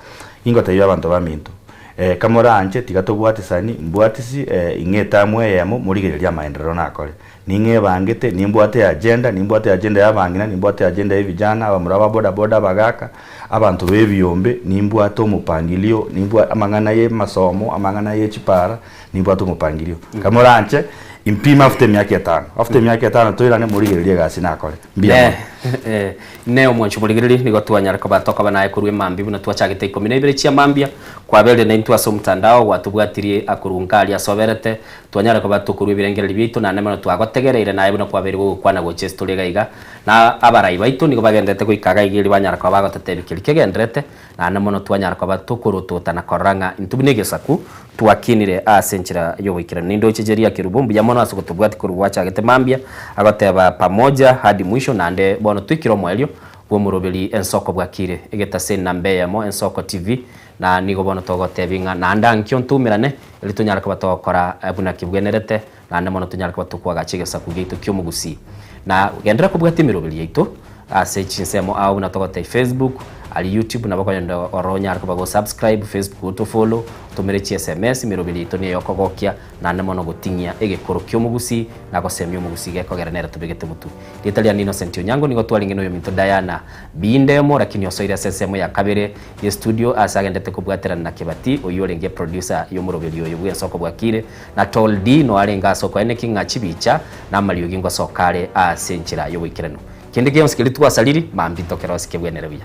Ingotebia abanto baminto, Eh, kamoranche tiga tobwatisani, mbwatisi eh, ing'e etamu eyemo morigererie amaenderero nakore. Ning'ebangete, nimbwate eagenda, nimbwate eagenda ya abang'ina, nimbwate eagenda ya evijana, abamura ba boda boda, abagaka, abanto ba ebiombe, nimbwate omopangilio, nimbwa amang'ana ya emasomo, amang'ana ya echipara, nimbwate omopangilio. Kamoranche, impime after emiaka etano, after emiaka etano toirane morigererie egasi nakore. Mbuya Ne, mono. eh, ne omwancho morigererie nigo twanyara koba tokoba naye korwa emambia buna twachagete ikomi na ibere chia mambia, kwaberire naintwe ase omotandao, gwatobwatirie akorwa nkaria ase oberete, Twanyare koba tokorua ebirengererio biaito, naende mono twagotegereire, naye buna kwabeire gogokwana gochia ase tore iga iga, na abarai baito nigo bagendererete goika iga iga erio banyara koba bagototebia keria kegendererete, naende mono twanyara koba tokorotota na korora ng'a intwe buna egesaku twakinire ase enchera y'oboikeranu. Nindoche Jeria Kerubo mbuya mono ase ogotobwatia korwa gwachagete mambia, agoteba pamoja hadi mwisho, naende bono toikire omoerio bw'omoroberi ensoko bwakire egetaseni namba eyemo Ensoko TV, Na nigo bono togotebia ng'a naende ankio ntoumerane, erio tonyare koba togokora buna kebwenerete, naende mono tonyare koba tokoagacha egesaku giaito ki'omogusii. Na genderera kobwatia emeroberi yaito ase chinsemo ao buna togotebia Facebook, aria YouTube nabo okogenda ororo onyare koba go subscribe, Facebook oto follow, otomere chi sms, emeroberi yaito niyo okogokia naende mono goting'ia egekoro ki'omogusii na gosemia omogusii gekogera nere tobegete motwe. Rieta riane Innocent Onyango nigo twarenge noyominto Diana Bindemo lakini osoire ase ensemo ya kabere ye studio ase agendete kobwaterana na Kebati oyio orenge producer yomoroberi oyo bwensoko bwakire na Tall D no arenge ase okoeneki ng'a chibicha na amariogi ngosoka are ase enchera yoboikeranu. Kende gionsi keria twasariri mambia ntokerosi kebwenere buya.